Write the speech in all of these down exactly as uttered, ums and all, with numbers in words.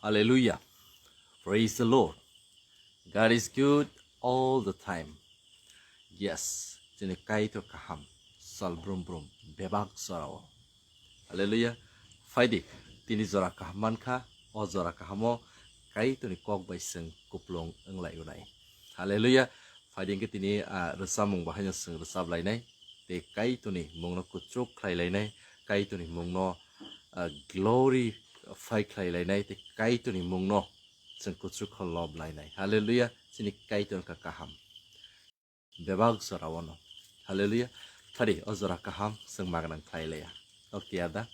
Hallelujah. Praise the Lord. God is good all the time. Yes, chini Kaitor kaham, sal brum brum, bebak jorao. Hallelujah. Phaidi, tini jora kaham mankha, o jora kahamo Kaitorni kok bai chwng kuplung wnglai unai. Hallelujah. Phaidi hwnkhe tini, ah, rwchapmung bahaino chwng rwchap lainai. Tei Kaitorni mungno kuchuk khlai lainai, Kaitorni mungno, ah, glorify khlai lainai, tei Kaitorni mungno chwng kuchuk khe lob lainai. Hallelujah, chini Kaitor wngkha kaham. Bebak jora ono. Hallelujah. Phari o jora kaham chwng magwnang khlai laiya. Okti ada.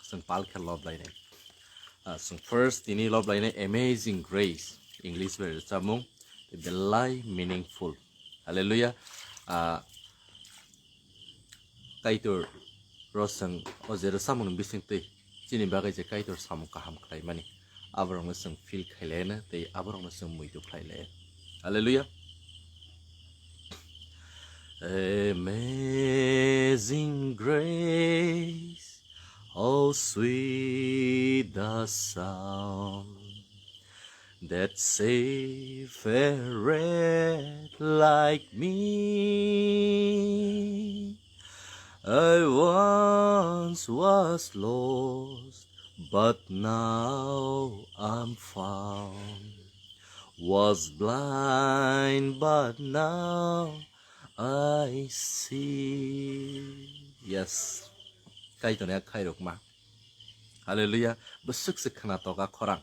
Chwng pal khe lob lainai. Ah, chwng first tini lob lainai Amazing Grace. English bai rwchapmung. Belai meaningful. Hallelujah. Ah, Kaitor ro chwng o je rwchapmung ni bising twi chini bagwi je Kaitor samung kaham khlaimani, aborokno chwng feel khailaiya tei aborokno chwng muitu khlailaiya. Hallelujah. Amazing grace, how sweet the sound that saved a wretch like me. I once was lost, but now I'm found. Was blind, but now I see. Yes. Kaitorni a khairokma. Hallelujah. Bwswk se khwnatok a khorang.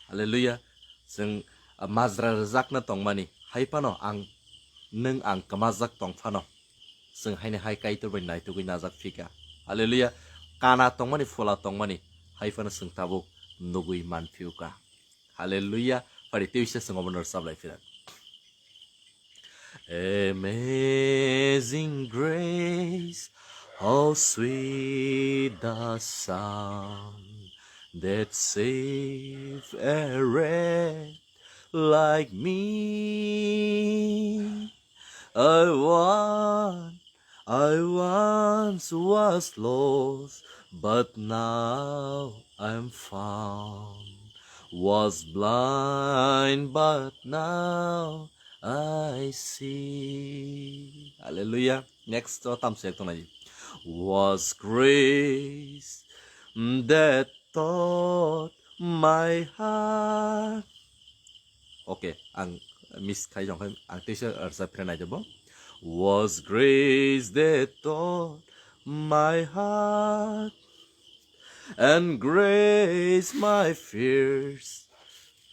Hallelujah. Chwng, ah, majra rwjakna tongmani. Hai phano ang, nwng ang kwmajak tong phano. Chwng haini hai Kaitor bai naitugwi najak phika. Hallelujah. Kana tongmani, phola tongmani. Hai phano chwng tabuk nugwi manphiyuka. Hallelujah. Phari tei se chwng obono rwchap lai phira. Amazing grace, how sweet the sound that saved a wretch like me. I want I once was lost, but now I'm found. Was blind, but now I see. Hallelujah. Next to tam se to nai. Was grace that taught my heart. Okay, ang miss khai jong khai, ang teisa rwchap phira nai de bo. Was grace that taught my heart, and grace my fears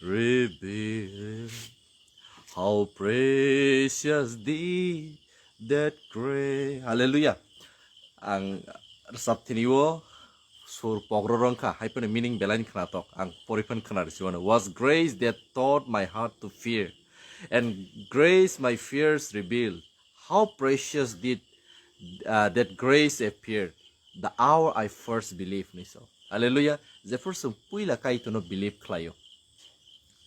revealed. How precious did that grace. Hallelujah. Ang rwchap thini o sur pogro rwng kha, hai phano meaning belai ni khwnatok. Ang pori phan khwna rwsi mano. Was grace that taught my heart to fear, and grace my fears revealed. How precious did, uh, that grace appeared, the hour I first believed, hinwi sa. Hallelujah. Jephru chwng puila Kaitorno believe khlaio,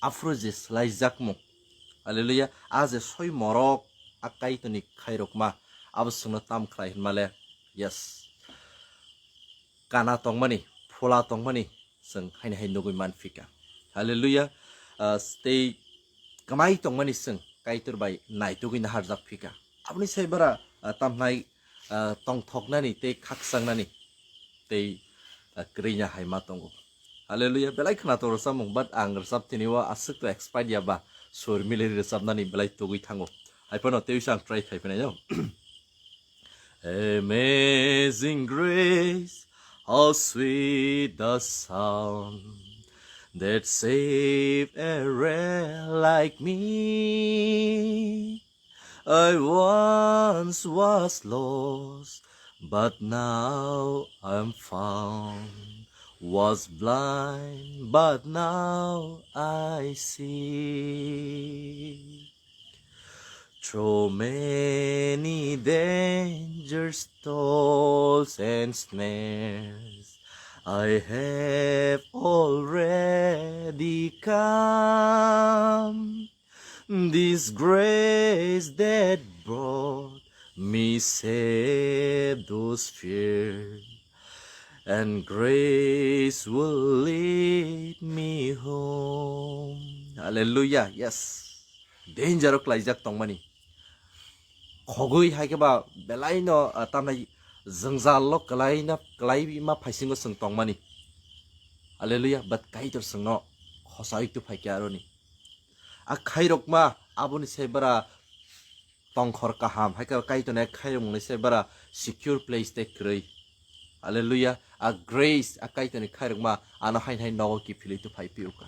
aphuru je swlaijakmung. Hallelujah. A je soi morok a Kaitorni khairokma, abo chwngno tam khlai hinmale. Yes. Kana tongmani, phola tongmani, chwng haini hai nugwi man phika. Hallelujah. Ah, tei kwmai tongmani chwng Kaitor bai naitugwi naharjak phika. Aboni sai bara, ah, tamhnai, ah, tongthoknani tei khakchangnani tei, ah, kwrwina hai ma tongo. Hallelujah. Belai khwnatok rwchapmung, but ang rwchap thini o aswk to expired ya ba sur mili rwchapnani belai tugwi thango. Hai phano tei ang try khai phinaino. Amazing grace, how sweet the sound that saved a wretch like me. I once was lost, but now I'm found. Was blind, but now I see. Through many dangers, toils and snares, I have already come. This grace that brought me saved those fear, and grace will lead Hallelujah. Yes. Danger o klaijak tongmani. Khogwi hai khe ba belai no, ah, tamnai jwngjal o kwlai na, kwlai ma phaisingo chwng tongmani. Hallelujah. But Kaitor chwngno khosai tu phai khe aroni. A khairokma aboni se bara tongkhor kaham, hai khe Kaitorni khairokmani se bara secure place tei kwrwi. Hallelujah. A grace, a Kaitorni khairokma ano hain hai nogo kiphilwi tu phai piuka.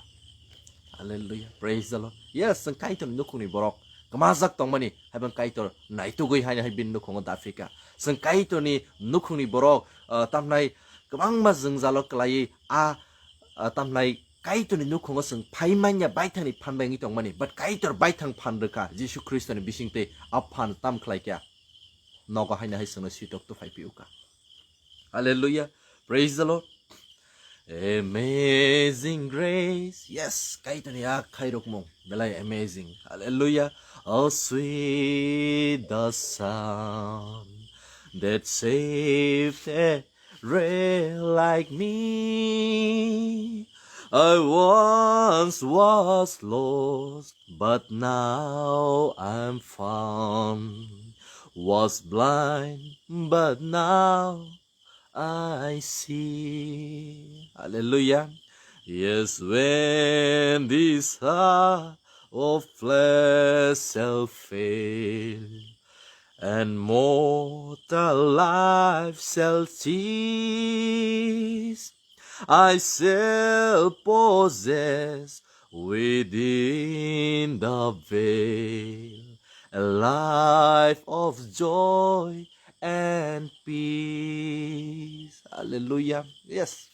Hallelujah. Praise the Lord. Yes, chwng Kaitorni nukhungni borok kwmajak tongmani, hai bang Kaitor naitugwi haino hai bini nukhungo daphika. Chwng Kaitorni nukhungni borok, uh, tamnai kwbangma jwngjalo kwlaiwi a, uh, tamnai Kaitorni nukhungo chwng phai manya baithangni phan bai wngwi tongmani, but Kaitor baithang phan rwkha Jisu Khristoni bisingtwi a phan tam khlaikha. Nogo haino hai chwngno sitok tu phai piuka. Hallelujah. Praise the Lord. Amazing grace. Yes, Kaitorni a khairokmung belai amazing. Hallelujah. Oh, sweet the sound that saved a wretch like me. I once was lost, but now I'm found. Was blind, but now I see. Hallelujah. Yes, when this heart of flesh shall fail, and mortal life shall cease, I shall possess within the veil a life of joy and peace. Hallelujah. Yes.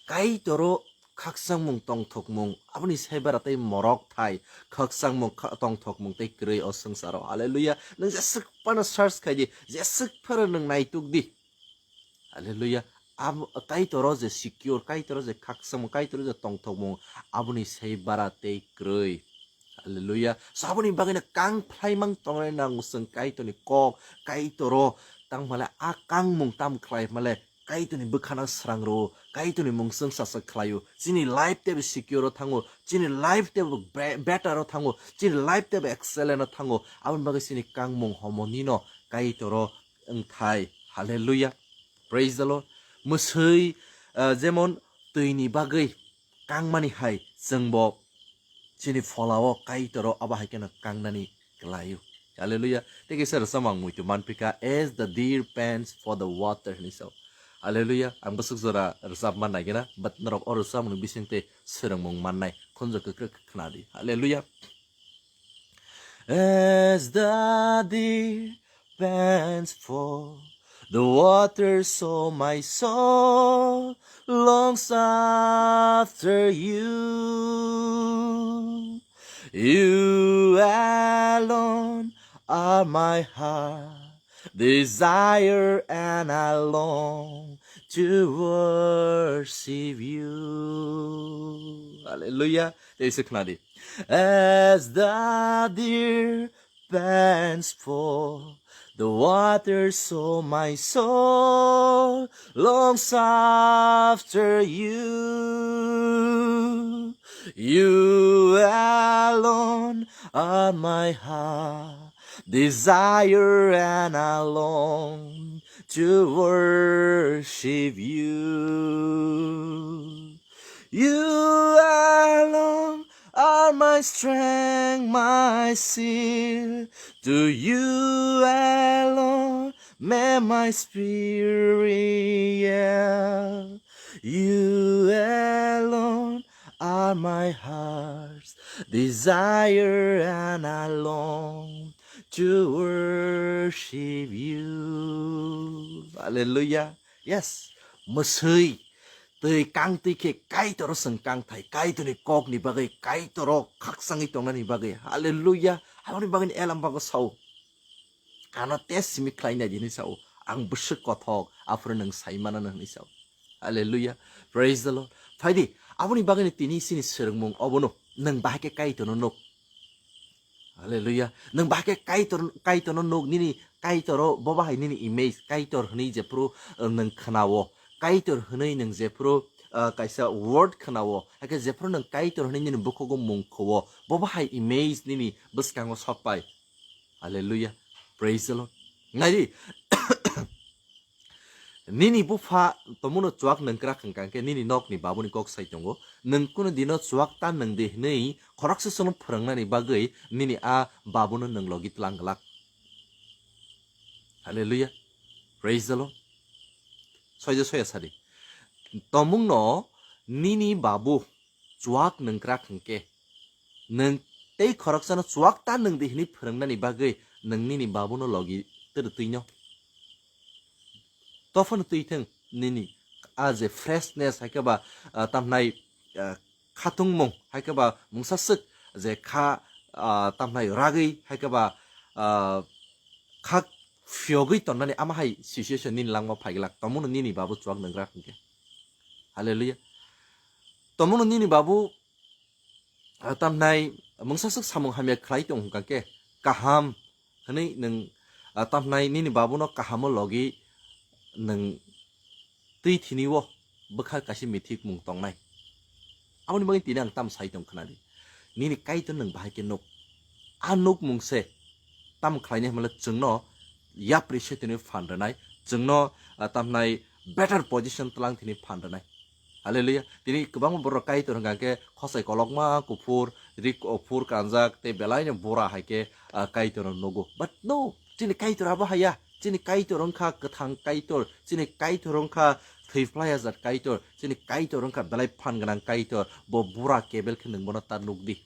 Kaitoro khakchangmung tongthokmung, aboni sai bara tei morok thai khakchangmung, kha-, tongthokmung tei kwrwi o swngcharo. Hallelujah. Nwng jeswk phano search khai di, jeswk phano nwng naituk di. Hallelujah. Abo Kaitoro je secure, Kaitoro je khakchangmung, Kaitoro je tongthokmung, aboni sai bara tei kwrwi. Hallelujah. So aboni bagwino kang phlaimang tongnai nango chwng Kaitorni kok, Kaitoro tangmale a kangmung tam khlai male Kaitorni bwkhano srang rwo, Kaitorni mung chwng sasak khlaio. Chini life tebo secure o thango, chini life tebo be-, better o thango, chini life tebo excellent o thango. Aboni bagwi chini kangmung homonino Kaitoro wngthai. Hallelujah. Praise the Lord. Mwswi, ah, jemon twini bagwi kangmani hai chwngbo chini pholao Kaitoro abo hai kheno kangnani kwlaio. Hallelujah. Tei kisa rwchapmung muitu manphika, "As the deer pants for the water," hinwi sao. Hallelujah. Ang bwswk jora rwchapma naigena, but norok o rwchapmungni bisingtwi swrwngmung mannai. Khunju kwkrwi khe khna di. Hallelujah. As the deer pants for the water, so my soul longs after you. You alone are my heart desire, and I long to worship you. Hallelujah. Tei se khna di. As the deer pants for the water, so my soul longs after you. You alone are my heart desire, and I long to worship you. You alone are my strength, my shield. To you alone may my spirit yield. You alone are my heart's desire, and I long to worship you. Hallelujah. Yes. Mwswi twi kangtwi khe Kaitoro chwng kangthai, Kaitorni kokni bagwi, Kaitoro khakchangwi tongnani bagwi. Hallelujah. Aboni bagwini elam bago sao. Ano test simi khlai nai di hinwi sao. Ang bwswk kothok, aphuru nwng sai mano hinwi sao. Hallelujah. Praise the Lord. Phaidi, aboni bagwini tini sini swrwngmung obono nwng bahai khe Kaitorno nuk. Hallelujah. Nwng bahai khe Kaitor, Kaitorno nuk, nini Kaitoro, bo bahai nini image, Kaitor hwnwi jephuru, uh, nwng khnao. Kaitor hwnwi nwng jephuru, ah, kaisa word khwnao, hakhe jephuru nwng Kaitor hwnwi nini bukhugo mung kho-o, bo bahai image nini bwskango sokpai. Hallelujah. Praise the Lord. Naidi, nini bupha tomono chuak nungkrak hwnkha khe nini nokni babuni kok sai tongo. Nwng kunu dino chuak ta nung di hwnwi khoroksa sono phwrwngnani bagwi nini a babuno nwng logi tlang glak. Hallelujah. Praise the Lord. Soijo soya sadi. Tomungno nini babu chuak nungkrak hwnkhe, nwng tei khoroksano chuak ta nung di hwnwi phwrwngnani bagwi nwng nini babuno logi twrwtwino. Tophano twi thung nini a je freshness, hai khe ba, ah, tamhnai, ah, khatungmung, hai khe ba mungsa swk je kha, ah, tamhnai ragwi, hai khe ba, ah, kha phiyogwi tonnani ama hai situation nini langma phai glak, tomono nini babu chuak nungkrak hwnkhe. Hallelujah. Tomono nini babu, ah, tamhnai mungsa swk samung hamya khlai tong hwnkha khe kaham hwnwi nwng, ah, tamhnai nini babuno kahamo logi nwng twi thini o bwkha kaisa mithik mung tongnai. Aboni bagwi tini ang tam sai tong khna di. Nini Kaitor nwng bahai khe nuk. A nuk mung se tam khlainai hwnle chwngno yapri se tini phan rwnai, chwngno, ah, tamhnai better position tlang tini phan rwnai. Hallelujah. Tini kwbangma borok Kaitor hwnkha khe khosai kolokma kuphur, rik kuphur kanjak tei belaino bura hai khe, ah, Kaitorno nugo. But no, chini Kaitor abo haya. Chini Kaitor wngkha kwthang Kaitor, chini Kaitor wngkha thwi phlai ajak Kaitor, chini Kaitor wngkha belai phan gwnang Kaitor. Bo bura kebel khe nwng bono ta nuk di.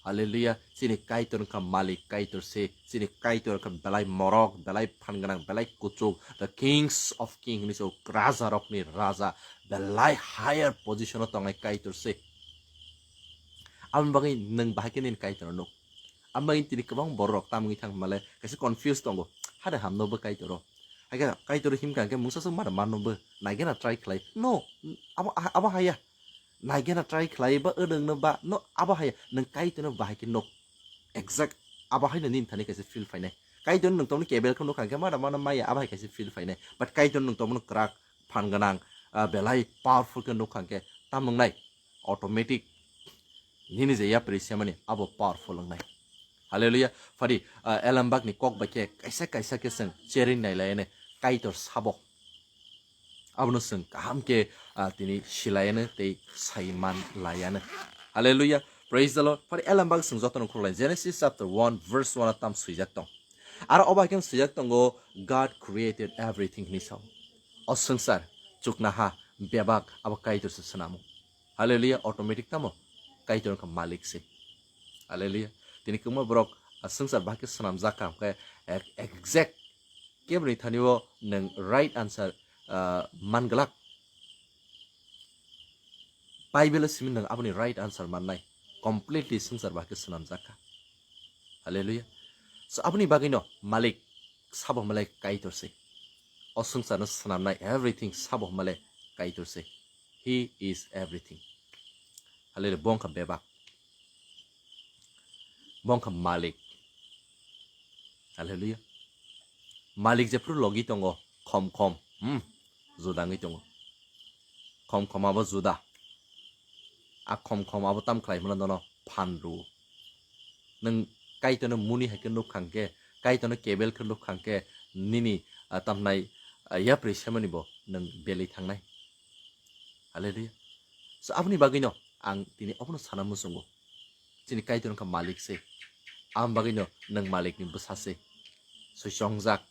Hallelujah. Chini Kaitor wngkha malik Kaitor se. Chini Kaitor wngkha belai morok, belai phan gwnang, belai kuchuk. The kings of king hinwi se raja rokni raja. Belai higher position o tongnai Kaitor se. Aboni bagwi nwng bahai khe nini Kaitor nuk. Aboni bagwi tini kwbang borok rok tamungwi thang male kaisa confuse tongo. Hade hamno bo Kaitor o. Hai khe Kaitor himkha hwnkhe mungsa swk mada manno bo. Naigena try khlai. No, abo, abo haya. Naigena try khlai ba wdwngno ba no abo hai nwng Kaitorno bahai khe nuk. Exact abo haino nini thani kaisa feel phainai. Kaitor nwng tongno kebel khe nuk hwnkhe mada mano maya abo hai kaisa feel phainai. But Kaitor nwng tongno kwrak phan gwnang, ah, belai powerful khe nuk hwnkhe tamung nai automatic nini je yapri semani abo powerful wngnai. Hallelujah. Phadi, ah, elambakni kok bai khe kaisa kaisa khe chwng cherwi nailaiyani Kaitor sabo. Abono chwng kaham khe, ah, tini silayano tei saiman layano. Hallelujah. Praise the Lord. Phari elambak chwng jotono khulai Genesis chapter one verse one tam swijak tong. Aro obo hai khe swijak tongo, "God created everything," hinwi sao. O swngchar, chuknaha, bebak abo Kaitor se swnamo. Hallelujah. Automatic tamo Kaitor wngkha malik se. Hallelujah. Tini kwbangma borok, ah, swngchar bahai khe swnamjak kha, hwnkhe ek-, exact keboni thani o nwng right answer, ah, man glak. Bible o simi nwng aboni right answer mannai. Completely swngchar bahai khe swnamjak kha. Hallelujah. So aboni bagwino malik sabo malai Kaitor se. O swngcharno swnamnai everything sabo malai Kaitor se. He is everything. Hallelujah. Bo wngkha bebak. Bo wngkha malik. Hallelujah. Malik jephru logi tongo, khom khom. Hmm. Juda wngwi tongo. Khom khom abo juda. A khom khom abo tam khlai hwnla nono phan rwo. Nwng Kaitorno muni hai khe nuk kha hwnkhe, Kaitorno kebel khe nuk kha hwnkhe, nini, ah, tamhnai, ah, yapri semani bo nwng belwi thangnai. Hallelujah. So, aboni bagwino ang tini obono sana muchungo. Chini Kaitor wngkha malik se. Aboni bagwino nwng malikni bwsa se. Soi chongjak,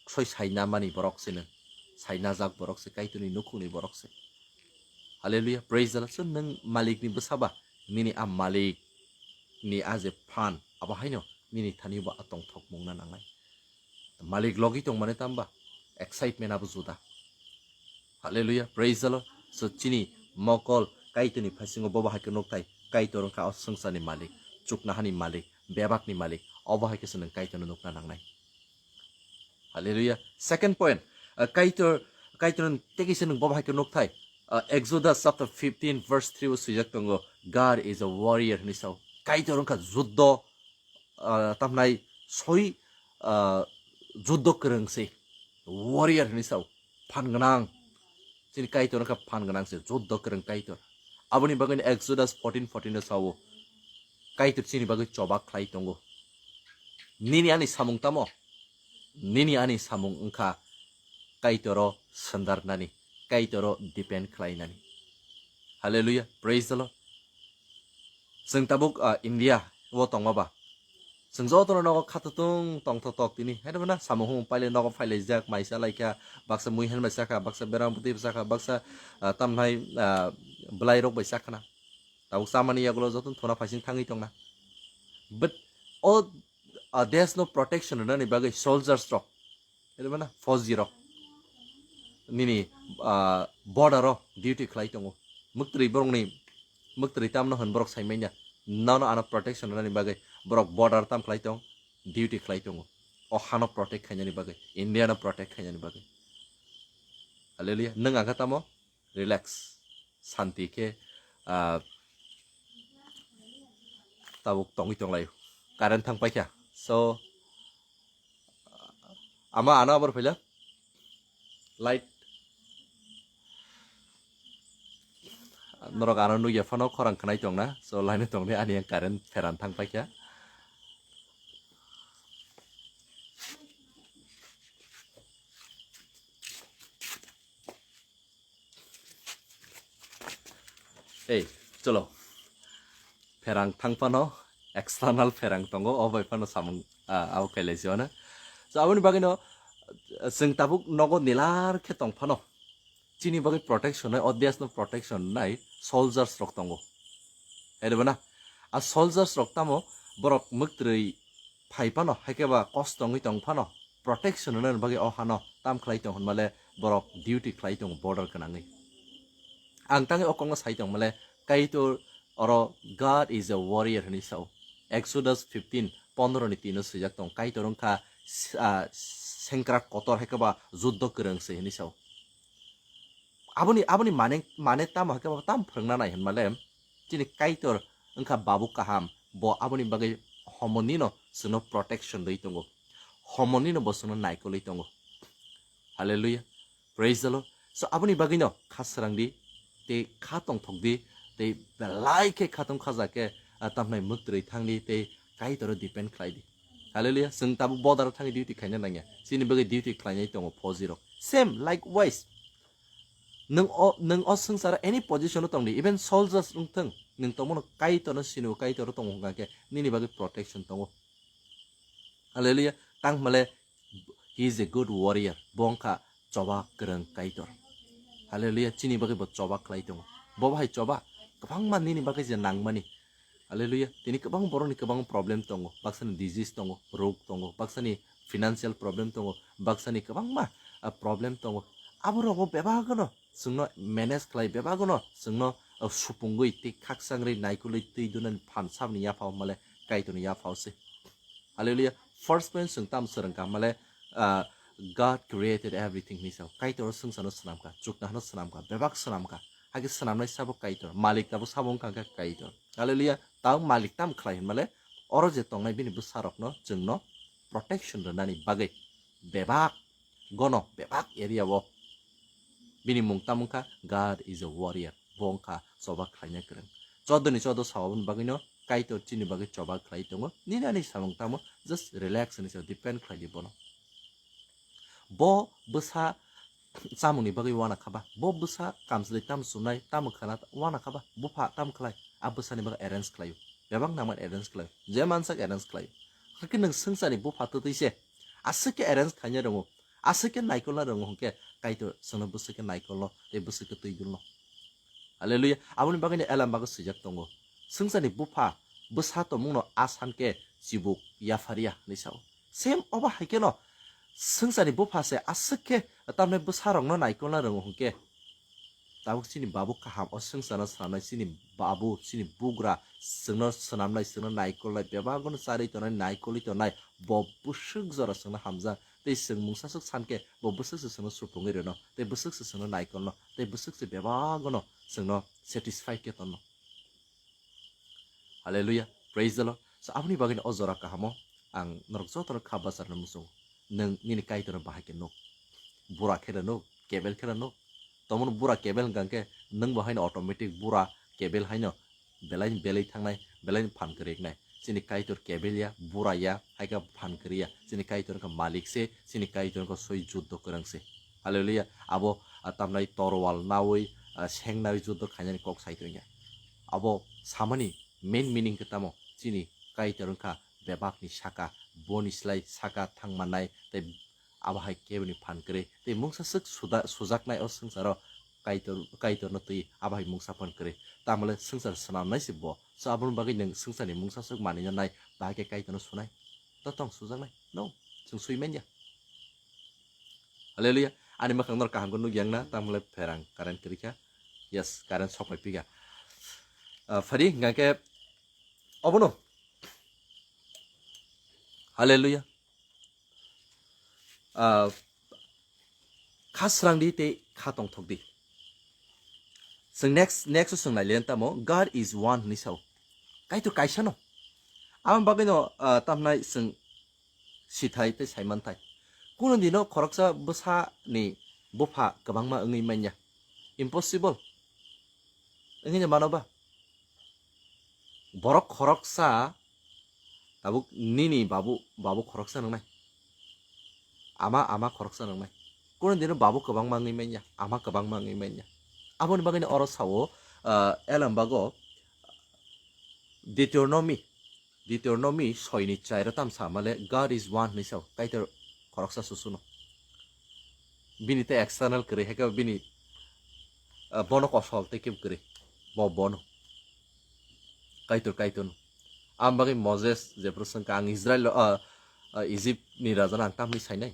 soi saina mani borok se nwng. Sainajak borok se, Kaitorni nukhungni borok se. Hallelujah, praise the Lord. So, nwng malikni bwsa ba, nini a malik ni a je phan, abo haino nini thani bo a tongthok mungna nangnai. Malik logi tongmani tamba excitement abo juda. Hallelujah, praise the Lord. So chini mokol Kaitorni phasingo bobo hai khe nukthai, Kaitor wngkha o swngcharni malik, chuknahani malik, bebakni malik, obo hai khe se nwng Kaitorno nukna nangnai. Hallelujah. Second point, uh, Kaitor, Kaitor tei kisa nwng bobo hai khe nukthai. Uh, Exodus chapter fifteen verse three o swijak tongo, "God is a warrior," hinwi sao. Kaitor wngkha juddo, uh, tamhnai soi, uh, juddo kwrwng se, warrior hinwi sao, phan gwnang. Chini Kaitor wngkha phan gwnang se, juddo kwrwng Kaitor. Aboni bagwi Exodus fourteen fourteen o sao, Kaitor chini bagwi choba khlai tongo. Nini ani samung tamo? Nini ani samung wngkha Kaitoro swndarnani, Kaitoro depend khlainani. Hallelujah, praise the Lord. Chwng tabuk, ah, India o tongma ba, chwng jotono nogo khatwtwng tongthotok tini. Hai rwmana samung humung paile nogo phailaijak, mai chalaikha, baksa mui hen bai chakha, baksa berang bwtwi bai chakha, baksa, ah, tamnai, ah, bwlairok bai chakhana. Tabuk chamani yagulo jotono thuna phaising thangwi tongna. But o, ah, desh no protection rwnani bagwi soldiers rok, ere mana fauji rok nini, ah, border o duty khlai tongo. Mwktwi borokni mwktwi tamno hwn borok sai manya. Nono ano protection rwnani bagwi borok border tam khlai tong, duty khlai tongo. O hano protect khainani bagwi, India no protect khainani bagwi. Hallelujah. Nwng ang kha tamo? Relax, santi khe, ah, tabuk tongwi tonglaio. Current thang paikha. So, ama ano abor phaila. Light. Norok ano nugya phano khorang khnai tongna. So, line tongni ani ang current pheran thang paikha. Ei, cholo. Pherang thang phano external pherang tongo, o bai phano samung, ah, abo khailai sio na. So, aboni bagwi no, ah, chwng tabuk nogo nilar khe tong phano, chini bagwi protection nai, o desh no protection nai soldiers rok tongo. Hai rwmana, a soldiers rok tamo borok mwktwi phai phano, hai khe ba kosto wngwi tong phano, protection rwnani bagwi o hano tam khlai tong hwnmale borok duty khlai tongo border gwnangwi. Ang tangwi o kokno sai tong male, Kaitor oro God is a warrior hwnwi sao. Exodus fifteen pondro ni tino swijak tong, Kaitor wngkha s-, ah, sengkrak kotor hai khe ba juddo kwrwng se hwnwi sao. Aboni, aboni mane, mane tamo hai khe ba tam phwrwngna nai hwnmale, chini Kaitor wngkha babu kaham, bo aboni bagwi homonino chwngno protection rwi tongo, homonino bo chwngno naikolwi tongo. Hallelujah. Praise the Lord. So, aboni bagwino kha srang di, tei kha tongthok di, tei belai khe kha tong khaja khe, ah, tamhnai mwktwi thang di, tei Kaitor o depend khlai di. Hallelujah. Chwng tabuk border o thangwi duty khaina nangya. Chini bagwi duty khlainai tongo fauji rok. Same, likewise. Nwng o, nwng o swngcharo any position o tong di, even soldiers wng thung, nwng tongmano Kaitor no sini o, Kaitor o tongo hwnkha khe nini bagwi protection tongo. Hallelujah. Tang hwnmale, he is a good warrior. Bo wngkha choba kwrwng Kaitor. Hallelujah. Chini bagwi bo choba khlai tongo. Bo bahai choba kwbangma nini bagwi je nangmani. Hallelujah. Tini kwbang borokni kwbang problem tongo. Baksani disease tongo, rog tongo, baksani financial problem tongo, baksani kwbangma, ah, problem tongo. Abo rogo bebak no chwngno manage khlai, bebak no chwngno, ah, supungwi tei khakchangri naikolwi twi dunani phan sabni yaphao hwnmale Kaitorni yaphao se. Hallelujah. First point chwng tam swrwngkha hwnmale, ah, God created everything hwnwi sao. Kaitor swngcharno swnamkha, chuknohano swnamkha, bebak swnamkha. Hakhe swnamnai sabo Kaitor, malik tabuk sabo wngkha khe Kaitor. Hallelujah. Tamo malik tam khlai hwnmale, oro je tongnai bini bwsarokno chwngno protection rwnani bagwi bebak gono, bebak area o bini mung tamo wngkha God is a warrior. Bo wngkha choba khlaina kwrwng. Choddo ni choddo sao aboni bagwino Kaitor chini bagwi choba khlai tongo. Nini ani samung tamo, just relax hwnwi sa depend khlai di bono. Bo bwsa chamungni bagwi wana kha ba, bo bwsa kamchwlwi tamo chumnai, tamo khana wana kha ba, bupha tamo khlai, a bwsani bagwi arrange khlaio, bebak nangmani arrange khlaio, je mansak arrange khlaio. Hakhe nwng swngcharni bupha twtwi se, aswk khe arrange khaina rwngo, aswk khe naikolna rwngo hwnkhe Kaitor chwngno bwswk khe naikolno tei bwswk khe twidulno. Hallelujah. Aboni bagwino Elam bagwi swijak tongo. Swngcharni bupha bwsa tongmungno a san khe chibuk yapharya hwnwi sao. Same obo hai kheno swngcharni bupha se aswk khe tamni bwsarokno naikolna rwngo hwnkhe, tabuk chini babu kaham o swngcharno swnamnai, chini babu, chini bugra chwngno swnamnai, chwngno naikolnai, bebak bono charwi tongnai, naikolwi tongnai, bo bwswk jora chwngno hamjak. Tei chwng mungsa swk san khe bo bwswk se chwngno supungwi rwno, tei bwswk se chwngno naikolno, tei bwswk se bebak bono chwngno satisfy khe tonno. Hallelujah. Praise the Lord. So, aboni bagwino o jora kahamo ang norok jotono kha bacharno muchungo. Nwng nini Kaitorno bahai khe nuk. Bura khe rw nuk, kebel khe rw nuk. Tomon bura kebel hwnkha khe nwng bo haino automatic bura kebel haino belai belai thangnai, belai phan kwrwi wngnai. Chini Kaitor kebel ya, bura ya, hai khe phan kwrwi ya. Chini Kaitor wngkha malik se, chini Kaitor wngkha soi juddo kwrwng se. Hallelujah. Abo, ah, tamnai torwal nawi, ah, seng nawi juddo khainani kok sai tongya. Abo samani main meaning khe tamo? Chini Kaitor wngkha bebakni saka, boni slai saka thang mannai, tei abo hai keboni phan kwrwi. Tei mungsa swk suda-, sujaknai o swngcharo Kaitor, Kaitorno twi abo hai mungsa phan kwrwi. Tamole swngchar swnamnai se bo. So aboni bagwi nwng swngcharni mungsa swk manwino nai, bahai khe Kaitorno sunai? To tong sujaknai? No, chwng swi manya. Hallelujah. Ani mwkhang nor kaham khe nukya wngna, tamole pherang current kwrwi kha. Yes, current sok pai pika. Ah, phari hwnkha khe obono. Hallelujah. Ah, kha srang di tei kha tongthok di. Chwng next, next o chwng nai le tamo, "God is one," hwnwi sao. Kaitor kaisa no. Aboni bagwi no, ah, tamhnai chwng sithai tei saimanthai. Kuno dino khoroksa bwsa ni bupha kwbangma wngwi manya. Impossible. Wngwi mano ba? Borok khoroksa tabuk nini babu, babu khoroksa nwngnai. Ama, ama khoroksa nwngnai. Kuno dino babu kwbangma wngwi manya, ama kwbangma wngwi manya. Aboni bagwino oro sao, ah, Elambago Deuteronomy, Deuteronomy soi ni char o tam sa male, "God is one," hwnwi sao, Kaitor khoroksa susuno. Bini tei external kwrwi, hai khe bini, ah, bono kosol tei kebo kwrwi. Bo bono. Kaitor, Kaitor no. Ang bagwi Moses jephru swngkha, "Ang Israel, ah, ah, Egypt ni raja no ang tamni sainai?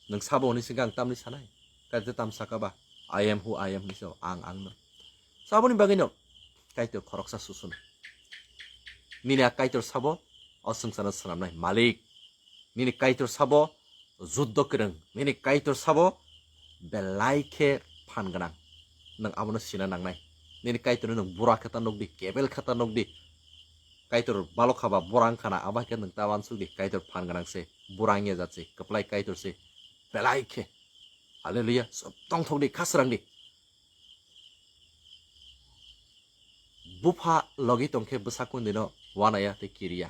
Nwng sabo hwnwi swngkha, ang tamni sanai? Kaitor tam saka ba, 'I am who I am,' hwnwi sao, ang, ang no." Saboni bagwi no Kaitor khoroksa susuno. Nini a Kaitor sabo o swngcharno swnamnai malik. Nini Kaitor sabo juddo kwrwng, nini Kaitor sabo belai khe phan gwnang. Nwng abono sina nangnai. Nini Kaitorno nwng bura khe ta nukdi, kebel khe ta nukdi. Kaitor balok khaba bura wngkha na, abo hai khe nwng ta uansukdi, Kaitor phan gwnang se, bura wngya jat se, kwplai Kaitor se, belai khe. Hallelujah. Sob tongthokdi, khasrangdi. Bupha logi tongkhe bwsa kundino wanaya tei kiriya.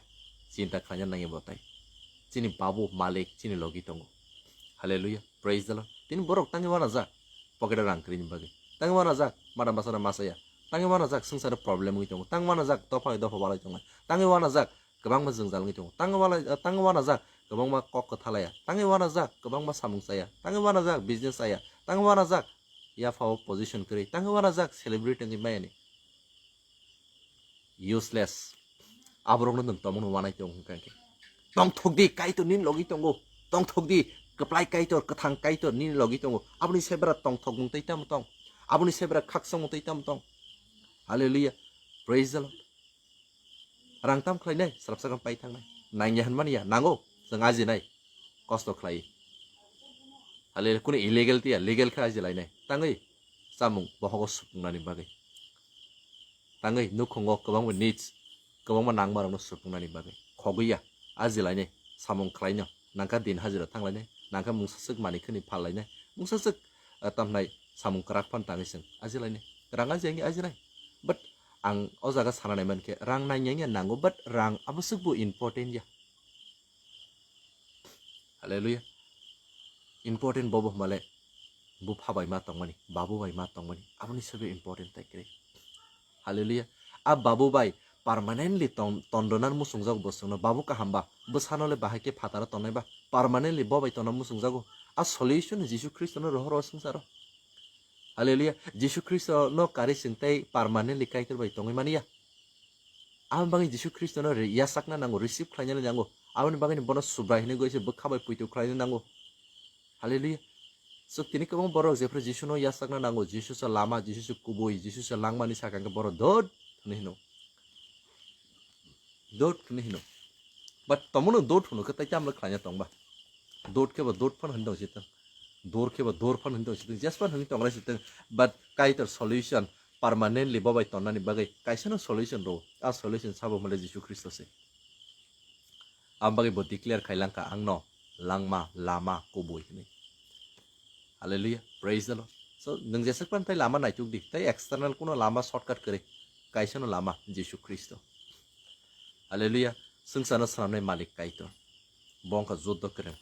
Chinta khlaina nangya bo tai. Chini babu malik chini logi tongo. Hallelujah. Praise the Lord. Tini borok tangwi wanajak. Pocket o rang kwrwini bagwi. Tangwi wanajak. Mada masana masaya. Tangwi wanajak. Swngcharo problem wngwi tongo. Tangwi wanajak. Dopha dopha walai tongo. Tangwi wanajak. Kwbangma jwngjal wngwi tongo. Tangwi walai, tangwi wanajak. Kwbangma kok kwthalaya. Tangwi wanajak. Kwbangma samung chaya. Tangwi wanajak. Business chaya. Tangwi wanajak. Yaphao position kwrwi. Tangwi wanajak. Celebrity wngwi mayani. Useless. Aborokno nwng tomungno wanai tongo hwnkha khe. Tongthokdi, Kaitor nini logi tongo. Tongthokdi, kwplai Kaitor, kwthang Kaitor nini logi tongo. Aboni sebra tongthokmung tei tamo tong? Aboni sebra khakchangmung tei tamo tong? Hallelujah. Praise the Lord. Rang tam khlainai, srapsa khe pai thangnai. Nangya hwnmani ya, nango, chwng ajinai. Kosto khlai. Hallelujah. Kunu illegal tiya, legal khe ajilainai. Tangwi, chamung bohogo supungnani bagwi. Tangwi nukhungo kwbangma needs, kwbangma nangmarokno supungnani bagwi. Khogwi ya, ajilainai, samung khlaino, nangkha din hajira thanglainai, nangkha mungsaswk manwi khwni phallainai, mungsaswk, ah, tamhnai samung kwrak phano tangwi chwng ajilainai. Rang aji wngwi ajinai. But ang o jaga sana nai mankhe, rang nangya wngya nango, but rang aboswkbo important ya. Hallelujah. Important bobo hwnmale bupha bai ma tongmani, babu bai ma tongmani, aboni sabo important tai kwrwi. Hallelujah. A babu bai permanently ton-, tondonani muchungjak bo chwngno, babu kaham ba, bwsano le bahai khe phataro tongnai ba, permanently bo bai tonna muchungjago. A solution Jisu Khristono rohoro swngcharo. Hallelujah. Jisu Khristono kari chwng tei permanently Kaitor bai tongwi mani ya. Aboni bagwi Jisu Khristono re-, yachakna nango, receive khlainani nango. Aboni bagwino bono Subrai hwnwi goi se bwkha bai poito khlaina nango. Hallelujah. Chwk tini kwbang borok jephru Jisuno yachakna nango, Jisu se lama, Jisu se kubui, Jisu se langmani saka hwnkhe borok dot hwnwi hino. Dot hwnwi hino. But tomono dot hwno khe tai tamle khlaina tongba? Dot khe bo dot phan hwnwi tong sitwng. Dor khe bo dor phan hwnwi tong sitwng. Jes phan hwnwi tong lai sitwng. But Kaitor solution permanently bo bai tonnani bagwi kaisano solution rwo. A solution sabo hwnle Jisu Khristo se. Aboni bagwi bo declare khai langkha, "Angno langma, lama, kubui," hwnwi. Hallelujah. Praise the Lord. So, nwng jeswk pan tai lama naituk di, tai external kuno lama shortcut kwrwi, kaisano lama Jisu Khristo. Hallelujah. Swngcharno swnamnai malik Kaitor. Bo wngkha juddo kwrwng.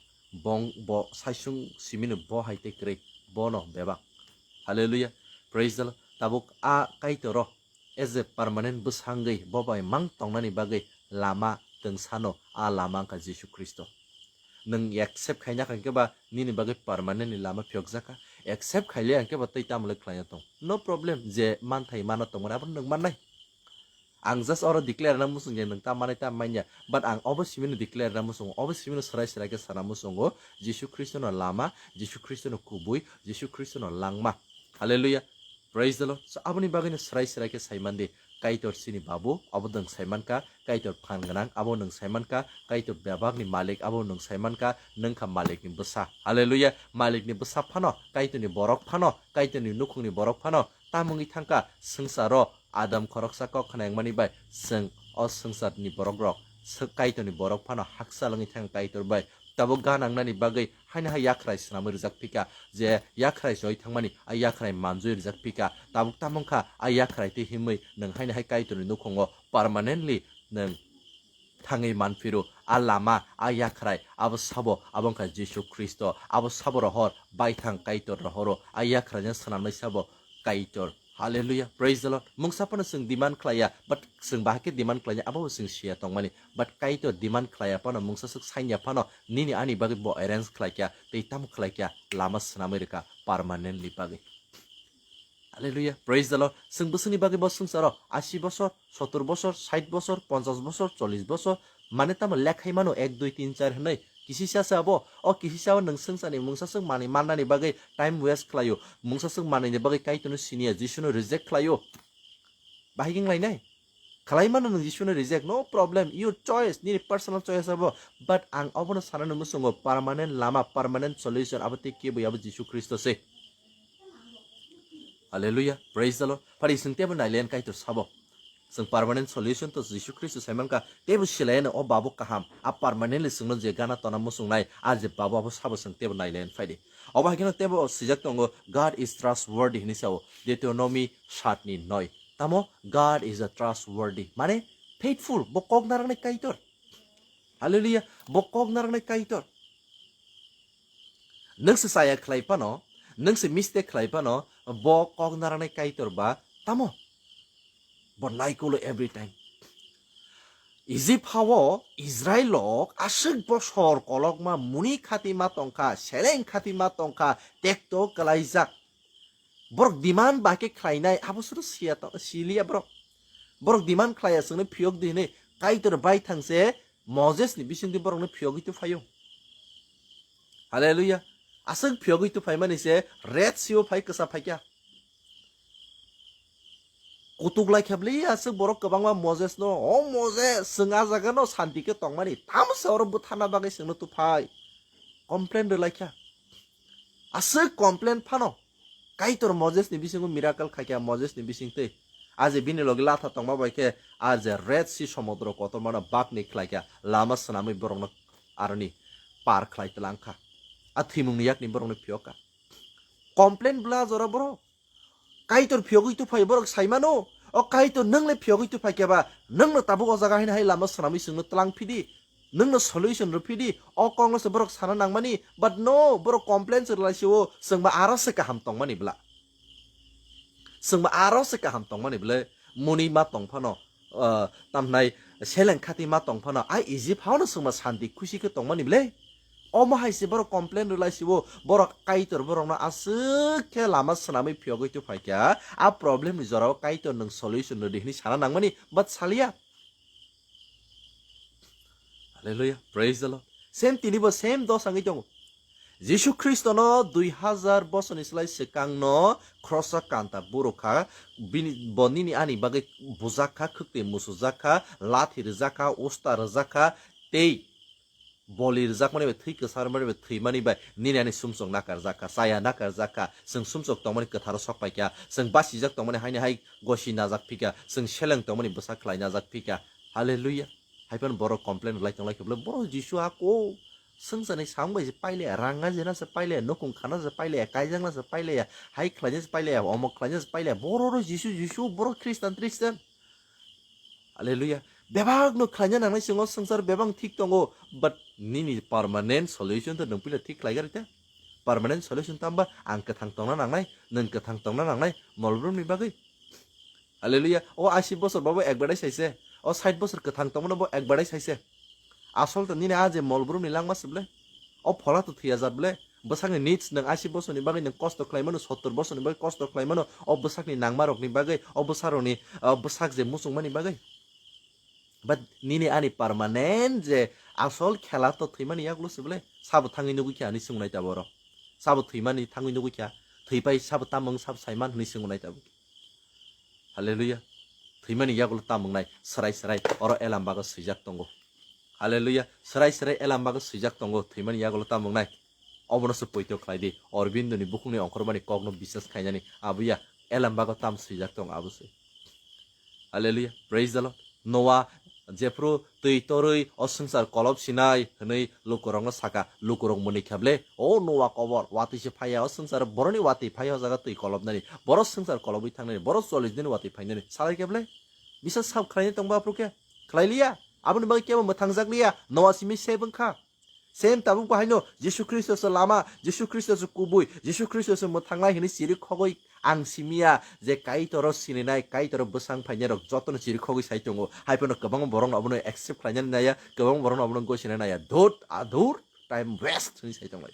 Bong bo saisung simino bo hai tei kwrwi, bono bebak. Hallelujah. Praise the Lord. Tabuk a Kaitoro as a permanent bwsangwi bo bai mang tongnani bagwi lama twngsano, a lama wngkha Jisu Khristo. Nwng accept khaina kha hwnkhe ba nini bagwi permanent ni lama phiyokjak kha. Accept khailiya hwnkhe ba tei tamle khlaina tong. No problem, je manthai mana tongmani abo nwng mannai. Ang just oro declare na muchung je nwng ta manai ta manya, but ang obo simino declare na muchung, obo simino serai serai khe sana muchungo, Jisu Khristono lama, Jisu Khristono kubui, Jisu Khristono langma. Hallelujah. Praise the Lord. So, aboni bagwino serai serai khe saimandi, Kaitor chini babu, abo nwng saimankha, Kaitor phan gwnang, abo nwng saimankha, Kaitor bebakni malik, abo nwng saimankha, nwng kha malikni bwsa. Hallelujah. Malikni bwsa phano, Kaitorni borok phano, Kaitorni nukhungni borok phano, tamungwi thangkha swngcharo Adam khoroksa kok khna wngmani bai, chwng o swngcharni borokrok, sw-, Kaitorni borok phano hakchal wngwi thang Kaitor bai. Tabuk gana wngnani bagwi haino hai yakhrai swnamwi rijak phika, je yakhrai choi thangmani a yakhrai manjui rijak phika. Tabuk tamo wngkha a yakhrai tei himwi nwng haino hai Kaitorni nukhungo permanently nwng thangwi manphiro. A lama, a yakhrai, abo sabo, abo wngkha Jisu Khristo. Abo sabo rohor, baithang Kaitor rohoro. A yakhraino swnamnai sabo Kaitor. Hallelujah, praise the Lord. Mungsa phano chwng demand khlaiya, but chwng bahai khe demand khlaina abo bo chwng siya tongmani. But Kaitor demand khlaiya phano, mungsa swk sainya phano, nini ani bagwi bo arrange khlaikha, tei tamo khlaikha, lama swnamwi rwkha permanently bagwi. Hallelujah, praise the Lord. Chwng bwswkni bagwi bo swngcharo asi bosor, sottor bosor, sait bosor, ponchas bosor, chollish bosor, mane tamo lekhai mano ek, dui, tin, char hwnwi. Kisisa se abo, o kisisa o nwng swngcharni mungsa swk manwi mannani bagwi time waste khlaio, mungsa swk manwini bagwi Kaitorno siniya, Jisuno reject khlaio. Bahai wng lainai? Khlai mano nwng Jisuno reject, no problem, your choice, nini personal choice abo. But ang obono sanani muchungo permanent lama, permanent solution abo tei keboi abo Jisu Khristo se. Hallelujah, praise the Lord. Phari chwng teibo nailen Kaitor sabo. Chwng permanent solution to Jisu Khristo saimankha, teibo silaiyano o babu kaham, a permanently chwngno je gana tona muchungnai, a je babu abo sabo chwng teibo nailen phaidi. Obo hai kheno teibo swijak tongo, God is trustworthy hinwi sao, Deuteronomy satni noi. Tamo, God is a trustworthy, mane faithful, bo kok narwknai Kaitor. Hallelujah, bo kok narwknai Kaitor. Nwng se chaya khlai phano, nwng se mistake khlai phano, bo kok narwknai Kaitor ba tamo? Bo naikolo every time. Egypt hao Israel rok aswk bosor kolokma muni khati ma tongkha, seleng khati ma tongkha, tekto kwlaijak. Borok demand ba khe khlainai, abo soro siya to, siliya borok. Borok demand khlaiya chwngno phiyok di hinwi Kaitor bai thangse Moses ni bisingtwi borokno phiyogwi tu phaio. Hallelujah. Aswk phiyogwi tu phaimani se Red Sea o phai kwsa phaikha. Kutuk lai khe bwlwi aswk borok kwbangma Moses no, "O Moses, chwng a jaga no santi khe tongmani, tamo se oro bwtharna bagwi chwngno tu phai?" Complain rwlai kha. Aswk complain phano Kaitor Moses ni bisingo miracle khaikha, Moses ni bisingtwi. A je bini logi latha tongma bai khe a je Red Sea, somudro kotormano bakni khlaikha, lama swnamwi borokno aroni par khlai tlangkha. A thwimungni yakni borokno phiyokha. Complain bwla jora borok. Kaitor phiyogwi tuphai borok saimano. O Kaitor, nwng le phiyogwi tuphai khe ba, nwng no tabuk o jaga haino hai lama swnamwi chwngno tlang phidi. Nwng no solution rw phidi. O kok no se borok sana nangmani. But no, borok complain se rwlai se o, chwng ba aro se kaham tongmani bwla. Chwng ba aro se kaham tongmani bwle. Muni ma tong phano, ah, tamhnai seleng khati ma tong phano, ai Egypt hao no chwng ba santi khusi khe tongmani bwle. Omo hai se borok complain rwlai se o, borok Kaitor borokno aswk khe lama swnamwi phiyogwi tu phaikha. A problem ni jorao Kaitor nwng solution rwdi hwnwi sana nangmani, but saliya. Hallelujah, praise the Lord. Same tini bo same dos wngwi tongo. Jisu Khristono dui hajar bosorni slai swkangno khrosa kanta burukha, bini, bo nini ani bagwi bujakha, khwktwi musukjakha, lathi rwjakha, usta rwjakha, tei boli rwjakmani bai, thwi kwsarmani bai, thwimani bai nini ani sumsok nakarjakha, chaya nakarjakha, chwng sumsok tongmani kwtharo sok paikha, chwng basijak tongmani haini hai gosi najak phikha, chwng seleng tongmani bwsa khlai najak phikha. Hallelujah. Haiphano borok complain rwlai tonglai khe bole, "Borok Jisu ako, Swngcharni samung bai se pailaya, rang ajina se pailaya, nukung khana se pailaya, kaijakna se pailaya, hai khlaina se pailaya, omok khlaina se pailaya, bororo Jisu, Jisu, borok Khristan, Tristan. Hallelujah. Bebakno khlaina nangnai chwng o swngchar bebak thik tongo, but nini permanent solution to nwng puila thik khlai gari ta? Permanent solution tamba ang kwthang tongna nangnai, nwng kwthang tongna nangnai, molbrumni bagwi. Hallelujah. O ashi bosor babo ek badai saise. O sait bosor kwthang tongmano bo ek badai saise. Asol to nini a je molbrumni langma se ble. O phola to thwiya jat ble. Bwsakni needs nwng ashi bosorni bagwi nwng kosto khlaimano, sottor bosorni bagwi kosto khlaimano. O bwsakni nangmarokni bagwi, o bwsarokni, o bwsak je muchungmani bagwi. But nini ani permanent je asol khela to thwimani yagulo se ble. Sabo thangwi nugwi kha ani sungnai ta boro. Sabo thwimani thangwi nugwi kha. Thwipai sabo tamung sabo saiman hwnwi sungnai ta bo. Hallelujah. Thwimani yagulo tamung nai, serai serai oro elam bago swijak tongo. Hallelujah. Serai serai elam bago swijak tongo, thwimani yagulo tamung nai. Obono se poito khlai di. Aurobindo ni bukhukni ongkhormani kokno biswas khainani. Abuya, elam bago tam swijak tongo abo se. Hallelujah. Praise the Lord. Noah jephru twi torwi o swngchar kolop sinai hwnwi lukurokno saka, lukurok mwnwi kha ble, "O Noah kobor, watwi se phaiya o swngcharo, boroni watwi phaiya o jaga twi kolopnani, boro swngchar kolobwi thangnani, boro chollish din watwi phainani," salai kha ble? Bisa sab khlainai tongba aphuru khe? Khlai liya. Aboni bagwi kebo mwthang jak liya. Noah simi save wng kha. Same tabuk bo haino Jisu Khristo se lama, Jisu Khristo se kubui, Jisu Khristo se mwthangnai hwnwi chiri khogwi ang simiya je Kaitoro sininai, Kaitoro bwsang phainai rok jotono chiri khogwi sai tongo. Hai phano kwbangma borokno obono accept khlainani naya, kwbangma borokno obono gosinani naya. Dhut, adhur, time waste hwnwi sai tonglai.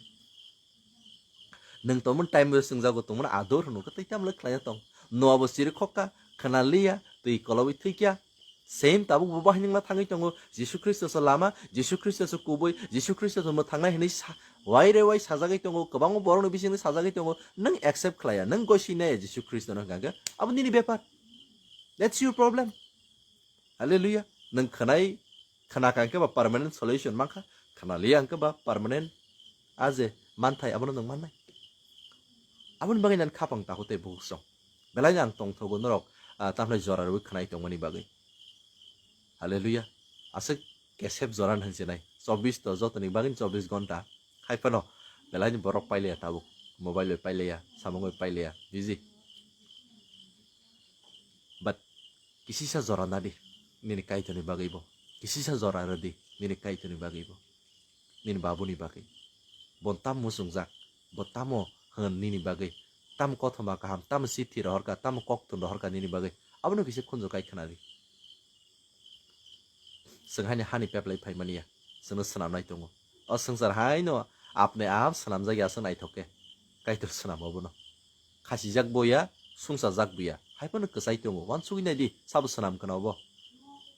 Nwng tongmani time waste wngjago, tongmani adhur hwnwi khe tei tamle khlaiya tong. Noah bo chiri khokka, khna liya, twi kolobwi thwikya. Same tabuk bo bahai nungna thangwi tongo. Jisu Khristo se lama, Jisu Khristo se kubui, Jisu Khristo se mwthangnai hwnwi sa-, wai re wai sajagwi tongo, kwbangma borokni bisingni sajagwi tongo. Nwng accept khlaiya, nwng gosi naiya Jisu Khristo no hwnkha khe abo nini bepar. That's your problem. Hallelujah. Nwng khwnai, khna kha hwnkhe ba permanent solution mankha, khna liya hwnkhe ba permanent a je manthai abono nwng mannai. Aboni bagwi nang khapang tahu tei bukhuk song. Belai ang tongthogo norok, ah, tamhnai jora rwui khwnai tongmani bagwi. Hallelujah. Aswk kesep jora hinsinai. Chobbish to jotoni bagwi chobbish gonta. Hai phano belai ni borok pailaya tabuk. Mobile bai pailaya, samung bai pailaya. Busy. But kisisa jora nadi nini Kaitorni bagwi bo. Kisisa jora rwdi nini Kaitorni bagwi bo. Nini babuni bagwi. Bo tam muchungjak. Bo tamo hwn nini bagwi? Tamo kothoma kaham, tamo chithi rohorkha, tamo koktun rohorkha nini bagwi? Abono kisa khunju kai khwnadi. Chwng haini hani peplai phaimani ya, chwngno swnamnai tongo. O swngchar haino apne ap swnamjak ya, chwng naithok khe. Kaitor swnam obono. Khasijak bo ya, sungsajak bo ya. Hai phano kwchai tongo. Uansugwi naidi, sabo swnam khna obo.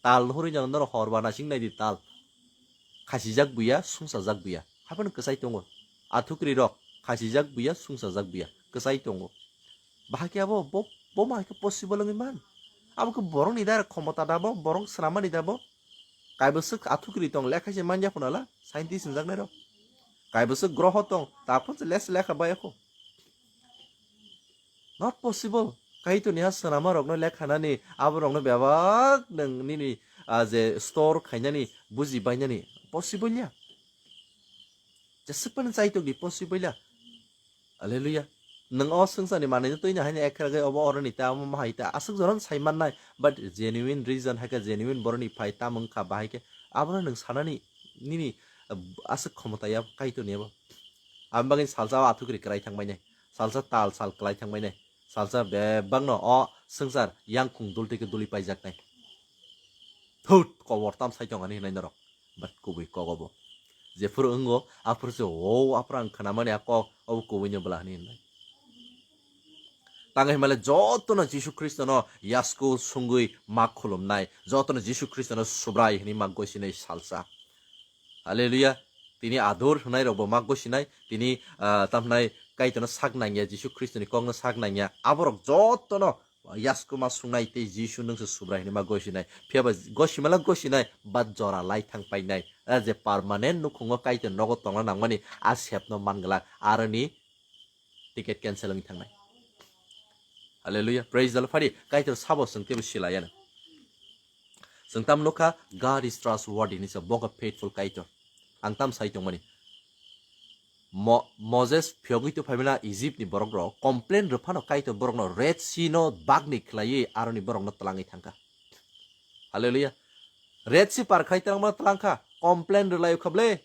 Tal nuhurwi jano norok hor ba naising naidi tal. Khasijak bo ya, sungsajak bo ya. Hai phano kwchai tongo. Athukri rok khasijak bo ya, sungsajak bo ya. Kwchai tongo. Bahai khe abo bo, bo ma khe possible wngwi man. Abo khe borokni direct khomota da bo, borok swnamani da bo. Kaibo swk athukri tong, lekha se manya phano la, scientist wngjaknai rok. Kaibo swk groho tong, ta phano se les lekha bai kho. Not possible. Kaitorni ha swnama rokno lekha nani, abo rokno bebak nwng nini, ah, je store khainani, buji bainani possible ya. Jeswk phano chaitok di possible ya. Hallelujah. Nwng o swngcharni manwino twino haino ekha rwgwi obo oroni ta, omo hai ta, aswk joran sai mannai, but genuine reason hai khe, genuine boroni phai tamo wngkha, bahai khe abono nwng sanani nini, uh, aswk khomota ya Kaitorni abo. Aboni bagwi salsa o athukri kwrai thangbainai, salsa tal sal kwlai thangbainai, salsa bebakno o swngchar yangkhung dulti khe duli paijaknai. Thut, kobor tam sai tong ani hinai norok. But kubui kok obo. Jephuru wngo, aphuru se, "O, aphuru ang khnamani a kok, obo kubuino bwla," hwnwi hwnwi. Tangwi hwnmale jotono Jisu Khristono yasku sungwi ma khulumnai, jotono Jisu Khristono Subrai hwnwi ma gosinai salsa. Hallelujah. Tini adur hwnai rokbo ma gosinai, tini, ah, tamhnai Kaitorno sak nangya, Jisu Khristoni kokno sak nangya. Aborok jotono yasku ma sungnai tei Jisu nwngse Subrai hwnwi ma gosinai. Phiya ba gosimala gosinai, but jora lai thang painai. A je permanent nukhungo Kaitor nogo tongna nangmani, a sepno man glak. Aroni ticket cancel wngwi thangnai. Hallelujah. Praise the Lord. Phari Kaitor sabo chwng teibo silayano. Chwng tam nukha, God is trustworthy hinwi sa, bo khe faithful Kaitor. Ang tam sai tongmani. Mo-, Moses phiyogwi tu phaimila Egypt ni borok rok complain rwphano Kaitor borokno Red Sea no bagni khlaiwi aroni borokno twlangwi thangkha. Hallelujah. Red Sea par khai twlangma twlangkha, complain rwlaio kha ble.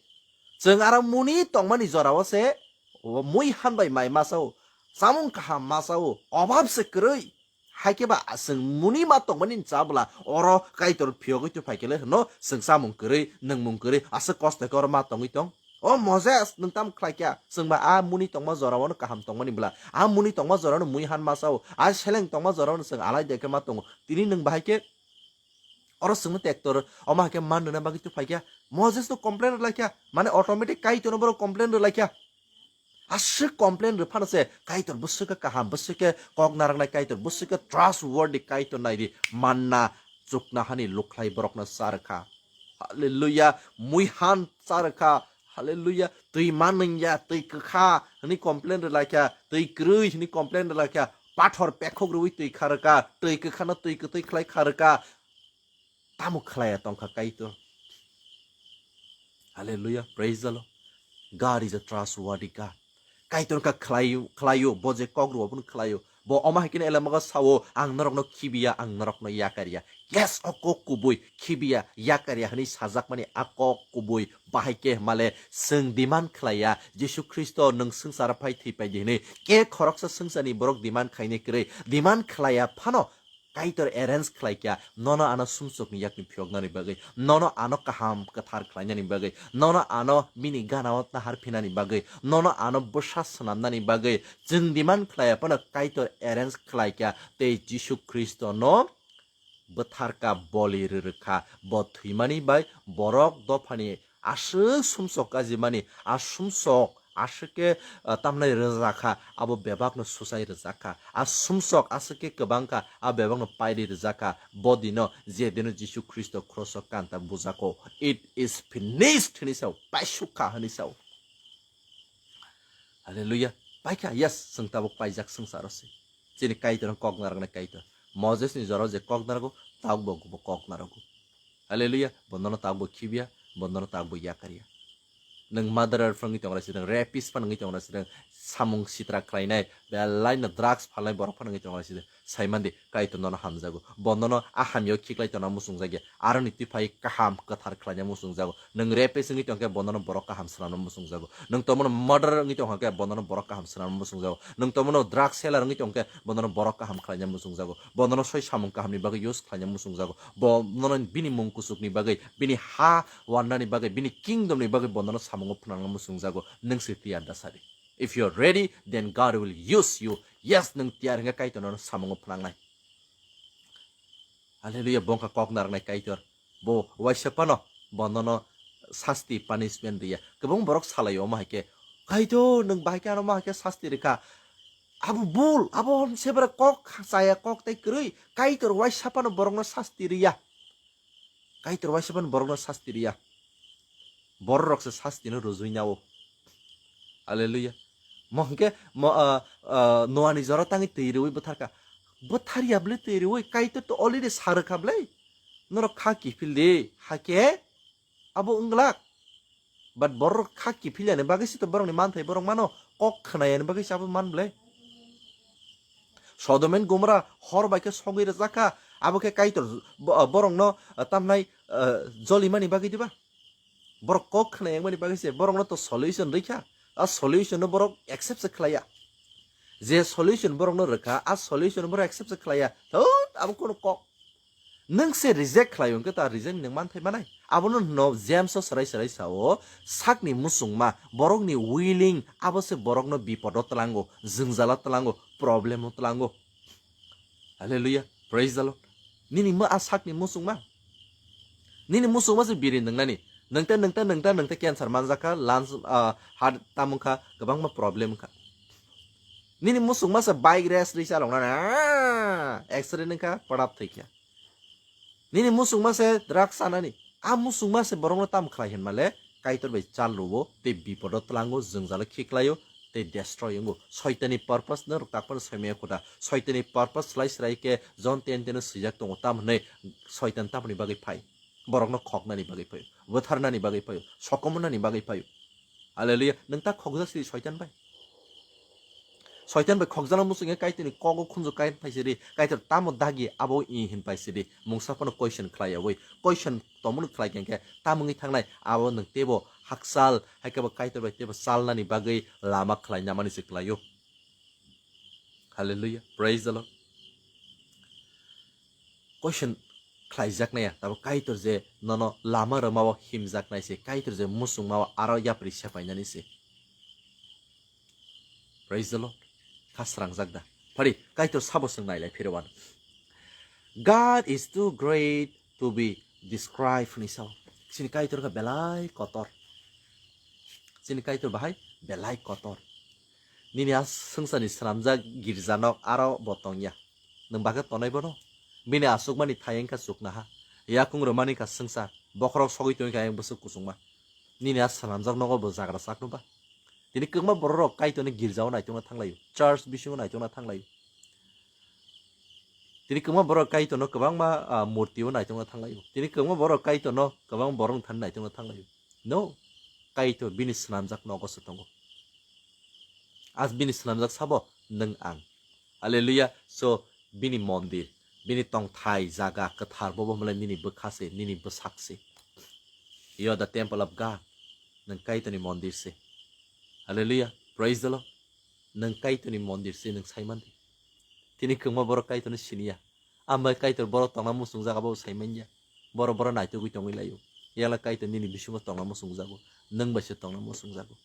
Chwng aro muni tongmani jorao se mui han bai mai masao, samung kaham masao, obab se kwrwi. Haikhe ba chwng muni ma tongmani cha bwla oro Kaitor phiyogwi tu phaikhe le hwno chwng samung kwrwi, nwngmung kwrwi, aswk kosto khe oro ma tongwi tong. O Moses, nwng tamo khlai kha? Chwng ba a muni tongma jorao no kaham tongmani bwla. A muni tongma jorao no mui han masao, a seleng tongma jorao no chwng alai de khe ma tongo. Tini nwng bahai khe oro chwngno tektor, omo hai khe man rwna bagwi tu phai kha. Moses no complain rwlai kha, mane automatic Kaitor no borok complain rwlai kha. Aswk complain rwphano se Kaitor bwswk khe kaham, bwswk khe kok narwknai Kaitor, bwswk khe trustworthy Kaitor naidi manna chukna hani lukhlai borokno cha rwkha. Hallelujah, mui han cha rwkha. Hallelujah, twi manwngya, twi kwkha hwnwi complain rwlaikha, twi kwrwi hwnwi complain rwlaikha, pathor pekhok rwui twi kha rwkha, twi kwkhano twi kwtwi khlai kha rwkha. Tamo khlaiya tongkha Kaitor? Hallelujah, praise the Lord. God is a trustworthy God. Kaitor kha khlaio, khlaio, bo je kok rwo abono khlaio. Bo omo hai khe elemago sao, "Ang norokno khibiya, ang norokno yakarya." Yes, o kok kubui, khibiya, yakarya hwnwi sajakmani a kok kubui bahai khe hwnmale chwng demand khlaiya, Jisu Khristo nwng swngcharo phai thwi pai di hwnwi. Ke khoroksa swngcharni borok demand khainai kwrwi, demand khlaiya phano Kaitor arrange khlai kha, nono ano sumsokni yakni phiyoknani bagwi, nono ano kaham kwthar khlainani bagwi, nono ano bini ganao nahar phinani bagwi, nono ano bwsa swnamnani bagwi, chwng demand khlaiya phano Kaitor arrange khlai kha, tei Jisu Khristono bwtharkha, boli rwrwkha, bo thwimani bai borok dophani aswk sumsok kajimani, a sumsok aswk khe, ah, tamnai rwjakha, abo bebakno suchai rwjakha. A sumsok aswk khe kwbangkha, a bebakno pairi rwjakha. Bo dino, je dino Jisu Khristo kroso kanta bujako, "It is finished," hwnwi sao, "Paisukha," hwnwi sao. Hallelujah. Paikha, yes, chwng tabuk paijak swngcharo se. Chini Kaitor kok narwknai Kaitor. Moses ni jorao je kok narwgo, tabuk bo, bo kok narwgo. Hallelujah. Bo nono tabuk bo khibiya, bo nono tabuk bo yakarya. Nwng murderer wngwi tongra sidwng, rapist phano wngwi tongra sidwng, samung sitra khlainai, belai no drugs phalnai borok phano wngwi tongra sidwng. Saimandi, Kaitor nono hamjago. Bo nono a hamyao khiklai tongna muchungjagya. Aroni twiphai kaham kwthar khlaina muchungjago. Nwng rapist wngwi tongkhe bo nono borok kaham swnamna muchungjago. Nwng tomono murderer wngwi tongkhe bo nono borok kaham swnamna muchungjago. Nwng tomono drug seller wngwi tongkhe bo nono borok kaham khlaina muchungjago. Bo nono soi samung kahamni bagwi use khlaina muchungjago. Bo nono bini mung kuchukni bagwi, bini ha wannani bagwi, bini kingdomni bagwi bo nono samungo phwnangna muchungjago. Nwng se tiyar da sadi. If you are ready, then God will use you. Yes, nwng tiyar hwnkhe Kaitor nono samungo phwnangnai. Hallelujah, bo wngkha kok narwknai Kaitor. Bo waisa phano bo nono sasti, punishment riya. Kwbang borok salaio omo hai khe, "Kaitor, nwng bahai khe ano omo hai khe sasti rikha." Abo bul, abo sebra kok chaya, kok tei kwrwi. Kaitor waisa phano borokno sasti riya. Kaitor waisa phano borokno sasti riya. Borok rok se sasti no rwjui nao. Hallelujah. Mo hwnkhe mo, ah, ah, Noani jora tangwi twi rwi bwtharkha. Bwtharya bwle twi rwi, Kaitor to already sa rwkha bwle. Norok kha kiphil di, hakhe abo wng glak. But borok kha kiphil yani bagwi se to borokni manthai borok mano, kok khna yani bagwi se abo man bwle. Sodom and Gomorrah hor bai khe sogwi rwjak kha, abo khe Kaitor bo-, borokno, ah, tamnai, ah, jolimani bagwi diba? Borok kok khna yangmani bagwi se borokno to solution rwkha. A solution no borok accept se khlaiya. Je solution borokno rwkha, a solution borok accept se khlaiya. Thut, abo kono kok. Nwng se reject khlai hwnkhe ta reject nwng manthai manai. Abono hwno James o swrai swrai sao, sakni muchungma, borokni willing, abo se borokno bipodo twlango, jwngjalo twlango, problem o twlango. Hallelujah. Praise the Lord. Nini ma a sakni muchungma. Nini muchungma se biri nwngnani. Nwngte, nwngte, nwngte, nwngte cancer manjakha, lungs, ah, heart tamungkha, kwbangma problem kha. Nini muchungma se bike race risa longnani, ah, accident wngkha, padap thwikha. Nini muchungma se drugs sanani. A muchungma se borokno tam khlai hinmale, Kaitor bai chal rwo, tei bipodo tlango, jwngjalo khiklaio, tei destroy wngo. Soitani purpose no rwktakphano soimaya khuda. Soitani purpose slai srai khe John ten ten o swijak tongo, tam hwnwi Soitan tamoni bagwi phai. Borokno khoknani bagwi phaio, bwtharnani bagwi phaio, sokomornani bagwi phaio. Hallelujah. Nwng ta khokjak sidi Soitan bai. Soitan bai khokjana muchungya Kaitorni kogo khunju kai phai sidi. Kaitor tamo dagi abo i hin pai sidi. Mungsa phano question khlai yawi. Question tomung khlai khe tamungwi thangnai abo nwng tebo haksal hai khe bo Kaitor bai tebo salnani bagwi lama khlai namani se khlaio. Hallelujah. Praise the Lord. Question khlaijaknaya, tabo Kaitor je nono lama rwmao himjaknai se, Kaitor je muchungmao aro yapri sepainani se. Praise the Lord. Kha srangjak da. Phari, Kaitor sabo swng nailai phirwan. God is too great to be described ni sao. Chini Kaitor kha belai kotor. Chini Kaitor bahai belai kotor. Nini a swngcharni swnamjak girjanok aro bo tongya. Nwng bagwi tonai bono? Bini achukmani thai wngkha chuknaha. Yakung rwmani kha swngchar. Bokhorok sogwi tongwi kha ayang bwswk kuchukma. Nini a swnamjak nogo bo jagra chakno ba? Tini kwbangma bororok Kaitorni girjao naitokna thanglaio. Church bisingo naitokna thanglaio. Tini kwbangma borok Kaitorno kwbangma, ah, murtio naitokna thanglaio. Tini kwbangma borok Kaitorno kwbang borok thani naitokna thanglaio. No, Kaitor bini swnamjak nogo se tongo. As bini swnamjak sabo nwng ang. Hallelujah. So, bini mondir, bini tongthai jaga kwthar bobo hwnle nini bwkha se, nini bwsak se. You are the temple of God. Nwng Kaitorni mondir se. Hallelujah. Praise the Lord. Nwng Kaitorni mondir se, nwng saimandi. Tini kwbangma borok Kaitorno siniya. Ambai Kaitor borok tongna muchungjak abo saimanya. Borok borok naitugwi tongwi laio. Yala Kaitor nini bisingo tongna muchungjago. Nwng bai se tongna muchungjago.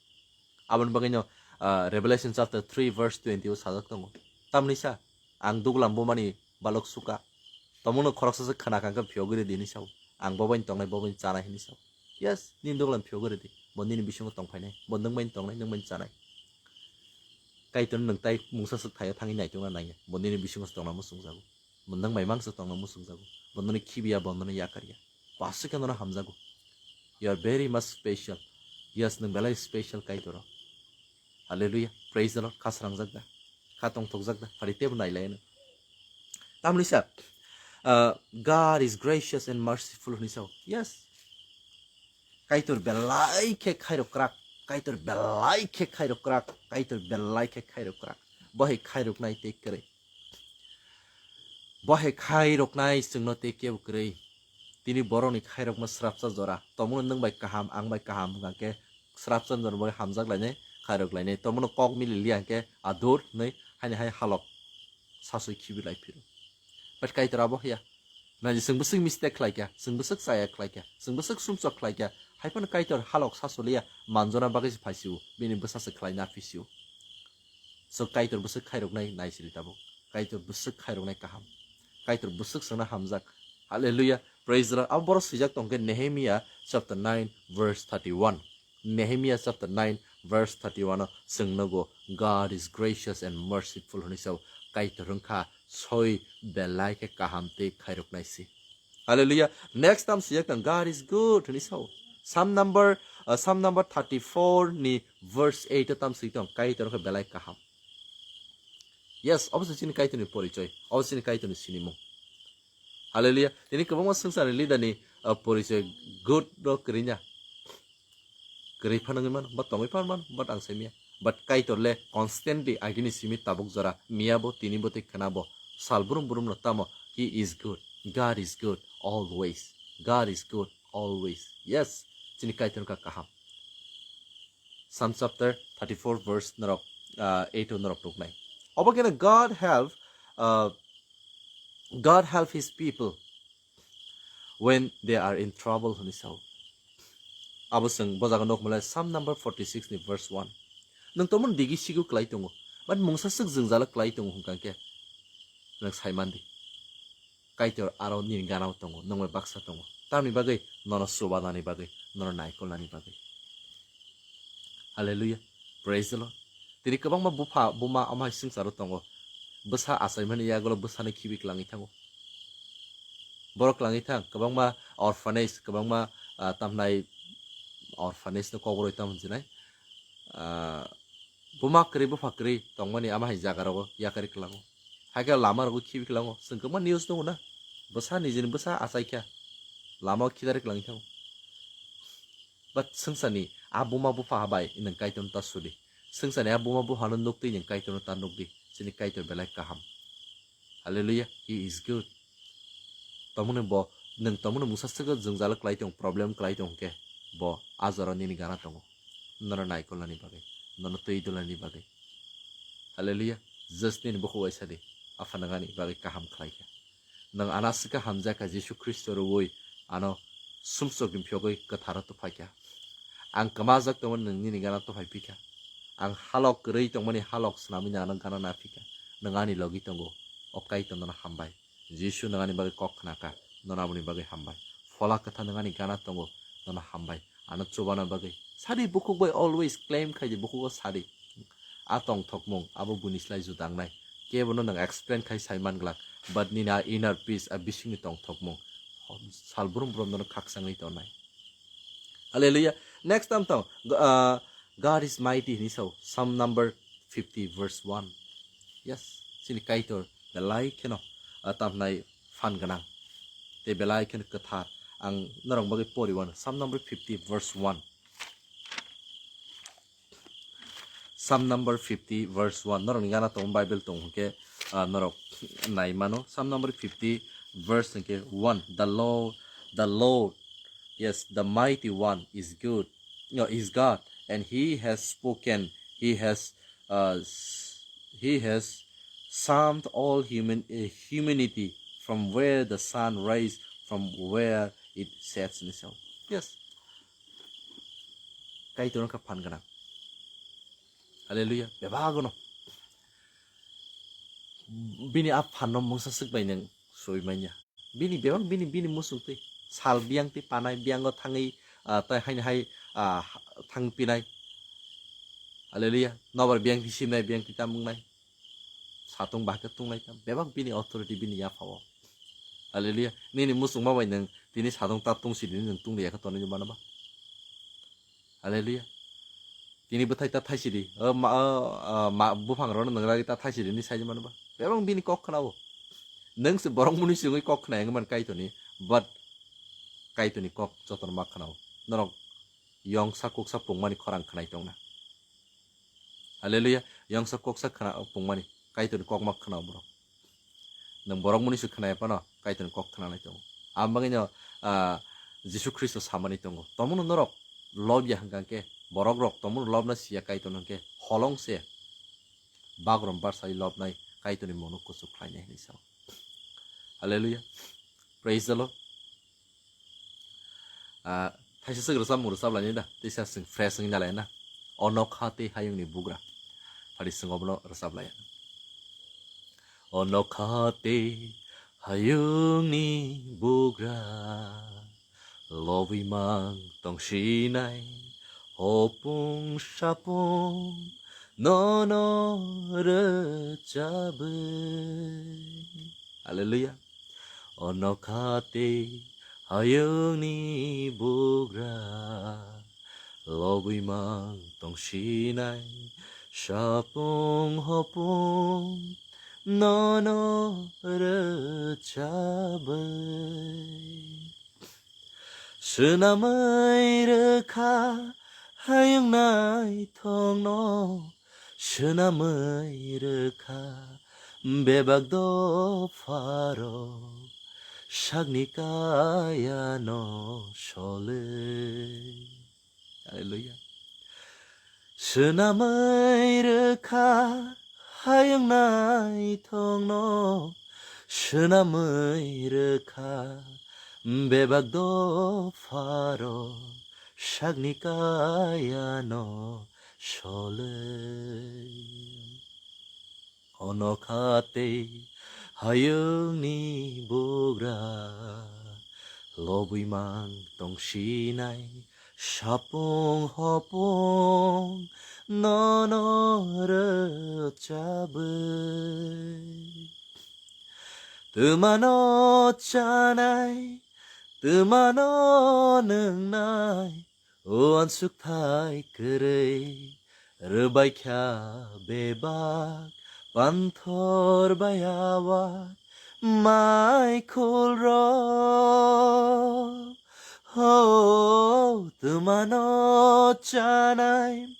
Aboni bagwino, ah, Revelation chapter three verse twenty o sajak tongo. Tamni sa, ang duglam bumani balok suka. Tomungno khoroksa se khna kha khe phiyogwi rwdi hinwi sao. Ang bobaini tongnai, bobaini chanai hinwi sao. Yes, nini duglam phiyogwi rwdi. Bo nini bisingo tongphainai. Bo nwng baini tongnai, nwng baini chanai. Kaitor nwng tai mungsa swk thaio thangwi naitokna nangya. Bo nini bisingo se tongna muchungjago. Bo nwng bai mangsa tongna muchungjago. Bo nono khibiya, bo nono yakarya. Bo aswk khe nono hamjago. You are very much special. Yes, nwng belai special Kaitor o. Hallelujah. Praise the Lord. Kha srangjak da? Kha tongthokjak da? Phari tebo nailai ano. Tamni sa, uh, God is gracious and merciful hinwi sao. Yes. Kaitor belai khe khairok kwrak. Kaitor belai khe khairok kwrak. Kaitor belai khe khairok kwrak. Bo hai khairoknai tei kwrwi. Bo hai khairoknai chwngno tei kebo kwrwi. Tini borokni khairokma srapsa jora. Tomungno nwng bai kaham, ang bai kaham hwnkha khe srapsa jora bai hamjak lainai, khairok lainai. Tomungno kok mili li hwnkhe adur hinwi haini hai halok sasoi khibi lai phiro. But Kaitor abo hiya. Naji chwng bwswk mistake khlai kha, chwng bwswk chaya khlai kha, chwng bwswk sumsok khlai kha. Hai phano Kaitor halok sasoliya manjona bagwi se phaisio, bini bwsa se khlai na phisio. So Kaitor bwswk khairoknai naisili tabuk. Kaitor bwswk khairoknai kaham. Kaitor bwswk swngna hamjak. Hallelujah. Praise the Lord. Abo borok swijak tongkhe Nehemiah chapter nine verse thirty-one. Nehemiah chapter nine verse thirty-one o chwng nugo, "God is gracious and merciful," hwnwi sao. Kaitor wngkha soi belai khe kaham tei khairoknai si. Hallelujah. Next tam swijak tong, "God is good," hwnwi sao. Psalm number, uh, Psalm number thirty-four ni verse eight o tam swijak tong, Kaitor wngkha belai kaham. Yes, obo se chini Kaitorni porichoi, obo se chini Kaitorni sinimung. Hallelujah. Tini kwbangma swngcharni leader ni, uh, porichoi good rok kwrwi na. Kwrwi phano wngwi mano, ba tongwi phano mano, but ang sai miya. But Kaitor le constantly agini simi tabuk jora, miya bo, tini bo tei khwna bo, sal brum brum no tamo, he is good. God is good always. God is good always. Yes, chini Kaitor wngkha kaham. Psalm chapter thirty-four verse norok, uh, eight o norok ruknai. Obo khe God help, uh, God help his people when they are in trouble hwnwi sao. Abo chwng bo jaga nok malai Psalm number forty-six ni verse one. Nwng tomon digi sigo klai tongo, but mungsa swk jwngjalo klai tongo hwnkha khe nwng sai mandi. Kaitor aro nini ganao tongo, nwng bai baksa tongo. Tamni bagwi nono chubanani bagwi, nono naikolnani bagwi. Hallelujah. Praise the Lord. Tini kwbangma bupha, buma, ama hai swngcharo tongo. Bwsa achaimani yagulo bwsano khibi klangwi thango. Borok klangwi thang, kwbangma orphanage, kwbangma, ah, tamhnai orphanage no koboroi tamo hinjinai. Ah, buma kwrwi, bupha kwrwi tongmani ama hai jaga rogo yakari kwlango. Hai khe lama rogo khibi kwlango. Chwng kwbangma news tongo na. Bwsa nijini bwsa achai kha. Lama o khidari kwlangwi thango. But swngcharni A buma bupha bai nwng Kaitorno ta sudi. Swngcharni a buma buphano nuktwi nwng Kaitorno ta nukdi. Chini Kaitor belai kaham. Hallelujah. He is good. Tomoni bo, nwng tomoni mungsa swkhe jwngjalo kwlai tong, problem kwlai tong hwnkhe, bo a jora nini gana tongo. Nono naikolnani bagwi, nono twi dulnani bagwi. Hallelujah. Just nini bukhuk bai sadi, Apha nwng ani bagwi kaham khlaikha. Nwng ano aswk khe hamjakha, Jisu Khristo rwui ano sumsokni phiyogwi kwtharo tubphaikha. Ang kwmajak tongmani nwng nini gana tubphai phikha. Ang halok kwrwi tongmani halok swnamwi nwng ano gana naphikha. Nwng ani logi tongo. O Kaitor nono hambai. Jisu nwng ani bagwi kok khnakha, nono aboni bagwi hambai. Phola kwthar nwng ani gana tongo, nono hambai. Ano chubana bagwi. Sadi bukhuk bai always claim khaidi bukhugo sadi. A tongthokmung, abo buini slai juda wngnai. Kebono nwng explain khai sai man glak. But nini a inner peace, a bisingni tongthokmung, sal brum brum nono khakchangwi tongnai. Hallelujah. Next tam tong, uh, God is mighty hinwi sao. Psalm number fifty verse one. Yes, chini Kaitor belai kheno, uh, tamnai phan gwnang. Tei belai kheno kwthar. Ang norok bagwi pori wano. Psalm number fifty verse one. Psalm number fifty verse one. Norokni gana tong Bible tong hwnkhe, ah, norok nai mano. Psalm number fifty verse hwnkhe one. The Lord, the Lord, yes, the mighty one is good. No, is God, and he has spoken. He has, uh, s- he has summed all human, uh, humanity from where the sun rise, from where it sets. Yes. Kaitor wngkha phan gwnang. Hallelujah. Bebagono. Bini a phanno mungsa swk bai nwng soi manya. Bini bebak bini, bini muchung twi. Sal biyang twi panai biyango thangwi, ah, tai haini hai, ah, thang pinai. Hallelujah. Nobar biyang twi simnai, biyang twi tamung nai. Satung bahai khe tung lai kha. Bebak bini authority bini yapha o. Hallelujah. Nini muchungma bai nwng tini satung ta tung sidi nwng tung liya khe tonwi mano ba. Hallelujah. Tini bwthai ta thaisidi. O ma, o, o, ma, buphang rok nwng ragwi ta thaisidi ni sai mano ba. Bebak bini kok khna o. Nwng se borok muni singwi kok khna yang man Kaitorni. But Kaitorni kok jotono ma khna o. Norok yongsa kuksa pungmani khorang khnai tongna. Hallelujah. Yongsa koksa khna pungmani. Kaitorni kok ma khna borok. Nwng borok muni se khna ya phano Kaitorni kok khna lai tongo. Ang bagwi no, ah, Jisu Khristo samani tongo. Tomono norok lob ya hwnkha khe, borok rok tomono lobna siya Kaitorno hwnkhe holong se bagrom barsai lobnai Kaitorni mungno kuchuk khlainai hinwi sao. Hallelujah. Praise the Lord. Ah, thaisa swk rwchapmung rwchap lainai da, teisa chwng fresh wngwi na lai na. O nokha tei hayungni bugra. Phari chwng obono rwchap lai. O nokha tei hayungni bugra, lobwi mang tong sinai, hopung sapung nono rwchabwi. Hallelujah. O nokha tei hayungni bugra, lobwi mang tong sinai, sapung hopung nono rwchabwi. Swnamwi rwkha hayung naithokno, swnamwi rwkha bebak dopharok, sakni kayano solwi. Hallelujah. Swnamwi rwkha hayung naithokno, swnamwi rwkha bebak dopharok, sakni kayano solwi. O nokha tei hayungni bugra, lobwi mang tong sinai, sapung hopung nono rwchabwi. Twmano chanai, twmano nwngnai, uansukthai kwrwi rwbaikha bebak panthor bai awak maikhulrok. Ho, Twmano chanai,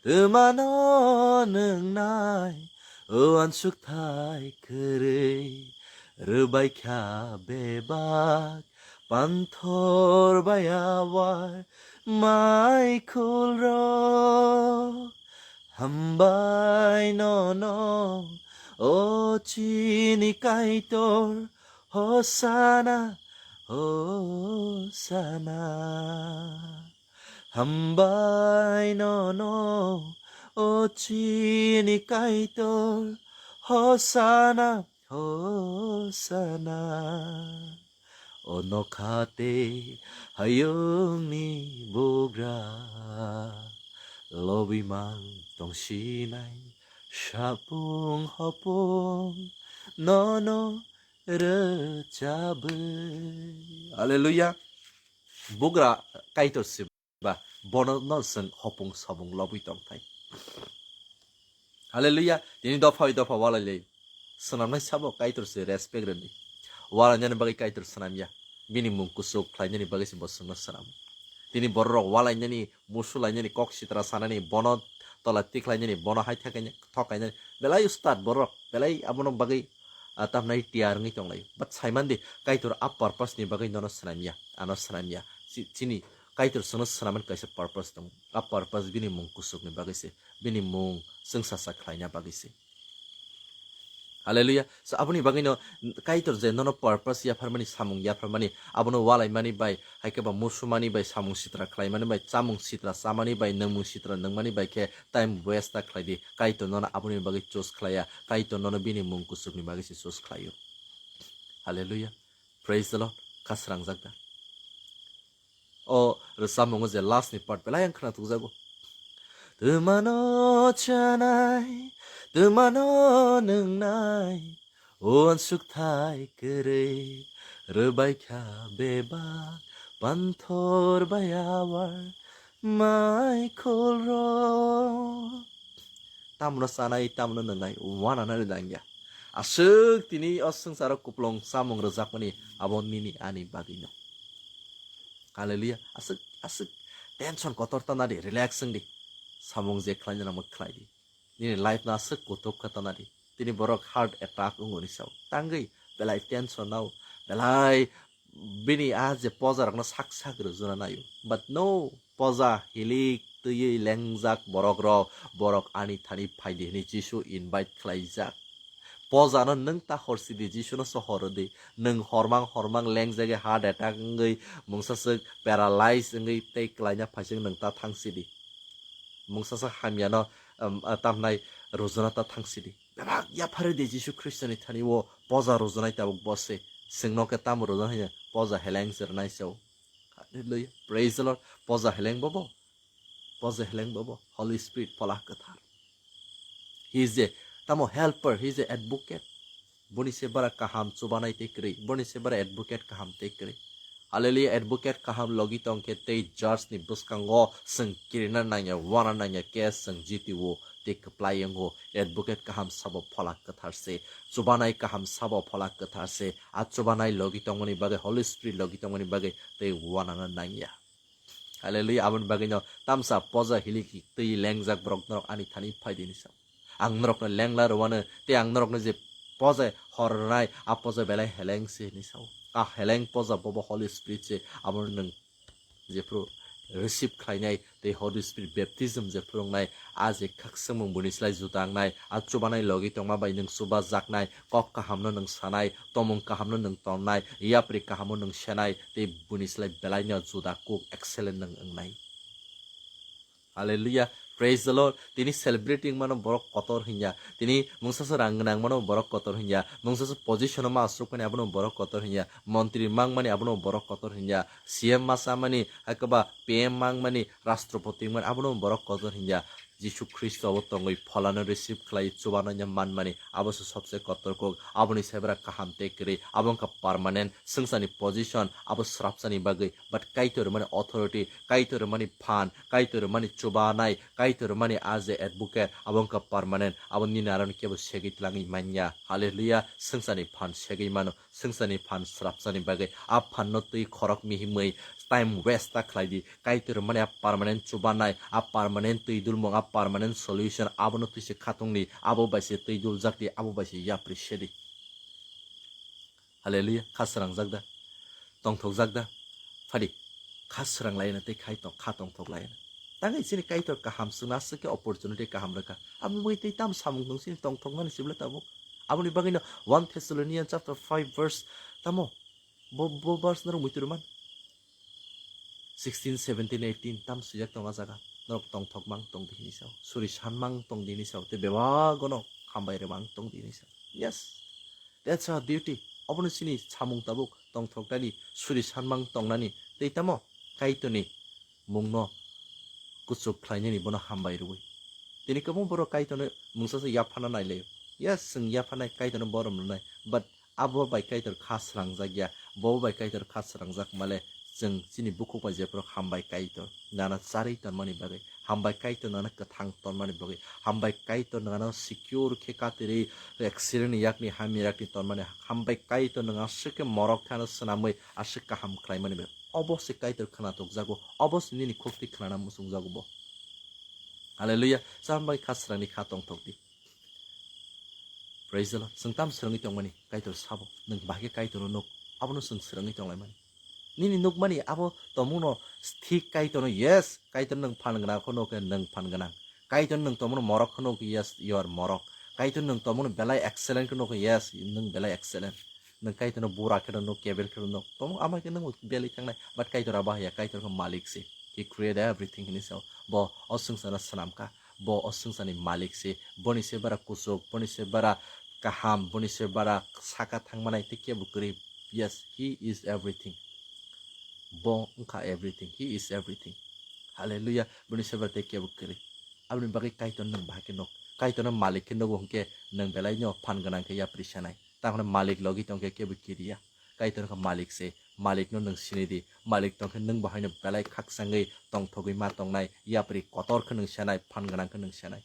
twmano nwngnai, uansukthai kwrwi rwbaikha bebak, panthor bai awar mai khulrok. Hambai nono, o chini Kaitor, Hosana, Hosana. Hambai nono, o chini Kaitor, Hosana, Hosana. O nokhate hayungni bugra, lobimang tongsinai, sapung hopung nono rwchabwi. Hallelujah. Bugra Kaitor si ba, bono no chwng hopung sobung lobwi tongthai. Hallelujah. Tini dopha bai dopha walai lai. Swnamnai sabo Kaitor se respect rwdi. Walainani bagwi Kaitor swnamya. Bini mung kuchuk khlainani bagwi se bo chwngno swnam. Tini bororok walainani, musu lainani, kok sitra sanani, bono tola tikhlainani, bono hai thakainani, thokainani. Belai ustad bororok, belai abono bagwi, ah, tamnai tiyar wngwi tonglaio. But saimandi, Kaitor a purpose ni bagwi nono swnamya, ano swnamya. Si-, chini Kaitor chwngno swnamani kaisa purpose tongo. A purpose bini mung kuchukni bagwi se, bini mung chwngsacha khlaina bagwi se. Hallelujah. So, aboni bagwino Kaitor je nono purpose yapharmani, samung yapharmani, abono walaimani bai, hai khe ba musumani bai, samung sitra khlaimani bai, chamung sitra chamani bai, nwngmung sitra nwngmani bai khe time waste ta khlai di. Kaitor nono aboni bagwi choose khlaiya. Kaitor nono bini mung kuchukni bagwi se choose khlaio. Hallelujah. Praise the Lord. Khasrangjak da. O rwchapmungo je last ni part belai ang khna tukjago. Twmano chanai, twmano nwngnai, uansukthai kwrwi rwbaikha bebak, panthor bai awar mai khulrok. Tamno chanai, tamno nwngnai, uananani nangya. Aswk tini o swngcharo kuplung chamung rwjakmani abo nini ani bagwino. Hallelujah. Aswk, aswk tension kotor tana di, relax wng di. Samung je khlaina nangma khlai di. Nini life no aswk kutuk kha tana di. Tini borok heart attack wngoni sao. Tangwi belai tension nao, belai bini a je poja rokno sak sak rwjuna naio. But no, poja hilik twiwi lengjak borok rok, borok ani thani phaidi hwnwi Jisu invite khlaijak. Poja no nwng ta horsi di, Jisu no so horo di. Nwng hormang hormang lengjagwi heart attack wngwi mungsa swk paralyze wngwi tei klaina phaising nwng ta thangsi di. Mungsa swk hamya no, um, uh, tamnai rwjuna ta thangsi di. Bebak yaphari di Jisu Khristo ni thani o poja rwjunai tabuk bo se. Chwng no khe tamo rwjuna hanya poja heleng se rwnai se o. Hallelujah. Praise the Lord. Poja heleng bobo. Poja heleng bobo. Holy Spirit, Phola Kwthar. He is a tamo helper, he is a advocate. Boni se bara kaham chubanai tei kwrwi. Boni se bara advocate kaham tei kwrwi. Hallelujah, advocate kaham logi tong khe tei judge ni bwskango chwng kirina nangya, wana nangya, case chwng jiti o tei kwplai wngo. Advocate kaham sabo Phola Kwthar se, chubanai kaham sabo Phola Kwthar se, a chubanai logi tongmani bagwi, Holy Spirit logi tongmani bagwi tei wanana nangya. Hallelujah, aboni bagwino tamsa poja hiliki twi lengjak borok norok ani thani phai di hinwi sa. Ang norokno lengla rwano tei ang norokno je poja hor rwnai, a poja belai heleng se hinwi sa. A heleng poja bobo Holy Spirit se, abono nwng jephru receive khlainai tei Holy Spirit baptism je phwrwngnai, a je khakchangmung buni slai juda wngnai, a chubanai logi tongma bai nwng chubajaknai, kok kahamno nwng sanai, tomung kahamno nwng tonnai, yapri kahamno nwng senai, tei buni slai belaino juda kuk excellent nwng wngnai. Hallelujah. Praise the Lord. Tini celebrating mano borok kotor hinya. Tini mungsa se rang gwnang mano borok kotor hinya. Mungsa se position ma asuk mani abono borok kotor hinya. Montri mang mani abono borok kotor hinya. C M ma sa mani, hakaba P M mang mani, Rashtrapati mang mani abono borok kotor hinya. Jisu Khristo abo tongwi pholano receive khlai chubano nya man mani abo se sobse kotor kok. Aboni sebra kaham tei kwrwi. Abo wngkha permanent swngcharni position. Abo srapsani bagwi. But Kaitor mani authority, Kaitor mani phan, Kaitor mani chubanai, Kaitor mani a je advocate, abo wngkha permanent, abo nini aro ni kebo segwi tlangwi manya. Hallelujah, swngcharni phan segwi mano, Swngcharni phan srapsani bagwi a phanno twi khorok mihimwi time waste ta khlai di. Kaitor mani a permanent chubanai, a permanent twi dulmung, a permanent solution, abono twi se khatungdi, abo bai se twi duljak di, abo bai se yapri se di. Hallelujah. Kha srangjak da? Tongthokjak da? Phadi. Kha srang laina tei khai tong, kha tongthok laina. Tangwi chini Kaitor kaham chwngno aswk khe opportunity kaham rwkha. Aboni bagwi tei tam samung tong chini tongthokmani sibla tabuk. Aboni bagwino one Thessalonians chapter five verse tamo? Bo, bo verse norok muitu rwman? Sixteen, seventeen, eighteen tam swijak tongo jaga. Norok tongthok mang tong di hinwi sao. Suri san mang tong di hinwi sao. Tei bebagono hambai rwmang tong di hinwi sao. Yes. That's our duty. Obono chini samung tabuk tongthoknani, suri sanmang tongnani, tei tamo Kaitorni mungno kuchuk khlainani bono hambai rwui. Tini kwbang borok Kaitorno mungsa se yaphana nailaio. Yes, chwng yaphanai Kaitorno borom rwnai. But abo bai Kaitor kha srangjak ya. Bo bai Kaitor kha srangjak male chwng chini bukhuk bai jephuru hambai Kaitor nana charwi tonmani bagwi, hambai Kaitor nana kwthang tonmani bagwi, hambai Kaitor nana secure khe katirwi accident ni yakni hamya yakni tonmani, hambai Kaitor nang aswk khe morok khe ano swnamwi aswk kaham khlaimani bagwi. Obo se Kaitor khwnathokjago, obo se nini khukti khwnana muchungjago bo. Hallelujah. Sa hambai kha srangni kha tongthok di. Praise the Lord. Chwng tam srangwi tongmani Kaitor sabo. Nwng bahai khe Kaitorno nuk. Abono chwng srangwi tonglaimani. Nini nukmani abo tongmungno thik Kaitorno, yes, Kaitor nwng phan gwnang kho nuk khe nwng phan gwnang. Kaitor nwng tongmungno morok kho nuk, yes, you are morok. Kaitor nwng tongmungno belai excellent kho nuk khe, yes, nwng belai excellent. Nwng Kaitorno bura khe nuk, kebel khe nuk. Tongmung ama khe nwng belai thangnai, but Kaitor abo haya, Kaitor khe malik se. He create everything hini sao. Bo o swngcharno swnamkha. Bo o swngcharni malik se. Boni se bara kuchuk, boni se bara kaham, boni se bara saka thangmanai tei kebo kwrwi. Yes, he is everything. Bo wngkha everything. He is everything. Hallelujah. Boni se bara tei kebo kwrwi. Aboni bagwi Kaitor nwng bahai khe nuk. Kaitorno malik khe nugo hwnkhe nwng belai no phan gwnang khe yapri sanai. Tamo malik logi tongkhe kebo kiriya. Kaitor wngkha malik se, malikno nwng sini di, malik tongkhe nwng bo haino belai khakchangwi tongthogwi ma tongnai, yapri kotor khe nwng senai, phan gwnang khe nwng senai.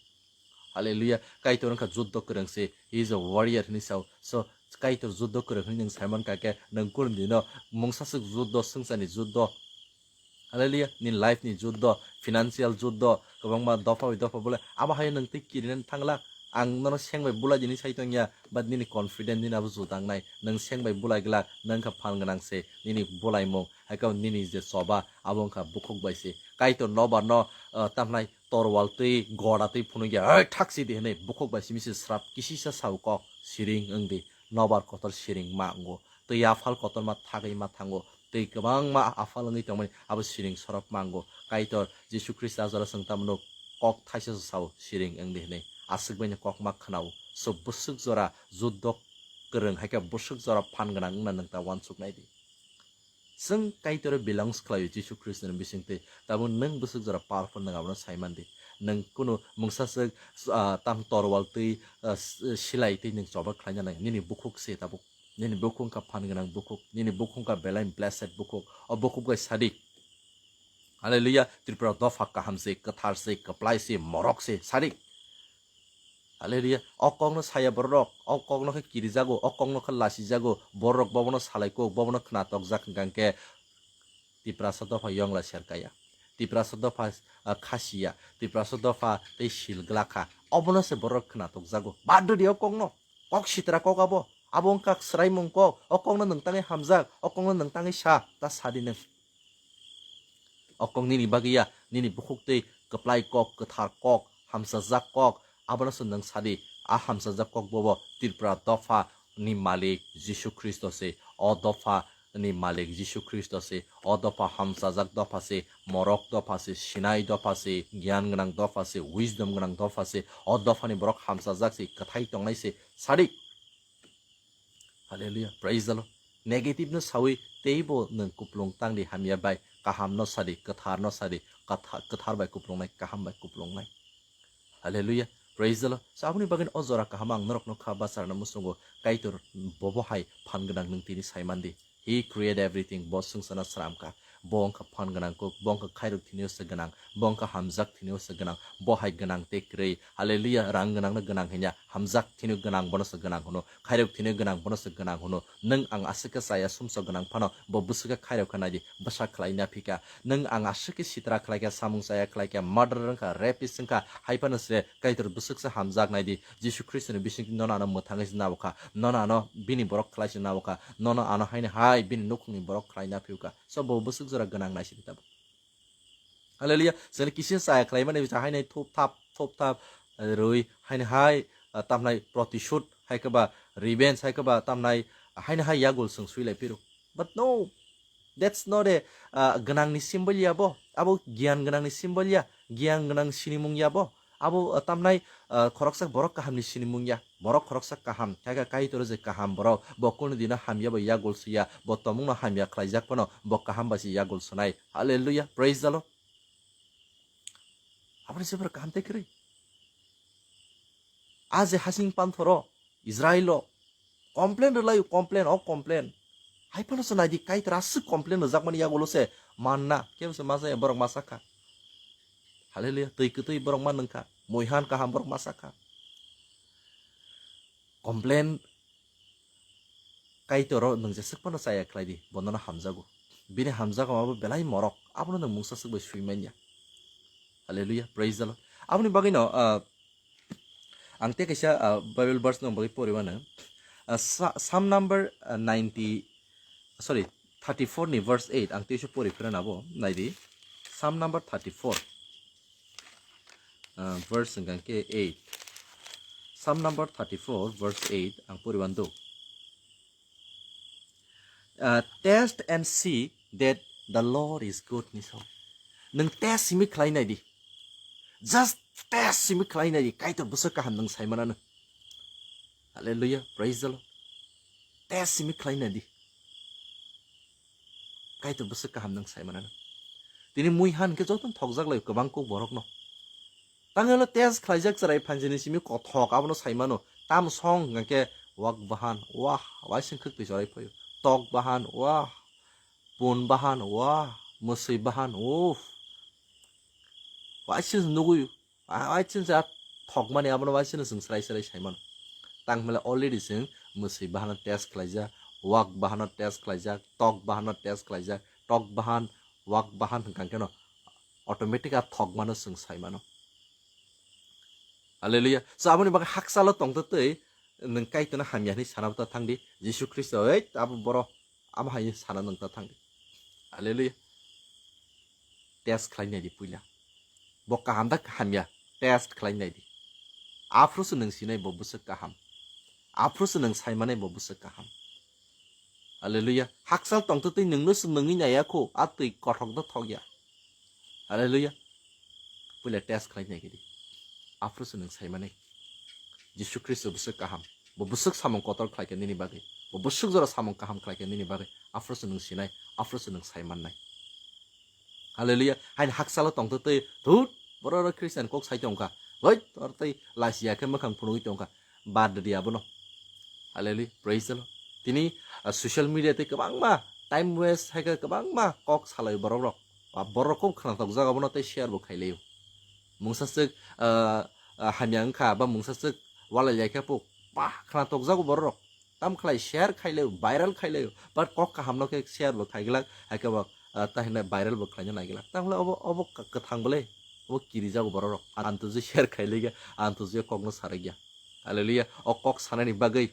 Hallelujah. Kaitor wngkha juddo kwrwng se, he is a warrior hinwi sao. So, Kaitor juddo kwrwng hinwi nwng saiman kha khe, nwng kulum dino mungsaswk juddo, swngcharni juddo. Hallelujah. Nini life ni juddo, financial juddo, kwbangma dopha bai dopha bole. Abo hai nwng tei kirinani thangla. Ang nono seng bai bulai dini sai tongya, but nini confident nini abo judangnai. Nwng seng bai bulai glak, nwng kha phan gwnang se, nini bulaimung, hai khe nini je choba, abo wngkha bukhuk bai se. Kaitor nobar no, ah, tamhnai torwal twi, goda twi phunukya, "Oi, thak si di," hinwi bukhuk bai simi se srap, kisisa sao kok, siring wng di, nobar kotor siring ma wngo. Twi aphal kotorma thagwi ma thango, twi kwbangma aphal wngwi tongmani abo siring sorop mango. Kaitor Jisu Khristo a jora chwng tamno kok thaisa sao siring wng di hinwi aswk baino kok ma khwnao. So bwswk jora juddo kwrwng hai khe bwswk jora phan gwnang wngna nwng ta uansuk nai di. Chwng Kaitor belongs khlaio Jisu Khristo ni bisingtwi, tabuk nwng bwswk jora powerful nwng abono sai man di. Nwng kunu mungsaswk, ah, tam torwal twi, ah, s-, silai twi nwng choba khlaina nang nini bukhuk se tabuk. Nini bukhuk wngkha phan gwnang bukhuk, nini bukhuk wngkha belai blessed bukhuk. O bukhuk bai sadi. Hallelujah, Tripura dopha kaham se, kwthar se, kwplai se, morok se, sadi. Hallelujah, o kokno saya borok, o kokno khe kirijago, o kokno khe lasijago, borok bobono salai kok, bobono khwnatok jak hwnkha khe Tiprasa dopha yongla serkaya. Tiprasa dopha, ah, khasiya. Tiprasa dopha tei sil glakha. Obono se borok khwnatok jago. Bad di o kokno. Kok sitra kok abo. Abo wngkha swraimung kok. O kokno nwng tangwi hamjak. O kokno nwng tangwi sa. Ta sadi nwng. O kok nini bagwi ya. Nini bukhuk twi kwplai kok, kwthar kok, hamsajak kok. Abono se nwng sadi. A hamsajak kok bobo Tripura dopha ni malik Jisu Khristo se. O dopha ni malik Jisu Khristo se, o dopha hamsajak dopha se, morok dopha se, sinai dopha se, giyan gwnang dopha se, wisdom gwnang dopha se, o dophani borok hamsajak se, kwthai tongnai se, sadi. Hallelujah, praise the Lord. Negative no sawi teibo nwng kuplung tangdi hamya bai, kaham no sadi, kwthar no sadi, kwtha-, kwthar bai kuplungnai, kaham bai kuplungnai. Hallelujah. Praise the Lord. So, aboni bagwi o jora kaham ang norokno kha bacharna muchungo Kaitor bobo hai phan gwnang nwng tini sai mandi. He create everything. Bo swngcharno sramkha. Bo wngkha phan gwnang kuk, bo wngkha khairok thini o se gwnang, bo wngkha hamjak thini o se gwnang, bo hai gwnang tei kwrwi. Hallelujah, rang gwnang no gwnang hinya, hamjak thini o gwnang bono se gwnang hwno, khairok thini o gwnang bono se gwnang hwno. Nwng ang aswk khe chaya sumsok gwnang phano, bo bwswk khe khairok khe naidi, bwsa khlai na phika. Nwng ang aswk khe sitra khlai kha, samung chaya khlai kha, murder wngkha, rapist wngkha, hai phano se Kaitor bwswk se hamjak naidi. Jisu Khristo ni bisingtwi nono ano mwthangwi se nabo kha, nono ano bini borok khlai se nabo kha, nono ano haino hai bini nukhungni borok khlai na phiyok kha. So bo bwswk jora gwnang naisidi tabuk. Hallelujah. Chwngno kisa chaya khlai mani bisa haino thop thap, thop thap, eh, rwi haino hai, ah, tamnai protishud, hai khe ba revenge, hai khe ba tamnai haino hai yagul chwng swi lai phiro. But no, that's not a, ah, gwnangni symbol ya bo. Abo giyan gwnangni symbol ya, giyan gwnang sinimung ya bo. Abo, ah, tamnai, ah, khoroksa borok kahamni sinimung ya. Borok khoroksa kaham, kha khe Kaitor je kaham borok, bo kunu dino hamya bai yagul swi ya, bo tongmungno hamya khlaijak phano, bo kaham bai se yagul swnai. Hallelujah, praise the Lord. Aboni se borok kaham tei kwrwi. A je hasing panthoro, Israilo, complain rwlaio, complain, o complain. Hai phano se naidi Kaitor aswk complain rwjakmani yagulo se manna, kebo se masa ya borok masa kha. Hallelujah, twi kwtwi borok man nungkha, muihan kaham borok masa kha. Complain Kaitor o nwng jeswk phano chaya khlai di, bono no hamjago. Bini hamjakma bo belai morok, abono nwng mungsa swk bai swi manya. Hallelujah, praise the Lord. Aboni bagwi no, ah, ang tei kaisa, ah, Bible verse no bagwi pori mano. Ah, Sa-, Psalm number, ah, ninety, sorry, thirty-four ni verse eight, ang tei se pori phira nabo, naidi. Psalm number thirty-four. Ah, verse hwnkha khe eight. Psalm number thirty-four, verse eight, ang pori mando. Ah, "Test and see that the Lord is good," ni sao. Nwng test simi khlai nai di. Just test simi khlai nai di. Kaitor bwswk kaham nwng sai manano. Hallelujah. Praise the Lord. Test simi khlai nai di. Kaitor bwswk kaham nwng sai manano. Tini mui han khe joto thokjak lai kwbang kuk borok no. Tangelo test khlaijak chwrai phanjini simi kothok abono sai mano. Tam song hwnkhe wak bahan, wah, waising khwk twi chwrai phaio. Tok bahan, wah, pun bahan, wah, mwswi bahan, uff. Waising nugui, waising se thokmani abono waising chwng chwrai chwrai sai mano. Tang hwnle already chwng mwswi bahano test khlaijak, wak bahano test khlaijak, tok bahano test khlaijak, tok bahan, wak bahan hwnkha khe no automatic a thokmano chwng sai mano. Hallelujah. So aboni bagwi hakchalo tongtwtwi nwng Kaitorno hamya hwnwi sana bwtha thangdi. Jisu Khristo, ei, abo boro, amo hai sana nwng ta thangdi. Hallelujah. Test khlai naidi puila. Bo kaham da hamya, test khlai naidi. Aphuru se nwng sinai bo bwswk kaham. Aphuru se nwng saimanai bo bwswk kaham. Hallelujah. Hakchal tongtwtwi nwngno se nwngwi naiya kho, a twi kothok da thokya. Hallelujah. Puila test khlai nai khe di. Aphuru se nwng saimanai. Jisu Khristo bwswk kaham. Bo bwswk samung kotor khlai khe nini bagwi. Bo bwswk jora samung kaham khlai khe nini bagwi. Aphuru se nwng sinai. Aphuru se nwng saimannai. Hallelujah. Haini hakchalo tongtwtwi thut. Borok Christian kok sai tongkha. Hoi, tor tei lachiya khe mwkhang phunugwi tongkha. Bad di abono. Hallelujah. Praise the Lord. Tini, ah, social media tei kwbangma time waste hai khe kwbangma kok salai borok rok. Ba borok kok khwnatok jaga bono tei share bo khailaio. Mungsa swk, ah, ah, hamya wngkha ba mungsa swk walai lai khe puk. Ba khwnatok jago borok rok. Tam khlai share khailaio, viral khailaio. But kok kaham no khe share bo khaiglak. Hai khe bo, ah, tahina viral bo khlaina naiglak. Tam khlai obo, obo kwthang bole. Obo kiri jago borok rok. Antuji share khailaikha, antuji kokno saraikha. Hallelujah. O kok sanani bagwi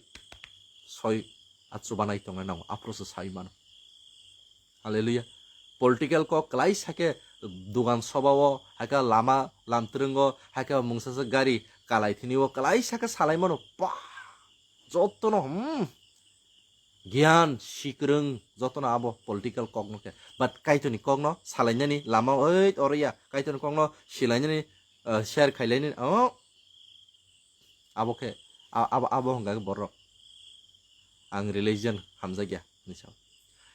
soi achubanai tongnai nango. Aphuru se sai mano. Hallelujah. Political kok kwlai sake dugan sobao, haikhe lama lamtwrwngo, haikhe mungsa se gari kalai thini o kwlai sake salai mano. Pah! Jotono, hmm, giyan, sikrwng, jotono abo political kokno khe. But Kaitorni kokno salainani lama oi oro ya. Kaitorni kokno silainani, eh, share khailainani, oh, abo khe, a-, abo, abo hwnka khe borok. Ang religion hamjakya, hinwi sa.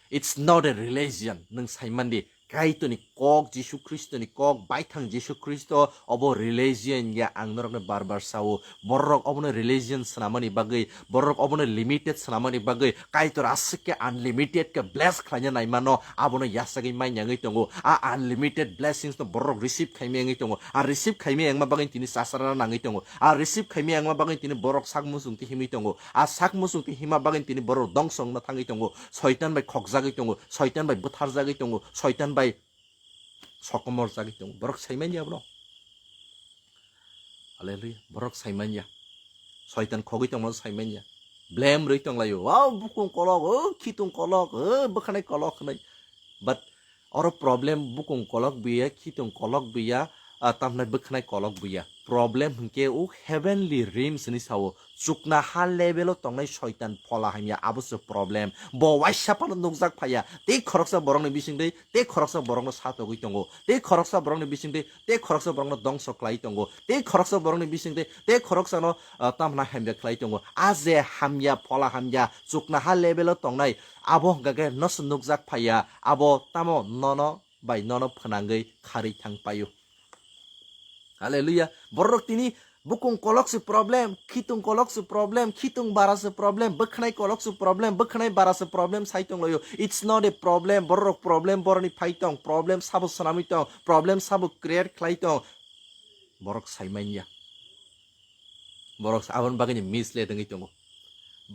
It's not a religion. Nwng saimandi, Kaitorni kok, Jisu Khristo ni kok, baithang Jisu Khristo, obo religion ya, ang norok no bar bar sao. Borok obo no religion swnamani bagwi, borok obo no limited swnamani bagwi, Kaitor aswk khe unlimited khe bless khlaina naimano, abono yasagwi manya wngwi tongo. A unlimited blessings no borok receive khaimaya wngwi tongo. A receive khaimaya wngma bagwi tini chasarna nangwi tongo. A receive khaimaya wngma bagwi tini borok sak muchung twi himwi tongo. A sak muchung twi hima bagwi tini borok dongso wngna thangwi tongo. Soitan bai khokjagwi tongo. Soitan bai bwtharjagwi tongo. Soitan bai sokomor jagwi tongo. Borok saimanya abono. Hallelujah. Borok saimanya. Soitan khogwi tongmano saimanya. Blame rwi tonglaio. Wow, bukung kolok, o khitung kolok, o bwkhanai kolok hwnwi. But oro problem bukung kolok buya, khitung kolok buya, ah, tamhnai bwkhanai kolok buya. Problem hwnkhe o heavenly realms hwnwi sao. Chukna ha level o tongnai soitan phola hamya, abo se problem. Bo waisa phano nukjak phaiya. Tei khoroksa borokni bisingtwi, tei khoroksa borokno satogwi tongo. Tei khoroksa borokni bisingtwi, tei khoroksa borokno dongso khlai tongo. Tei khoroksa borokni bisingtwi, tei khoroksano, ah, tamna hamya khlai tongo. A je hamya, phola hamya, chukna ha level o tongnai, abo hwnkha khe noso nukjak phaiya. Abo tamo nono bai nono phwnangwi kharwi thang paio. Hallelujah. Borok tini bukung kolok se problem, khitung kolok se problem, khitung bara se problem, bwkhnai kolok se problem, bwkhnai bara se problem sai tonglaio. It's not a problem. Borok problem boroni phai tong, problem sabo swnamwi tong, problem sabo create khlai tong. Borok saimanya. Borok aboni bagwi ni misled wngwi tongo.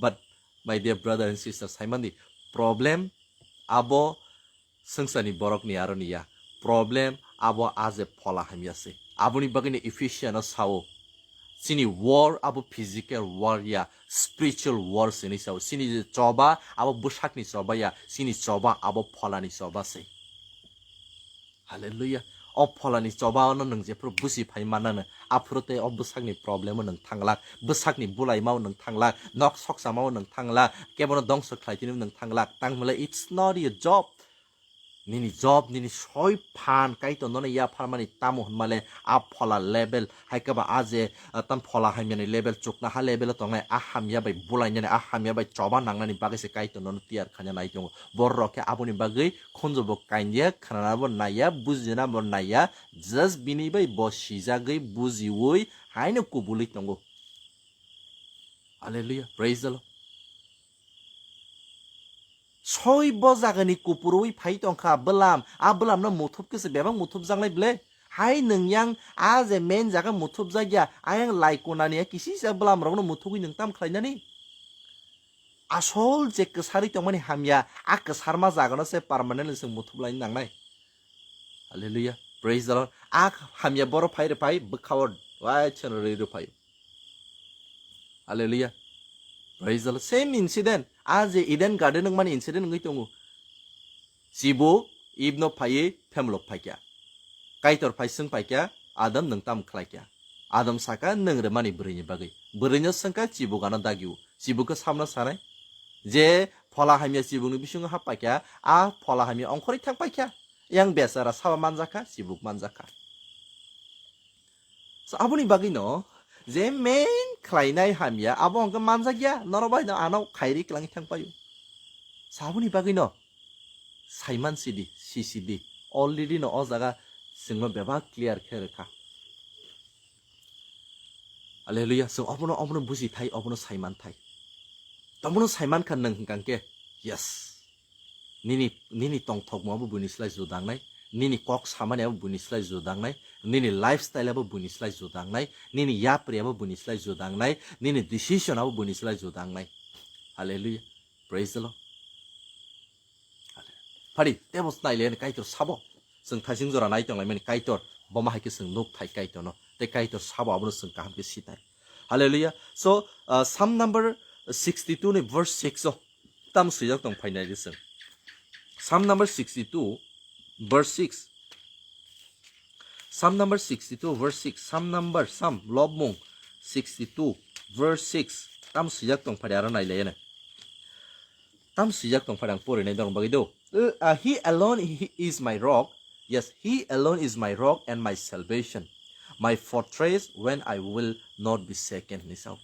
But my dear brother and sister, saimandi, problem abo swngcharni borokni aroni ya. Problem abo a je phola hamya se. Aboni bagwino Ephesian o sao, chini war abo physical war ya, spiritual war se hinwi sao. Chini je choba abo bwsakni choba ya, chini choba abo pholani choba se. Hallelujah. O pholani choba ono nwng jephuru busi phai mannano, aphuru tei o bwsakni problem o nwng thanglak, bwsakni bulaima o nwng thanglak, nok sokchama o nwng thanglak, kebono dongso khlai tini nwng thanglak. Tangmale, it's not your job. Nini job, nini soi phan Kaitor nono yapharmani tamo hwnmale a phola level, hai khe ba a je, ah, tam phola hamyani level, chukna ha level o tongnai, a hamya bai bulainani, a hamya bai choba nangnani bagwi se Kaitor nono tiyar khaina nai tongo. Borok khe aboni bagwi khunjubo kainya, khnanabo naiya, bujinabo naiya, just bini bai bo sijagwi, bujiwi, haino kubului tongo. Hallelujah, praise the Lord. Soi bo jagani kupurwi phai tongkha bwlam, a bwlamno muthub khe se bebak muthubjaknai ble. Hai nwng yang a je main jaga muthubjakya, ayang lai konani a kisisa bwlamrokno muthubwi nwng tam khlainani? Asol je kwsarwi tongmani hamya, a kwsarma jagano se permanently chwng muthublai nangnai. Hallelujah. Praise the Lord. A hamya boro phai rw phai bwkhao wai chwng rwi rw phai. Hallelujah. Praise the Lord. Same incident. A je Eden Garden wngmani incident wngwi tongo. Chibuk Eve no phaiwi phemlok phaikha. Kaitor phai swng paikha, Adam, nwng tamo khlaikha? Adam saka, nwng rwmani bwrwini bagwi. Bwrwino swngkha, chibuk ano dagio. Chibukno samno sanai? Je phola hamya chibukni bisingo hap paikha, a phola hamya ongkhorwi thang paikha. Yang bechara sabo manjakha, chibuk manjakha. So, aboni bagwino je main khlainai hamya, abo hwnkhe manjakya, norok bai no ano khairi kwlangwi thang paio. So, aboni bagwino saiman sidi, sisidi, already no o jaga chwngno bebak clear khe rwkha. Hallelujah, chwng obono, obono buji thai, obono saiman thai. Tomono saiman kha nwng hwnkha khe, yes. Nini, nini tongthokmung abo buini slai juda wngnai, nini kok samani abo buini slai juda wngnai, nini lifestyle abo buini slai juda wngnai, nini yapri abo buini slai juda wngnai, nini decision abo buini slai juda wngnai. Hallelujah. Praise the Lord. Phari, tebo naile ani Kaitor sabo. Chwng thaising jora nai tonglaimani Kaitor, bo ma hai khe chwng nuk thai Kaitorno. Tei Kaitor sabo abono chwng kaham khe sithai. Hallelujah. So, uh, Psalm number sixty-two ni verse six o tam swijak tong phainai di chwng. Psalm number sixty-two, verse six. Psalm number sixty-two, verse six. Psalm number, Psalm, lobmung sixty-two, verse six. Tam swijak tong phari aro nailaiya nai. Tam swijak tong phari ang porinai dong bagwi do. Uh, uh, he alone he is my rock. Yes, he alone is my rock and my salvation. My fortress when I will not be shaken. Ni sao.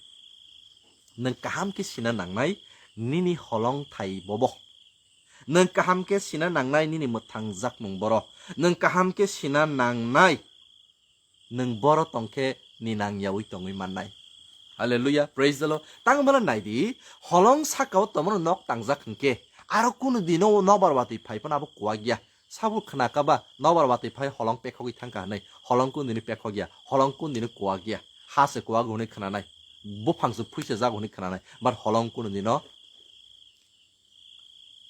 Nwng kaham khe sina nangnai, nini holong thai bobo. Nwng kaham khe sina nangnai nini mwthangjakmung boro. Nwng kaham khe sina nangnai nwng boro tongkhe ni nangyawi tongwi mannai. Hallelujah, praise the Lord. Tang bala naidi, holong sakao tomono nok tangjak hwnkhe, aro kunu dino nobar watwi phai phano abo kuwak ya. Sabo khna kaba nobar watwi phai holong pekhogwi thangkha hwnwi, holong kunu dino pekhok ya, holong kunu dino kuwak ya. Ha se kuwak hwnwi khnanai, buphang se phuisa jak hwnwi khnanai, but holong kunu dino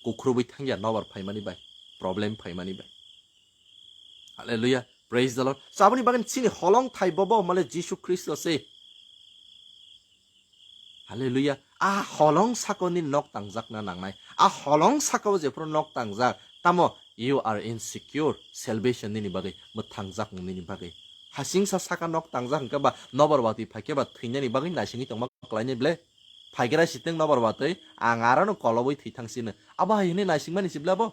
kukrubwi thangya nobar phaimani bai, problem phaimani bai. Hallelujah. Praise the Lord. So aboni bagwi chini holong thai bobo male Jisu Khristo se. Hallelujah. A holong sako ni nok tangjakna nangnai. A holong sako jephru nok tangjak. Tamo you are insecure. Salvation nini bagwi, mwthangjakmung nini bagwi. Hasingsa saka nok tangjak hwnkhe ba nobar watwi phaikhe ba thwinani bagwi naisingwi tongma kwlainai ble. Phaigra siteng nobar watwi ang arano kolobwi thwi thangsino. Abo hai hwnwi naisingmani sibla bo.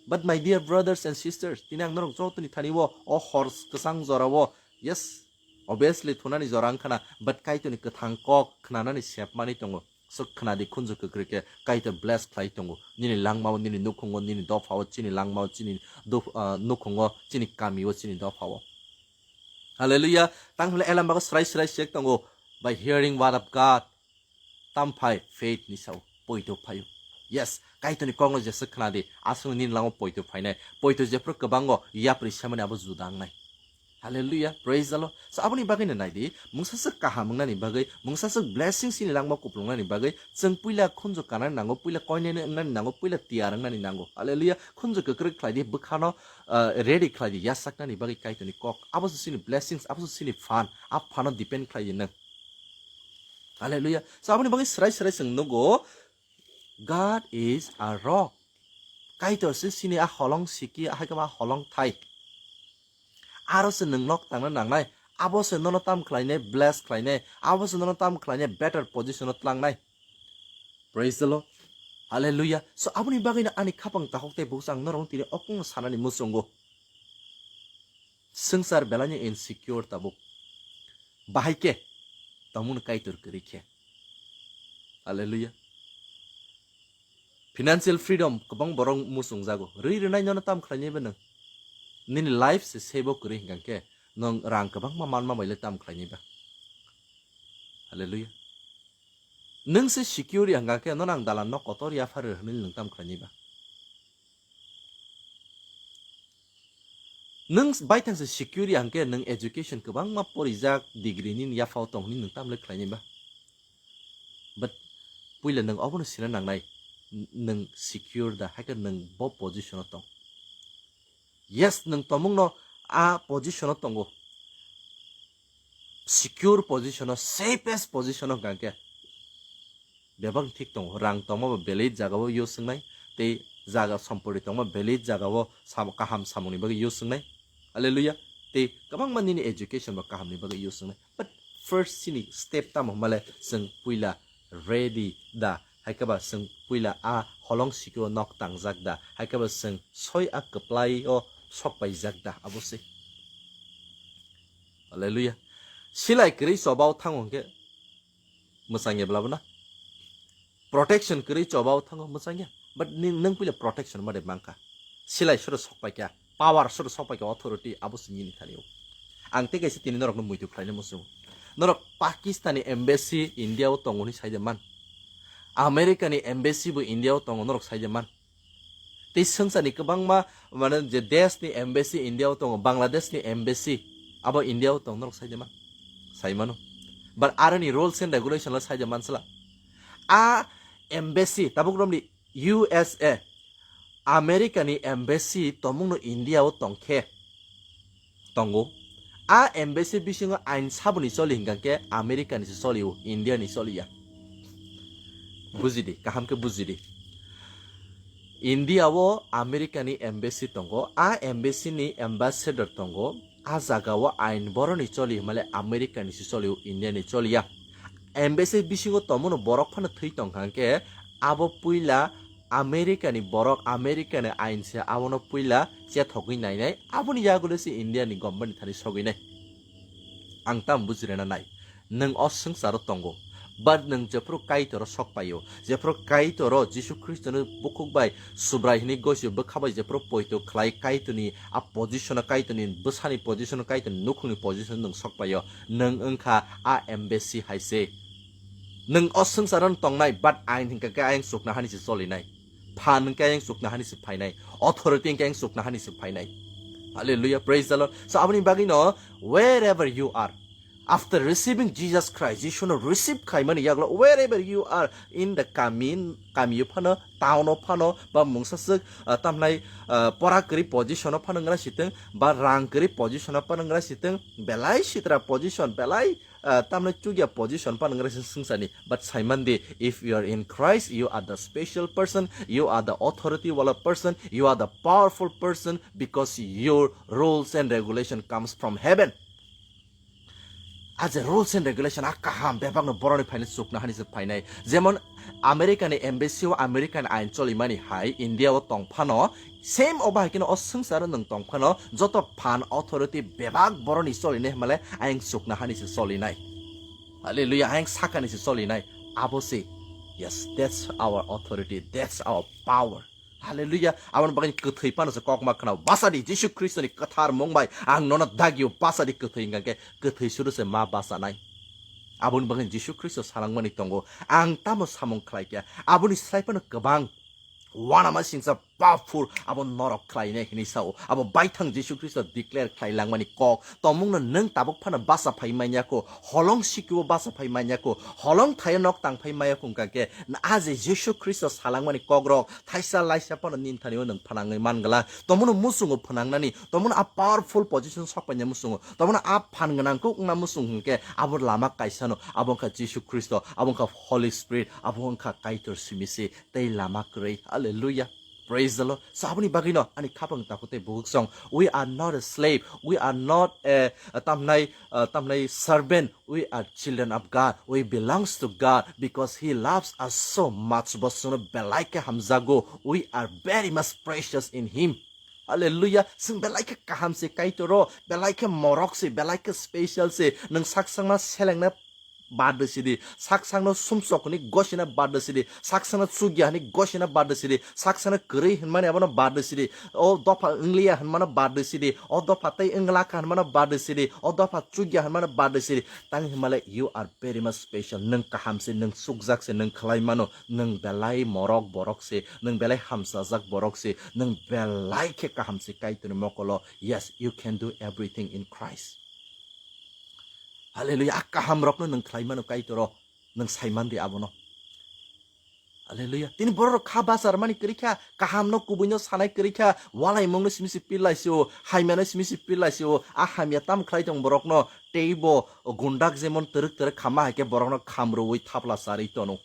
But my dear brothers and sisters, tini ang norok jotoni thani o, o hor kwchang jora o, yes, obviously thunani jora wngkhana, but Kaitorni kwthang kok khnanani sepmani tongo. So khnadi khunju kwkrwi khe Kaitor bless khlai tongo. Nini langmao, nini nukhungo, nini dophao, chini langmao, chini doph-, ah, nukhungo, chini kamio, chini dophao. Hallelujah. Tang hwnle elam bago srai srai sek tongo. By hearing word of God. Tam phai faith ni sao poito phaio. Yes, Kaitorni kokno jesa khnadi, aswk nini lango poito phainai. Poito jephru kwbango yapri semani abo juda wngnai. Hallelujah, praise the Lord. So aboni bagwi no naidi, mungsa swk kaham wngnani bagwi, mungsa swk blessings ni langma kuplungnani bagwi, chwng puila khunju kanani nango, puila koinene wngnani nango, puila tiyar wngnani nango. Hallelujah, khunju kwkrwi khlaidi, bwkhano, uh, ready khlaidi, yasaknani bagwi Kaitorni kok. Abo se chini blessings, abo se chini phan, a phano depend khlaidi nwng. Hallelujah. So aboni bagwi srai srai chwng nugo, God is a rock. Kaitor se chini a holong siki, a hai khe ba holong thai. Aro se nwng nok tangna nangnai. Abo se nono tam khlainai, bless khlainai. Abo se nono tam khlainai, better position o tlangnai. Praise the Lord. Hallelujah. So aboni bagwi no ani khapang takhok tei buksa ang norok tini okung sanani muchungo. Swngchar belai no insecure tabuk. Bahai khe tongmung Kaitor kwrwi khe. Hallelujah. Financial freedom kwbang borok muchungjago. Rwi rwnai nono tam khlainai ba nwng. Nini life se sebo kwrwi hwnkha khe nwng rang kwbangma manma bai le tam khlainai ba. Hallelujah. Nwng se secure ya hwnkha khe nono ang dalan no kotor yaphar rw hwnwi nwng tam khlainai ba. Nwng baithang se secure ya hwnkhe nwng education kwbangma porijak, degree nini yaphao tong hwnwi nwng tamle khlainai ba. But puila nwng obono sina nangnai, n-, nwng secure da, hai khe nwng bo position o tong. Yes, nwng tomungno a position o tongo. Secure position o, safest position o hwnkha khe. Bebak thik tongo. Rang tongma bo belai jaga o use wngnai. Tei jaga sompori tongma belai jaga o sam-, kaham samung ni bagwi use wngnai. Hallelujah. Tei kwbangma nini education bo kaham ni bagwi use wngnai. But first chini step tamo hwnba le chwng puila ready da. Hai khe ba chwng puila a holong siki o nok tangjak da. Hai khe ba chwng soi a kwplai o sok paijak da. Abo se. Hallelujah. Silai kwrwi choba o thango hwnkhe mwchangya bla bo na. Protection kwrwi choba o thango mwchangya. But ni-, nwng puila protection ma de mangkha. Silai soro sok paikha, power soro sok paikha, authority abo se nini thani o. Ang tei kaisa tini norok no muitu khlaina muchungo. Norok Pakistan ni embassy India o tongo hwnwi sai de man. America ni embassy bo India o tongo norok sai de man. Tei swngcharni kwbangma, mane, je desh ni embassy India o tongo, Bangladesh ni embassy abo India o tongo, norok sai de man? Sai mano. But aroni rules and regulation lo sai de man sala. A embassy, tabuk romni U S A, America ni embassy tomungno India o tongkhe, tongo. A embassy bisingo ain saboni choli hingka khe America ni se choli o, India ni choli ya. Bujidi, kaham khe bujidi. India o America ni embassy tongo, a embassy ni ambassador tongo, a jaga o ain boroni choli himale America ni se choli o, India ni choli ya. Embassy bisingo tomono borok phano thwi tongkha hingke abo puila America ni borok, America ni ain se abono puila chethogwi nainai, aboni yagulo se India ni government ni thani sogwi nai. Ang tamo bujirina nai, nwng o swngcharo tongo, But nwng jephuru Kaitoro sok paio, jephuru Kaitoro Jisu Khristono bukhuk bai Subrai hwnwi gosio bwkha bai jephuru poito khlai Kaitorni a position-o, Kaitorni bwsani position-o, Kaitorni nukhungni position-o nwng sok paio, nwng wngkha a embassy hai se. Nwng o swngcharo tongnai, but ain hinkha khe ayang chukna hani se cholinai. Phan hinkhe ayang chukna hani se phainai. Authority hinkhe ayang chukna hani se phainai. Hallelujah, praise the Lord. So aboni bagwi no, wherever you are, after receiving Jesus Christ, Jisuno receive khaimani yaglo, wherever you are, in the kami, kami phano, town o phano, ba mungsa swk, ah, tamnai, ah, pora kwrwi position o phano ngra siteng, ba rang kwrwi position o phano ngra siteng, belai sitra position, belai, ah, tamnai chukya position phano ngra siteng swngchani. But saimandi, if you are in Christ, you are the special person, you are the authority wala person, you are the powerful person, because your rules and regulation comes from heaven. A je rules and regulation a kaham bebakno boroni phaino chukna hani se phainai. Jemon America ni embassy o American ain cholimani hai India o tong phano, same o bahai keno o swngcharo nwng tong phano joto phan authority bebak boroni cholinai hwnmale ayang chukna hani se cholinai. Hallelujah, ayang sakani se cholinai. Abo se, yes, that's our authority, that's our power. Hallelujah. Aboni bagwi kwthwi phano se kokma khna. Basa di Jisu Khristo ni kwthar mung bai. Ang nono dagio basa di kwthwi hwnkha khe kwthwi suru se ma basa nai. Aboni bagwi Jisu Khristo salangmani tongo. Ang tamo samung khlai kya. Aboni slai phano kwbang wanama singsa powerful abo norok khlai nai hinwi sao. Abo baithang Jisu Khristo declare khlai langmani kok. Tomungno nwng tabuk phano basa phai manya kho, holong sikio basa phai manya kho, holong thaio nok tang phai maya kho, hwnkha khe a je Jisu Khristo salangmani kokrok thaisa laisa phano nini thani o nwng phanangwi man glak. Tomungno muchungo phanangnani, tomungno a powerful position sok paina muchungo, tomungno a phan gwnang khe wngna muchung hwnkhe abo lama kaisano, abo wngkha Jisu Khristo, abo wngkha Holy Spirit, abo wngkha Kaitor simi se tei lama kwrwi. Hallelujah. Praise the Lord. So aboni bagwino ani khapang takhuk tei bukhuk song, we are not a slave, we are not a, a tamnai, a tamnai servant, we are children of God, we belongs to God because He loves us so much. Bo chwngno belai khe hamjago, we are very much precious in Him. Hallelujah. Chwng belai khe kaham se Kaitoro, belai khe morok se, belai khe special se. Nwng sak sakma selengna bardi sidi, sak sakno sumsok hwnwi gosina bardi sidi, sak sakno chukya hwnwi gosina bardi sidi, sak sakno kwrwi hwnmani abono bardi sidi, o dopha wngliya hwnmano bardi sidi, o dopha tei wnglakha hwnmano bardi sidi, o dopha chukya hwnmano bardi sidi. Tang hinmale, you are very much special. Nwng kaham se, nwng chukjak se, nwng khlai mano, nwng belai morok borok se, nwng belai hamsajak borok se, nwng belai khe kaham se Kaitorni mokolo. Yes, you can do everything in Christ. Hallelujah. A kaham rokno nwng khlai mano Kaitoro, nwng sai man di abono. Hallelujah. Tini borok rok kha bachar mani kwrwi kha, kaham no kubui no sanai kwrwi kha, walai mung no simi si pil lai si o, hamya no simi si pil lai si o, a hamya tam khlai tong borok no, tei bo gundak jemon twrwk twrwk khamma hai khe borok no kham rwui thapla charwi tono.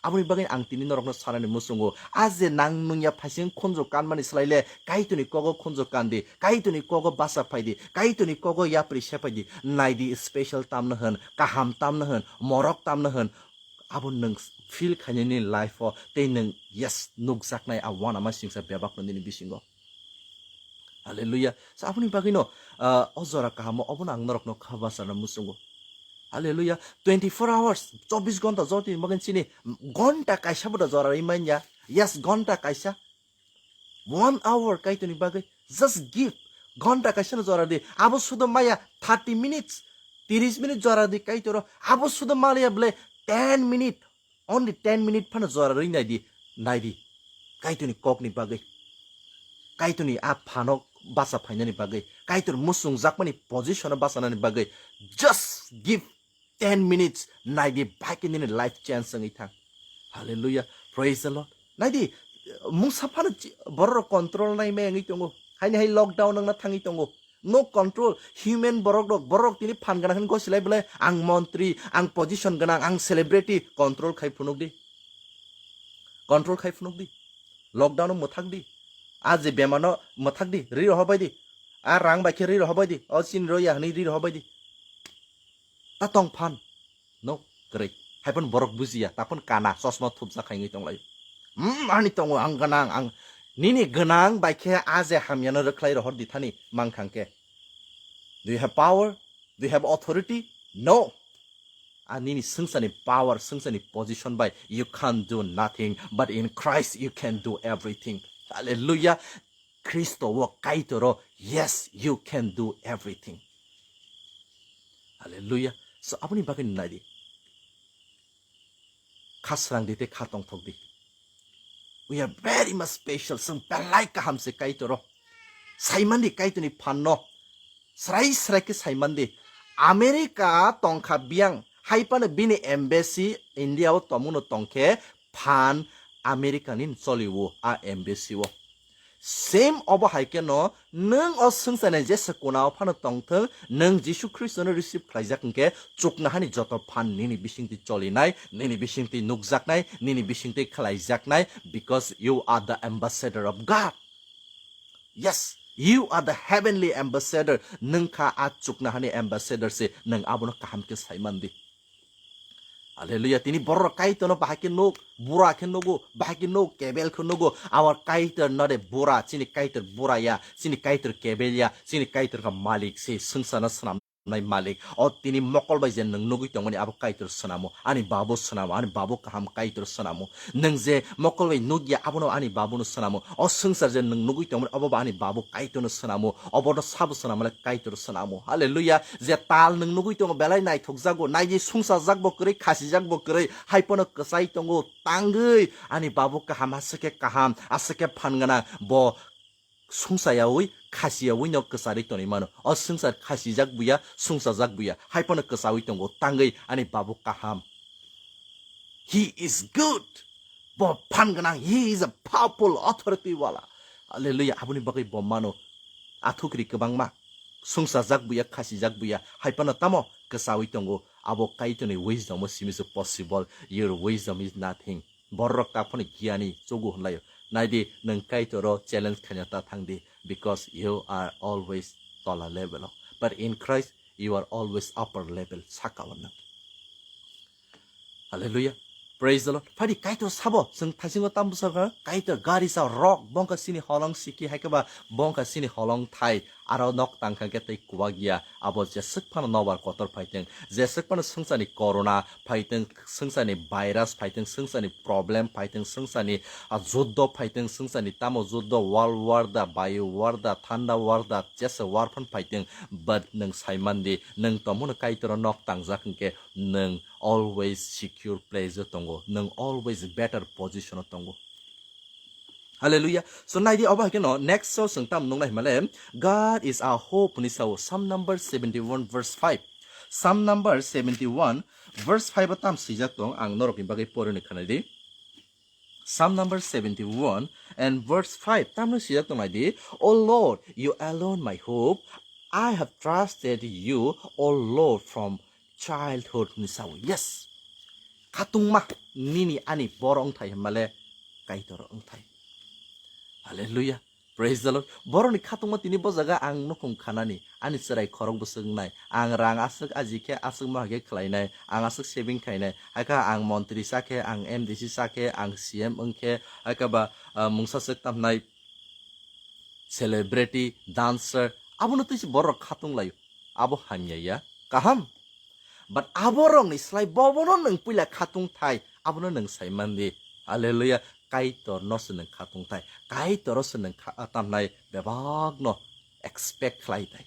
Aboni bagwi ang tini norokno sanani muchungo, a je nang nungya phaising khunju kanmani slai le Kaitorni kogo khunju kandi, Kaitorni kogo basa phaidi, Kaitorni kogo yapri sepaidi, naidi special tamno hwn, kaham tamno hwn, morok tamno hwn, abo nwng feel khainani life o tei nwng yes nukjaknai a wanama singsa bebakno nini bisingo. Hallelujah. So aboni bagwino, ah, o jora kahamo obono ang norokno kha bachana muchungo. Hallelujah. Twenty-four hours, chobbish ghonta jotoni bagwi chini ghonta kaisa bo da jora rwi manya. Yes, ghonta kaisa. One hour Kaitorni bagwi just give. Ghonta kaisa no jora di. Abo sudo maya thirty minutes, tris minute jora di Kaitoro. Abo sudo maliya bole ten minute. Only ten minute phano jora rwi nai di, nai di. Kaitorni kokni bagwi. Kaitorni a phano bacha phainani bagwi. Kaitor muchungjakmani position o bachanani bagwi. Just give ten minutes, nai di, bai khe nini life change wngwi thang. Hallelujah. Praise the Lord. Nai di, mungsa phano chi-, borok rok control nai maya wngwi tongo. Haini hai lockdown wngna thangwi tongo. No control, human borok rok, borok rok tini phan gwnang hwnwi gosilai belai, ang montri, ang position gwnang, ang celebrity, control khai phunuk di. Control khai phunuk di. Lockdown o mwthak di. A je bemar no mwthak di, ri rohor bai di. A rang bai khe ri rohor bai di, o chini rw ya hwnwi ri rohor bai di. Ta tong phan. No, kwrwi. Hai phano borok bujiya, ta phano kana, chosma thupjak hai wngwi tonglaio. Hmm, ani tongo, ang gwnang, ang. Nini gwnang bai khe a je hamyano rwkhlai rohor di thani, mang thang khe. Do you have power? Do you have authority? No. Ani ni swngchani power, swngchani position bai you can't do nothing, but in Christ you can do everything. Hallelujah. Kristo o Kaitoro, yes, you can do everything. Hallelujah. So aboni bagwi nai di. Kha srang di tei kha tongthok di. We are very much special. Chwng belai kaham se Kaitoro. Saimandi Kaitorni phanno. Srai srai khe saimandi. America tongkha biyang. Haipano bini embassy India o tongmano tongkhe phan America ni choli o a embassy o. Same obo hai khe no nwng o swngcharni jesa kona o phano tongthwng, nwng Jisu Khristono receive khlaijak hwnkhe chuknohani joto phan nini bisingtwi cholinai, nini bisingtwi nukjaknai, nini bisingtwi khlaijaknai, because you are the ambassador of God. Yes, you are the heavenly ambassador. Nwng kha a chuknohani ambassador se, nwng abono kaham khe saimandi. Hallelujah. Tini borok Kaitorno bahai khe nuk, bura khe nugo, bahai khe nuk, kebel khe nugo. Our Kaitor not a bura, chini Kaitor bura ya, chini Kaitor kebel ya, chini Kaitor kha malik se, swngcharno swnamnai malik. O tini mokol bai je nwng nugwi tongmani abo Kaitor swnamo, ani babu swnamo, ani babu kaham Kaitor swnamo. Nwng je mokol bai nukya abono ani babuno swnamo. O swngchar je nwng nugwi tongmani obo bo ani babu Kaitorno swnamo, obono sabo swnamale Kaitor swnamo. Hallelujah. Je tal nwng nugwi tongo belai naithokjago, naidi sungsajak bo kwrwi, khasijak bo kwrwi, hai phano kwchai tongo, tangwi ani babu kaham, aswk khe kaham, aswk khe phan gwnang, bo sungsayawi, khasiyawi no kwcharwi tonwi mano. O swngchar khasijak buya, sungsajak buya, hai phano kwchawi tongo, tangwi ani babu kaham. He is good. Bo phan gwnang, he is a powerful authority wala. Hallelujah, aboni bagwi bo mano. Athukri kwbangma. Sungsajak buya, khasijak buya. Hai phano tamo kwchawi tongo. Abo Kaitorni wisdom o simi se possible. Your wisdom is nothing. Borok tak phano giyani chugo hwnlaio. Naidi, nwng Kaitoro challenge khaina ta thangdi, because you are always tola level o. But in Christ, you are always upper level, saka o nwng. Hallelujah. Praise the Lord. Phadi Kaitor sabo, chwng thaisingo tambusa kha, Kaitor gari sa rok, bongkha sini holong siki, hai khe ba bongkha sini holong thai, aro nok tangkha khe tei kuwak ya, abo jeswk phano nobar kotor phaiteng, jeswk phano swngchani corona phaiteng, swngchani virus phaiteng, swngchani problem phaiteng, swngchani, ah, juddo phaiteng, swngchani tamo juddo, world war da, bio war da, thanda war da, jesa war phan phaiteng, but nwng saimandi, nwng tomono Kaitoro nok tangjak hwnkhe, nwng always secure place o tongo, nwng always better position o tongo. Hallelujah. So naidi obo hai khe no next o chwng tam nungnai himale, God is our hope hwnwi sao Psalm number seventy-one verse five. Psalm number seventy-one verse five o tam swijak tong, ang norokni bagwi porinwi khwnai di. Psalm number seventy-one and verse five tamno swijak tong naidi, "O Lord, you alone my hope. I have trusted you, O Lord, from childhood," hwnwi sao. Yes. Khatungma nini ani boro wngthai himale Kaitor wngthai. Hallelujah. Praise the Lord. Borokni khatungma tini bo jaga ang nukhung khanani, ani chwrai khorok bwswk wngnai, ang rang aswk aji khe aswk ma hai khe khlainai, ang aswk saving khainai, hakhe ang montri cha khe, ang M D C cha khe, ang C M wng khe, hakhe ba, ah, mungsa swk tamnai celebrity, dancer, abono twi se borok khatung laio. Abo hamya ya, kaham. But aborokni slai bobono nwng puila khatung thai, abono nwng sai mandi. Hallelujah. Kaitor no se nwng khatung thai. Kaitor o se nwng kha-, tamnai bebak no expect khlai thai.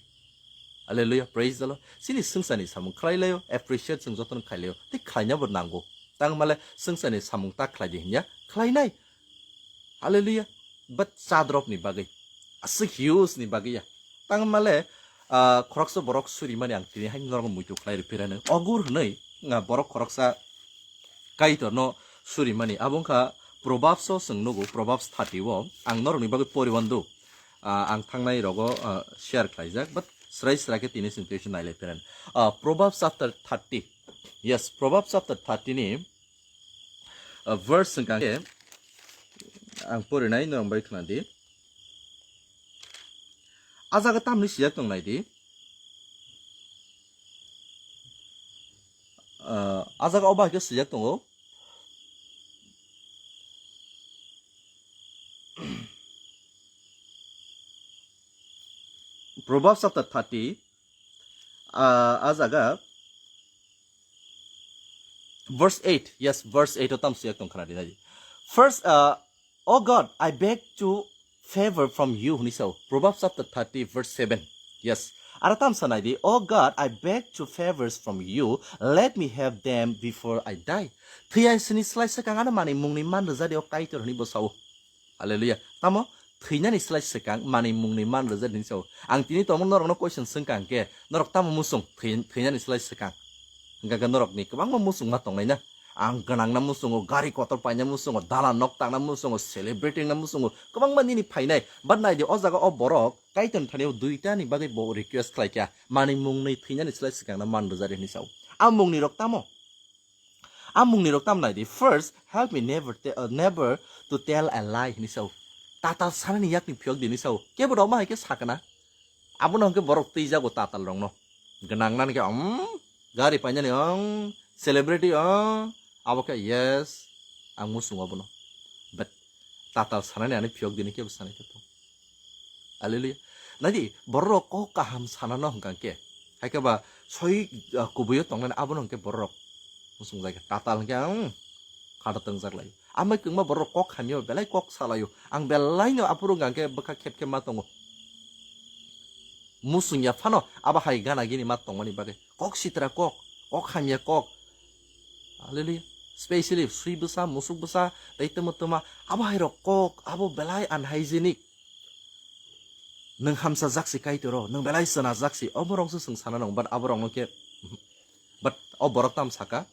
Hallelujah. Praise the Lord. Chini swngchani samung khlai laio, appreciate chwng jotono khlai laio. Tei khlaina bo nango. Tangmale swngchani samung ta khlai di hinya, khlainai. Hallelujah. But chadrop ni bagwi. Aswk huge ni bagwi ya. Tangmale, ah, khoroksa borok surimani ang tini hai norok muitu khlai rw phirano. Ogur hwnwi, ah, borok khoroksa Kaitor no surimani. Abo wngkha Proverbs o chwng nugo, Proverbs thirty o. Ang norokni bagwi poriwando. Ah, ang thangnai rogo, ah, share khlaijak, but srai srai khe tini chwng tei nailai phirano. Ah, Proverbs chapter thirty. Yes, Proverbs chapter thirty ni, ah, verse hwnkha khe ang porinai norok bai khna di. A jaga tamni sijak tong nai di. Ah, a jaga obo hai khe sijak tongo. Proverbs chapter thirty, ah, a jaga Verse eight, yes, verse eight o tamsui yak tong khna di nai. First, uh, "Oh God, I beg to favor from you," hwnwi sao. Proverbs chapter thirty, verse seven. Yes. Aro tamsa nai di, "Oh God, I beg to favors from you. Let me have them before I die." Thwi ai sini slai swkang ano manwi mungni man rwja di o Kaitor hwnwi bo sao. Hallelujah. Tamo thwinani slai swkang manwi mungni man rwja di hwnwi sao. Ang tini tomo norokno question swngkha hwnkhe, norok tamo musung thwi-, thwinani slai swkang? Hwnkha khe norokni kwbangma musung ma tongnai na. Ang gwnangna musungo, gari kotor paina musungo, dalan nok tangna musungo, celebrity wngna musungo, kwbangma nini phainai. But nai di, o jaga o borok Kaitorni thani o duita ni bagwi bo request khlai kha, manwi mungni thwinani slai swkangno man rwja di hwnwi sao. A mungni rok tamo? A mungni rok tamo nai di, "First, help me never te-, uh, never to tell a lie," hwnwi sao. Tatal sanani yakni phiyok di hwnwi sao. Kebo rok ma hai khe sakna. Abono hwnkhe borok twijago tatal rokno. Gwnang nani khe, um, gari painani, um, celebrity, um, abo khe, yes, ang musungo abono. But tatal sanani ani phiyok dini kebo sanai khe tong. Hallelujah. Nadi, borok kok kaham sanano hwnkha khe. Hai khe ba soi, ah, kubuio tongnani abono hwnkhe borok musung jai khe. Tatal hwnkhe, um, khata twngjak lai. Amai kwngma borok kok hamya belai kok salaio. Ang belaino aphuru hwnkha khe bwkha khet khe ma tongo. Musung ya phano abo hai gana gini ma tongmani bagwi. Kok sitra kok, kok hamya kok. Hallelujah. Specially sui bwsa, musuk bwsa, tei tamo toma, abo hai rok kok, abo belai unhygienic. Nwng hamsa jaksi Kaitor o, nwng belai chwna jaksi, obo rok se chwng sana nang, but abo rok no khe, but o borok tam saka,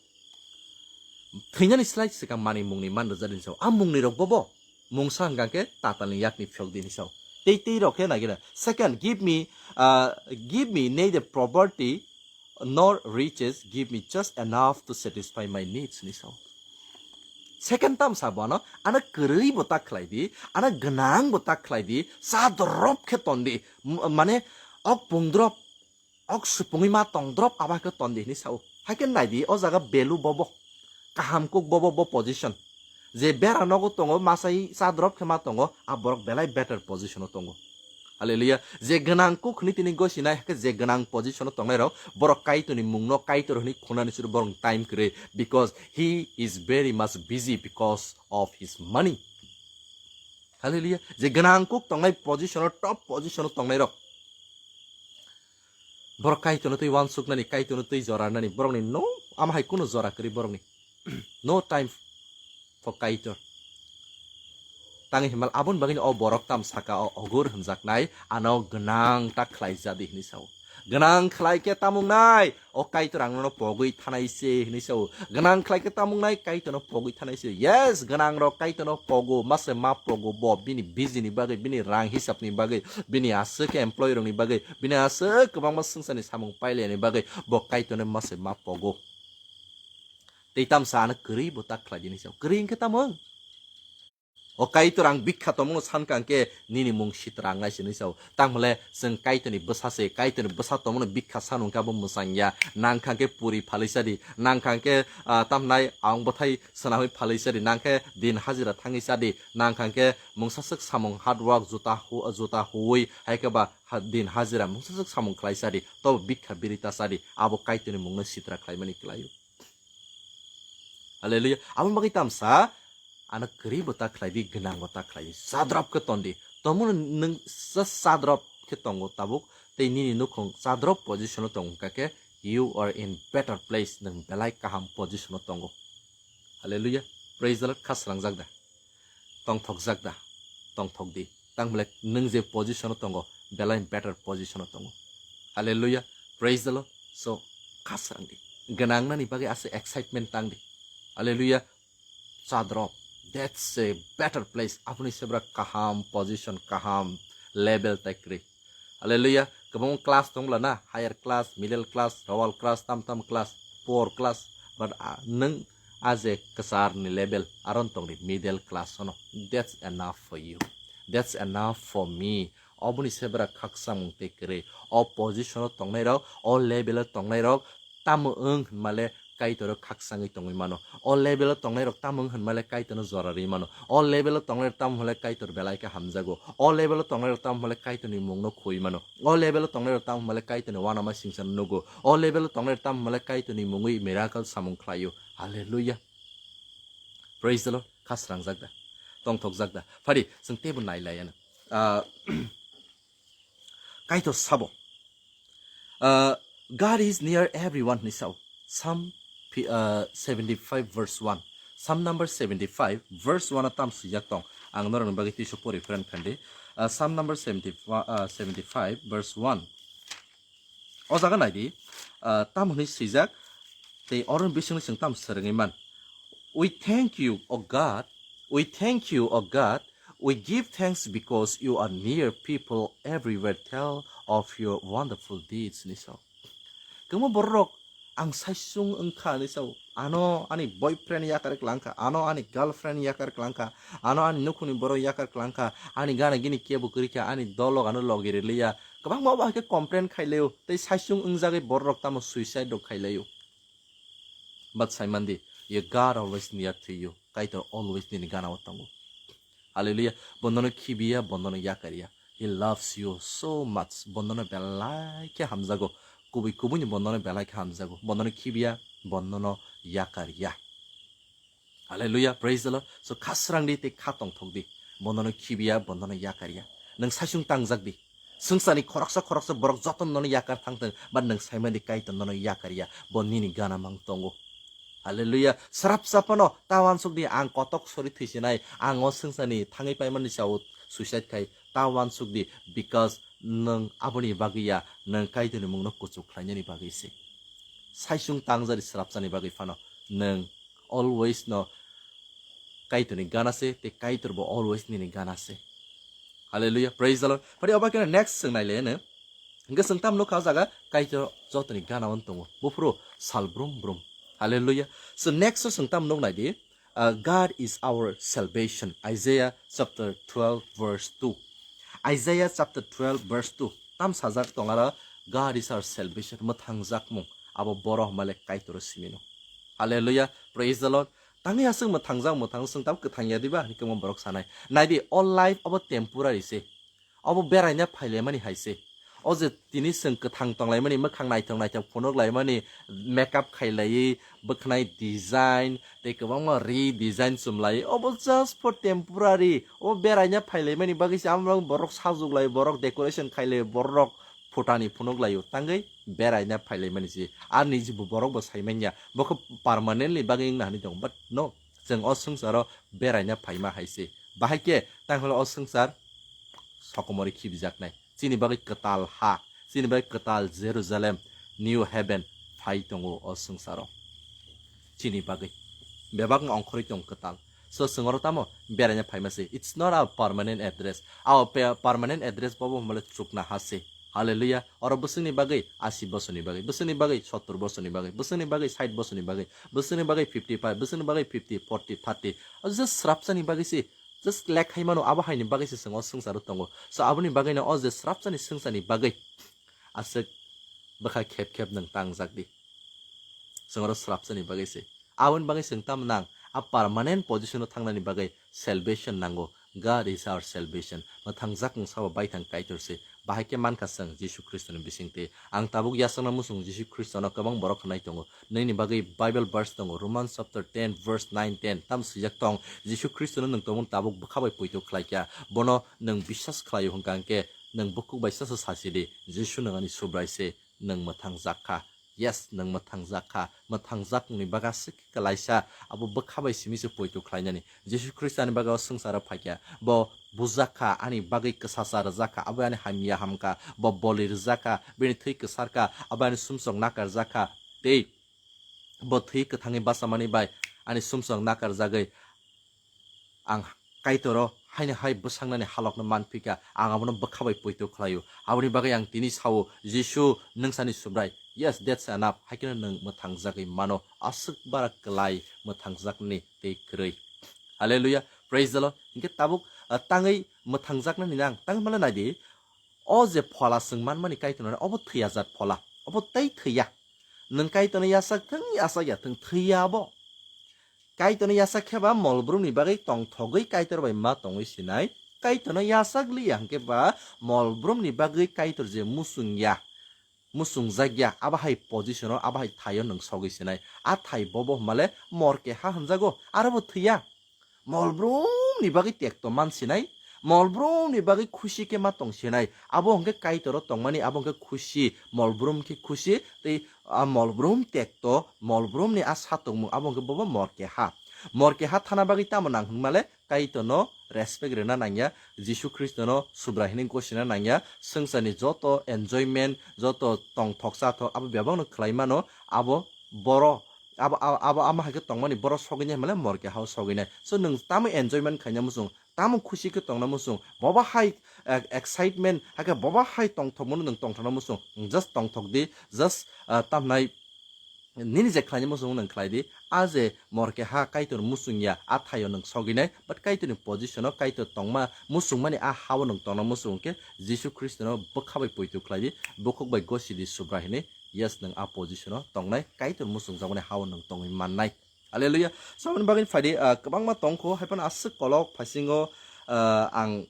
thwinani slai swkang manwi mungni man rwja di sao. A mungni rok bobo, mungsa hwnkha khe tatalni yakni phiyok di hwnwi sao. Tei tei rok khe nagina. Second, give me, uh, give me neither poverty nor riches, give me just enough to satisfy my needs hwnwi sao. Second tam sabo ano, ano kwrwi bo ta khlai di, ano gwnang bo ta khlai di, cha drop khe ton di. M-, mane ok pung drop, ok supungwi ma tong drop aba khe ton di hwnwi sao. Hai khe nai di, o jaga value bobo, kaham kuk bobo, bo position. Je bera nogo tongo, masai cha drop khe ma tongo, a borok belai better position o tongo. Hallelujah. Je gwnang kuk hwnwi tini gosinai, hakhe je gwnang position o tongnai rok, borok Kaitorni mungno Kaitor hwnwi khunani suru borok time kwrwi, because he is very much busy because of his money. Hallelujah. Je gwnang kuk tongnai position o, top position o tongnai rok, borok Kaitorno twi wansuknani, Kaitorno twi jora nani, borokni no, ama hai kuno jora kwrwi borokni. No time for Kaitor. Tangwi himal aboni bagwino o borok tam saka o ogur hwnjaknai, ano gwnang ta khlai jadi hwnwi sao. Gwnang khlai khe tamung nai, o Kaitor ang nono pogwi thanai se hwnwi sao. Gwnang khlai khe tamung nai, Kaitorno pogwi thanai se. Yes, gwnang rok Kaitorno pogo, mase ma pogo bo, bini business ni bagwi, bini rang hisab ni bagwi, bini aswk employee rok ni bagwi, bini aswk kwbangma swngcharni samung pailani bagwi bo Kaitorno mase ma pogo. Tei tamsa ano kwrwi bo ta khlai di hwnwi sao. Kwrwi hwnkhe tamung? O Kaitor ang bikha tongmano sankha hwnkhe nini mung sitra wngnai se hwnwi sao. Tangmale chwng Kaitorni bwsa se, Kaitorni bwsa tongmano bikha san hwnkhe abo mwchang ya. Nangkha hwnkhe puri phalwi sadi, nangkha hwnkhe, ah, tamnai ang bwthai swnamwi phalwi sadi, nangkhe din hajira thangwi sadi, nangkha hwnkhe mungsaswk samung hard work juta hu-, juta huwi hai khe ba ha-, din hajira mungsaswk samung khlai sadi, tobo bikha biri ta sadi, abo Kaitorni mungno sitra khlaimani kwlaio. Hallelujah. Aboni bagwi tamsa ano kwrwi bo ta khlai di, gwnang bo ta khlai di, cha drop khe ton di. Tomono nwng cha, cha drop khe tongo tabuk, tei nini nukhung cha drop position o tongo hwnkha khe, you are in better place, nwng belai kaham position o tongo. Hallelujah. Praise the Lord. Kha srangjak da? Tongthokjak da? Tongthok di. Tang bwle nwng je position o tongo, belai better position o tongo. Hallelujah. Praise the Lord. So, kha srang di. Gwnang nani bagwi ase excitement tang di. Hallelujah. Cha drop. That's a better place. Aboni sebra kaham position, kaham level tai kwrwi. Hallelujah. Kwbangma class tong bwla na, higher class, middle class, lower class, tam tam class, poor class. But, ah, nwng a je kwcharni level, aron tong di middle class hono. That's enough for you. That's enough for me. Oboni sebra khakchangmung tei kwrwi. O position o tongnai rok, o level o tongnai rok, tamo wng hinmale Kaitor o khakchangwi tongwi mano. O level o tongnai rok tamo wng hinmale Kaitor no jora rwi mano. O level o tongnai rok tamo hinmale Kaitor belai khe hamjago. O level o tongnai rok tamo hinmale Kaitor ni mung no khui mano. O level o tongnai rok tamo hinmale Kaitor ni uanama singsa no nugo. O level o tongnai rok tamo hinmale Kaitor ni mungwi miracle samung khlaio. Hallelujah. Praise the Lord. Khasrang jak da. Tongthok jak da. Phari, chwng teibo nai lai ano. Ah, Kaitor sabo. Uh, God is near everyone, hinwi sao. Psalm pi- uh, seventy-five verse one. Psalm number seventy-five verse one o tam swijak tong. Ang norokni bagwi twiso pori phrang khandi. Uh, Psalm number seventy, uh, seventy-five verse one. O jaga naidi, uh, tam hwnwi swijak, tei oro bisingni chwng tam swrwngwi man. We thank you, O God. We thank you, O God. We give thanks because you are near, people everywhere tell of your wonderful deeds, hinwi sao. Kwbangma bororok ang saisung wngkha hinwi sao. Ano ani boyfriend yakar klangkha, ano ani girlfriend yakar klangkha, ano ani nukhungni borok yakar klangkha, ani gana gini kebo kwrwikha, ani dolok ano logi rwliya. Kwbangma obo hai khe complain khailaio, tei saisung wngjagwi bororok tamo suicide rok khailaio. But saimandi, your God always near to you. Kaitor always nini gana o tongo. Hallelujah. Bo nono khibiya, bo nono yakariya. He loves you so much. Bo nono belai khe hamjago. Kubui kubui ni bo nono belai khe hamjago. Bo nono khibiya, bo nono yakariya. Hallelujah. Praise the Lord. So khasrang di tei kha tongthok di. Bo nono khibiya, bo nono yakariya. Nwng saisung tangjak di. Swngcharni khoroksa khoroksa borok joto nono yakar thangthwng, ba nwng saimandi Kaitor nono yakar ya, bo nini gana mang tongo. Hallelujah. Srapsa phano ta uansuk di, ang kotok sori thwisinai, ang o swngcharni thangwi paimani sao suicide khai, ta uansuk di, because nwng aboni bagwi ya, nwng Kaitorni mungno kuchuk khlainani bagwi se. Saisung tangjari srapsani bagwi phano nwng always no Kaitorni gana se, tei Kaitor bo always nini gana se. Hallelujah, praise the Lord. Phari obo khe next swngnai le no. Hingke swng tam nukha o jaga Kaitor jotoni gana on tongo. Buphuru sal brum brum. Hallelujah. So next o swng tam nuk nai di. Uh, God is our salvation. Isaiah chapter twelve verse two. Isaiah chapter twelve verse two. Tam sajak tong aro, God is our salvation. Mwthangjakmung. Abo boro hwnmale Kaitor simino. Hallelujah. Praise the Lord. Tangwi aswk mwthangjak mwthang swng tam kwthang ya diba? Hwnwi kwbangma borok sanai. Nai di, all life abo temporary se. Obo beraina phailaimani hai se. O je tini chwng kwthang tonglaimani, mwkhang naithok naithok phunuk laimani, makeup khailaiwi, bwkhnai design, tei kwbangma redesign chumlaiwi, obo just for temporary. Obo beraina phailaimani bagwi se, amrok borok sajuklai, borok decoration khailai, borok phutani phunuk laio, tangwi beraina phailaimani se. Ar niji bo borok bo saimanya, bo khe permanently bagwi wngna hinwi tongo, but no, chwng o swngcharo beraina phaima hai se. Bahai khe, tang hwnle o swngchar sokomorwi khibijaknai. Chini bagwi kwtal ha, chini bagwi kwtal Jerusalem, New Heaven phai tongo o swngcharo. Chini bagwi bebak wng ongkhorwi tong kwtal. So, chwng oro tamo beraina phaima se. It's not our permanent address. Our pe- permanent address bobo hwnmale chukna ha se. Hallelujah. Oro bwswkni bagwi asi bosorni bagwi, bwswkni bagwi sottor bosorni bagwi, bwswkni bagwi sait bosorni bagwi, bwswkni bagwi fifty five, bwswkni bagwi fifty, forty, thirty. O je srapsani bagwi se, just lekhaimano, abo haini bagwi se chwng o swngcharo tongo. So, aboni bagwino o je srapsani swngcharni bagwi aswk bwkha khep khep nwng tangjak di. Chwng oro srapsani bagwi se. Aboni bagwi chwng tamo nang? A permanent position o thangnani bagwi salvation nango. God is our salvation. Mwthangjakmung sabo baithang Kaitor se. Bahai khe mankha chwng Jisu Khristoni bisingtwi. Ang tabuk yasakna muchung Jisu Khristono kwbang borok hwnwi tongo. Nini bagwi Bible verse tongo, Romans chapter ten verse nine ten. Tam swijak tong, Jisu Khristono nwng tongmung tabuk bwkha bai poito khlaikha. Bono nwng biswas khlaio hwnkha hwnkhe nwng bukhuk bai sasa sasi di, Jisu nwng ani Subrai se, nwng mwthangjakha. Yes, nwng mwthangjakha. Mwthangjakmungni bagwi aswk khe kwlaisa abo bwkha bai simi se poito khlainani. Jisu Khristoni bagwi o swngcharo phaikha. Bo bujakha, ani bagwi kwsasa rwjakha, abo ani hamya hamkha. Bo boli rwjakha, bini thwi kwsarkha, abo ani sumsok nakarjakha. Tei bo thwi kwthangwi bachamani bai ani sumsok nakarjagwi ang Kaitoro haino hai bwsaknani halokno manphikha, ang abono bwkha bai poito khlaio. Aboni bagwi ang tini sao, Jisu, nwng sani Subrai. Yes, that's enough. Hai kheno nwng mwthangjagwi mano. Aswk bara kwlai mwthangjakni tei kwrwi. Hallelujah. Praise the Lord. Hinkhe tabuk, ah, tangwi mwthangjaknani nang. Tangwi mano naidi, o je phola chwng manmani Kaitorno, obo thwiyajak phola. Obo tei thwiya. Nwng Kaitorno yachak thung, yachak ya thung, thwi ya abo. Kaitorno yachak khe ba molbrumni bagwi tongthogwi Kaitor bai ma tongwi sinai. Kaitorno yachak liya hwnkhe ba molbrumni bagwi Kaitor je muchung ya, muchungjak ya, abo hai position-o, abo hai thaio nwng sogwi sinai. A thai bobo hwnmale mor keha hwnjago, aro bo thwiya. Molbrumni bagwi tekto man sinai, molbrumni bagwi khusi khe ma tong sinai. Abo hwnkhe Kaitoro tongmani, abo hwnkhe khusi, molbrum khe khusi, tei a molbrum tekto, molbrumni a satokmung, abo hwnkhe bobo mor keha. Mor keha thana bagwi tamo nang hwnmale, Kaitorno respect rwna nangya, Jisu Khristono Subrai hwnwi gosina nangya, swngcharni joto enjoyment, joto tongthok chathok abo bebakno khlai mano, abo boro, abo, abo, abo ama hai khe tongmani boro sogwi nai hwnmale mor keha-o sogwi nai. So nwng tamo enjoyment khaina muchung, tamo khusi khe tongna muchung, bobo hai, eh, excitement, hakhe bobo hai tongthokmano nwng tongthokna muchung, just tongthok di, just, ah, tamhnai nini je khlaina muchung nwng khlai di, a je mor keha Kaitor muchung ya, a thaio nwng sogwi nai, but Kaitorni position-o Kaitor tongma muchungmani a ha-o nwng tongna muchung khe Jisu Khristono bwkha bai poito khlai di, bukhuk bai gosi di Subrai hwnwi, yes, nwng a position-o tongnai, Kaitor muchungjakmani ha-o nwng tongwi mannai. Hallelujah. Saboni bagwi phai di, ah, kwbangma tongkho, hai phano aswk kolok phaisingo, ah, ang,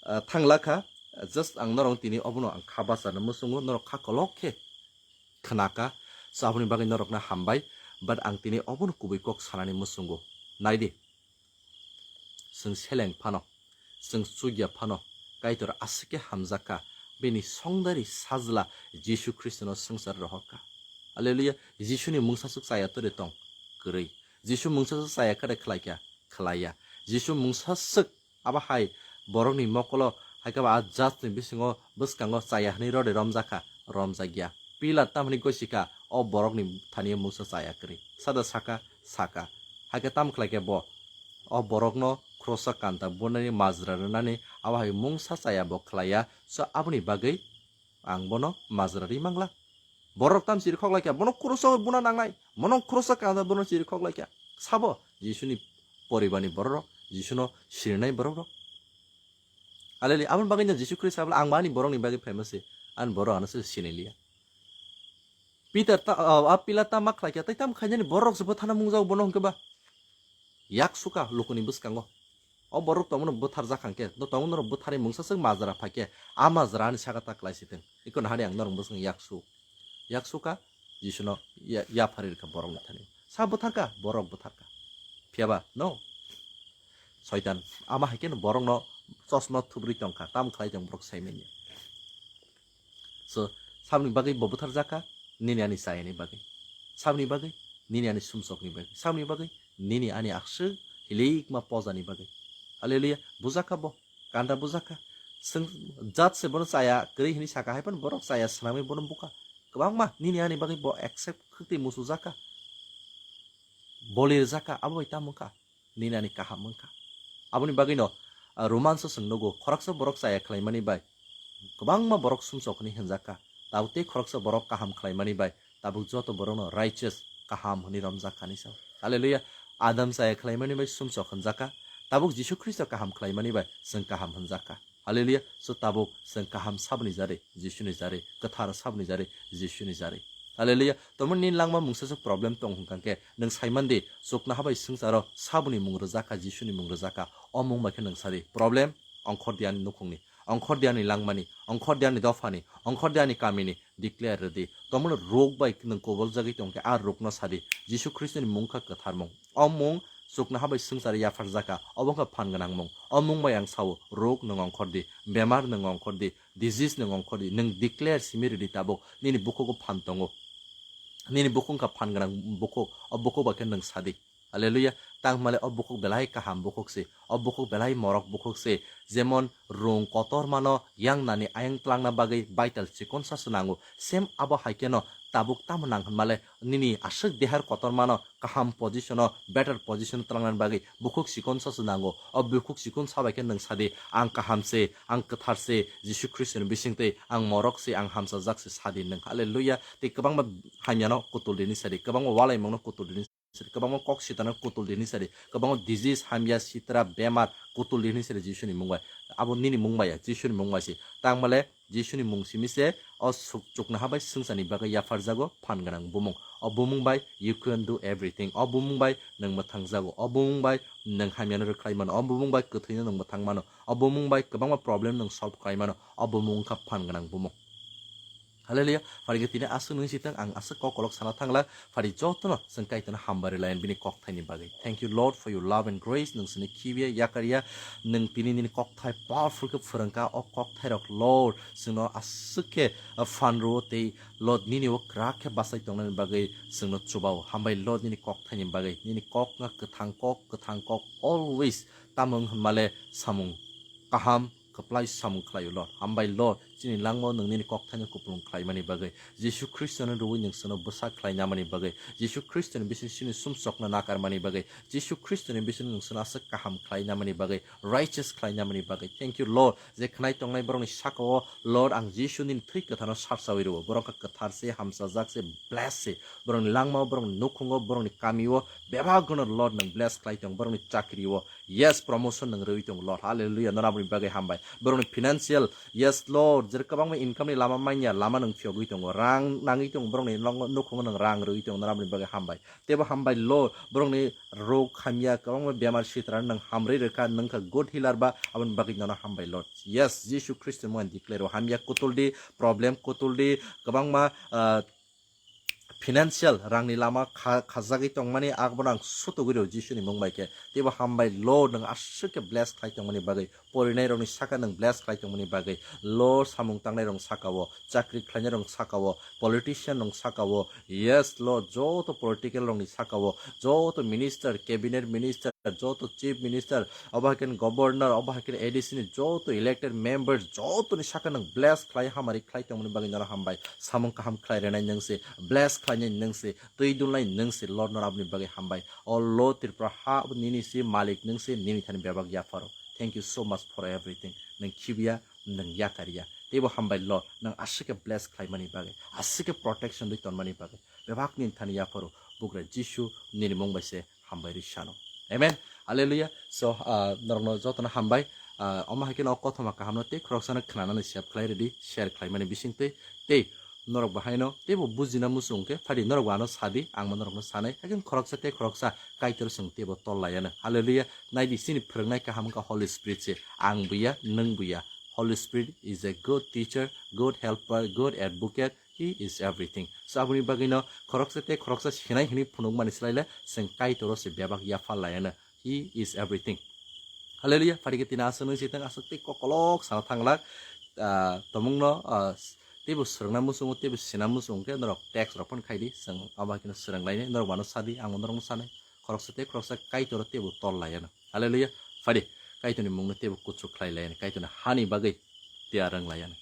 ah, thangla kha, just ang norok tini obono ang kha bacharna muchungo, norok kha kolok khe khnaka, so aboni bagwi norokno hambai, but ang tini obono kubui kok sanani muchungo. Naidi, chwng seleng phano, chwng chukya phano, Kaitor aswk khe hamjakha, bini songdari sajla Jisu Khristono swngchar rohorkha. Hallelujah, Jisuni mungsaswk chaya tore tong kwrwi. Jisu mungsaswk chaya kare khlaikha, khlaiya. Jisu mungsaswk Abo hai borokni mokolo hai khe ba a judge ni bisingo bwskango chaya hwnwi rode romjakha, romjakya. Pilat tamni gosikha, o borokni thani mungsa chaya kwrwi. Sada saka, saka. Hai khe tam khlai khe bo o borokno khrosa kanta bunani majra rwnani abo hai mungsa chaya bo khlaiya. So aboni bagwi ang bono majra rwi mangla. Borok tam chiri khok laikha, bono khrosa buna nangnai, bono khrosa kanta bono chiri khok laikha. Sabo Jisuni poribarni borok rok, Jisuno sirinai borok rok. Alele, aboni bagwi no Jisu Khristo sabo, "Ang ani borokni bagwi phaima se, ani borok ano se siniliya." Peter ta, a, a Pilat ta ma khlai kha, tei tam khainani borok se bwthana mungjago bono hwnkhe ba. Yak suka lukuni bwskango. O borok tongmano bwthar jak hwnkhe, no tongmano norok bwtharni mungsa swk majra phai khe, a majra ani saka ta klai si thung. Iko nahari ang norok bwskango yak su. Yak suka, Jisuno ya, yaphari rwkha borokni thani. Sa bwtharkha, borok bwtharkha. Phiyaba, no? Soitan, ama hai kheno borokno chosma thubrwi tongkha, tam khlai tong borok saimanya. So, saboni bagwi bo bwthar jakha, nini ani chayani bagwi. Saboni bagwi, nini ani sumsokni bagwi. Saboni bagwi, nini ani akswk hilikma pojani bagwi. Hallelujah, bujakha bo, kanda bujakha. Chwng jat se bono chaya kwrwi hwnwi saka hai phano borok chaya swnamwi bono bukha. Kwbangma nini ani bagwi bo accept khwtwi musujakha. Boli rwjakha, abo bai tamo wngkha? Nini ani kaham wngkha. Aboni bagwino, ah, Romanso chwng nugo, khoroksa borok chaya khlaimani bai kwbangma borok sumsok hwnwi hwnjakha. Tabuk tei khoroksa borok kaham khlaimani bai tabuk joto borokno righteous, kaham hwnwi romjakha hinwi sao. Hallelujah. Adam chaya khlaimani bai sumsok hwnjakha. Tabuk Jisu Khristo kaham khlaimani bai chwng kaham hwnjakha. Hallelujah. So tabuk chwng kaham saboni jari, Jisuni jari, kwthar saboni jari, Jisuni jari. Hallelujah. Tomoni nini langma mungsa se problem tong hwnkha khe, nwng saimandi, chuknoha bai swngcharo saboni mung rwjakha, Jisuni mung rwjakha. O mung bai khe nwng sadi. Problem, ongkhor diani nukhungni, ongkhor diani langmani, ongkhor diani dophani, ongkhor diani kamini, declare rwdi. Tomoni rok bai nwng koboljagwi tongkhe, a rokno sadi. Jisu Khristoni mung kha kwtharmung. O mung chuknoha bai swngchar yapharjakha, obo wngkha phan gwnang mung. O mung bai ang sao, rok nwng ongkhor di, bemar nwng ongkhor di, disease nwng ongkhor di, nwng declare simi rwdi tabuk, nini bukhugo phan tongo. Nini bukhuk wngkha phan gwnang bukhuk, o bukhuk bai khe nwng sadi. Hallelujah. Tang hwnmale o bukhuk belai kaham bukhuk se, o bukhuk belai morok bukhuk se, jemon rung kotormano yang nani ayang tlangna bagwi baital chikonsa se nango, same abo hai kheno tabuk tamo nang hwnmale nini aswk dehar kotormano kaham position o, better position o twlangnani bagwi bukhuk sikon sasu nango. O bukhuk sikon sabai khe nwng sadi, "Ang kaham se, ang kwthar se, Jisu Khristoni bising twi ang morok se, ang hamsajak se," sadi nwng. Hallelujah. Tei kwbangma hamyano kutul dini sadi, kwbangma walaimungno kutul dini sadi, kwbangma kok sitano kutul dini sadi, kwbangma disease, hamya, sitra, bemar kutul dini sadi Jisuni mung bai. Abo nini mung bai ya, Jisuni mung bai se. Tangmale Jisuni mung simi se o suk-, chuknoha bai swngcharni bagwi yapharjago phan gwnang bumung. O bumung bai you can do everything. O bumung bai nwng mwthangjago. O bumung bai nwng hamyano rwkhlai mano. O bumung bai kwthwino nwng mwthang mano. O bumung bai kwbangma problem nwng solve khlai mano. O bumung wngkha phan gwnang bumung. Hallelujah. Phai khe tini aswk nung sitang ang aswk kok kolok sana thangla. Phai jotono chwng Kaitorno hambai rwlayan bini kokthaini bagwi. Thank you, Lord, for your love and grace. Nwng sini khibiya, yakarya. Nwng tini nini kokthai powerful khe phwrwngkha. O kokthairok, Lord, chwngno aswk khe, uh, phan rwo tei, Lord, nini o kwrak khe bachai tongnani bagwi chwngno chubao. Hambai, Lord, nini kokthaini bagwi. Nini kok wngkha kwthang kok, kwthang kok. Always tamo wng hwnmale samung kaham, kwplai samung khlaio, Lord. Hambai, Lord, chini langmao nwng nini kokthaino kupulung khlaimani bagwi. Jisu Khristono rwui nwng chwngno bwsa khlainamani bagwi. Jisu Khristoni bising chini sumsokno nakarmani bagwi. Jisu Khristoni bising nwng chwngno aswk kaham khlainamani bagwi, righteous khlainamani bagwi. Thank you, Lord. Je khnai tongnai borokni sakao, Lord, ang Jisu nini thwi kwthano sarsaui rwo. Borok wngkha kwthar se, hamsajak se, bless se. Borokni langmao, borokni nukhungo, borokni kamio, bebak gono, Lord, nwng bless khlai tong. Borokni chakrio, yes, promotion nwng rwui tongo, Lord. Hallelujah. Noraboni bagwi hambai. Borokni financial, yes, Lord. Jer kwbangma income ni lama manya, lama nwng phiyogwi tongo. Rang nangwi tongo, borokni nongo nukhungo nwng rang rwui tongo, noraboni bagwi hambai. Teibo hambai, Lord. Borokni rog hamya, kwbangma bemar sitra nwng hamrwi rwkha, nwng kha good healer ba, aboni bagwi nono hambai, Lord. Yes, Jisu Khristo mungni declare o hamya kutuldi, problem kutuldi, kwbangma, ah, financial rangni lama kha-, khajagwi tongmani abono ang sutugwi rw Jisuni mung bai khe. Teibo hambai, Lord, nwng aswk khe bless khlai tongmani bagwi, porinairokni saka nwng bless khlai tongmani bagwi, Lord, samung tangnairokni saka-o, chakri khlainairokni saka-o, politician rokni saka-o, yes, Lord, joto political rokni saka-o, joto minister, cabinet minister, joto chief minister, obo hai khe governor, obo hai khe A D C ni joto elected members, jotoni saka nwng bless khlai, hamari khlai tongmani bagwi nono hambai. Samung kaham khlai rwnai nwng se, bless khlainai nwng se, twi dulnai nwng se, Lord, nono aboni bagwi hambai. O Lord Tripura ha abo nini se, malik nwng se, nini thani bebak yapharo. Thank you so much for everything. Nwng khibiya, nwng yakarya. Teibo hambai, Lord, nwng aswk khe bless khlaimani bagwi, aswk khe protection dwi tonmani bagwi. Bebak nini thani yapharo, bugra Jisu nini mung bai se hambai rwi sano. Amen. Hallelujah. So, ah, norokno jotono hambai. Ah, omo hai khe no kothoma kahamno tei khoroksano khnanani save khlai rwdi, share khlaimani bisingtwi. Tei norok bahaino teibo bujina muchung khe phadi norok bo ano sadi, ang bo norokno sanai. Haikhe khoroksa tei khoroksa Kaitor chwng teibo tol laiano. Hallelujah. Naidi, chini phwrwngnai kaham wngkha Holy Spirit se. Ang buya, nwng buya. Holy Spirit is a good teacher, good helper, good advocate. He is everything. So aboni bagwino khoroksa tei khoroksa sinai hwnwi phunukmani swlaile chwng Kaitoro se bebak yapha laiano. He is everything. Hallelujah. Phadi khe tini aswk nung sitang aswk tei kokolok sana thanglak. Ah, tomungno, ah, teibo swrwngna muchungo, teibo sina muchungo khe norok text rok phano khaidi. Chwng abo hai kheno swrwnglainai. Norok mano sadi, ang norokno sanai. Khoroksa tei khoroksa Kaitoro teibo tol laiano. Hallelujah. Phadi, Kaitorni mungno teibo kuchuk khlai laiano. Kaitorni hani bagwi tiyar wng laiano.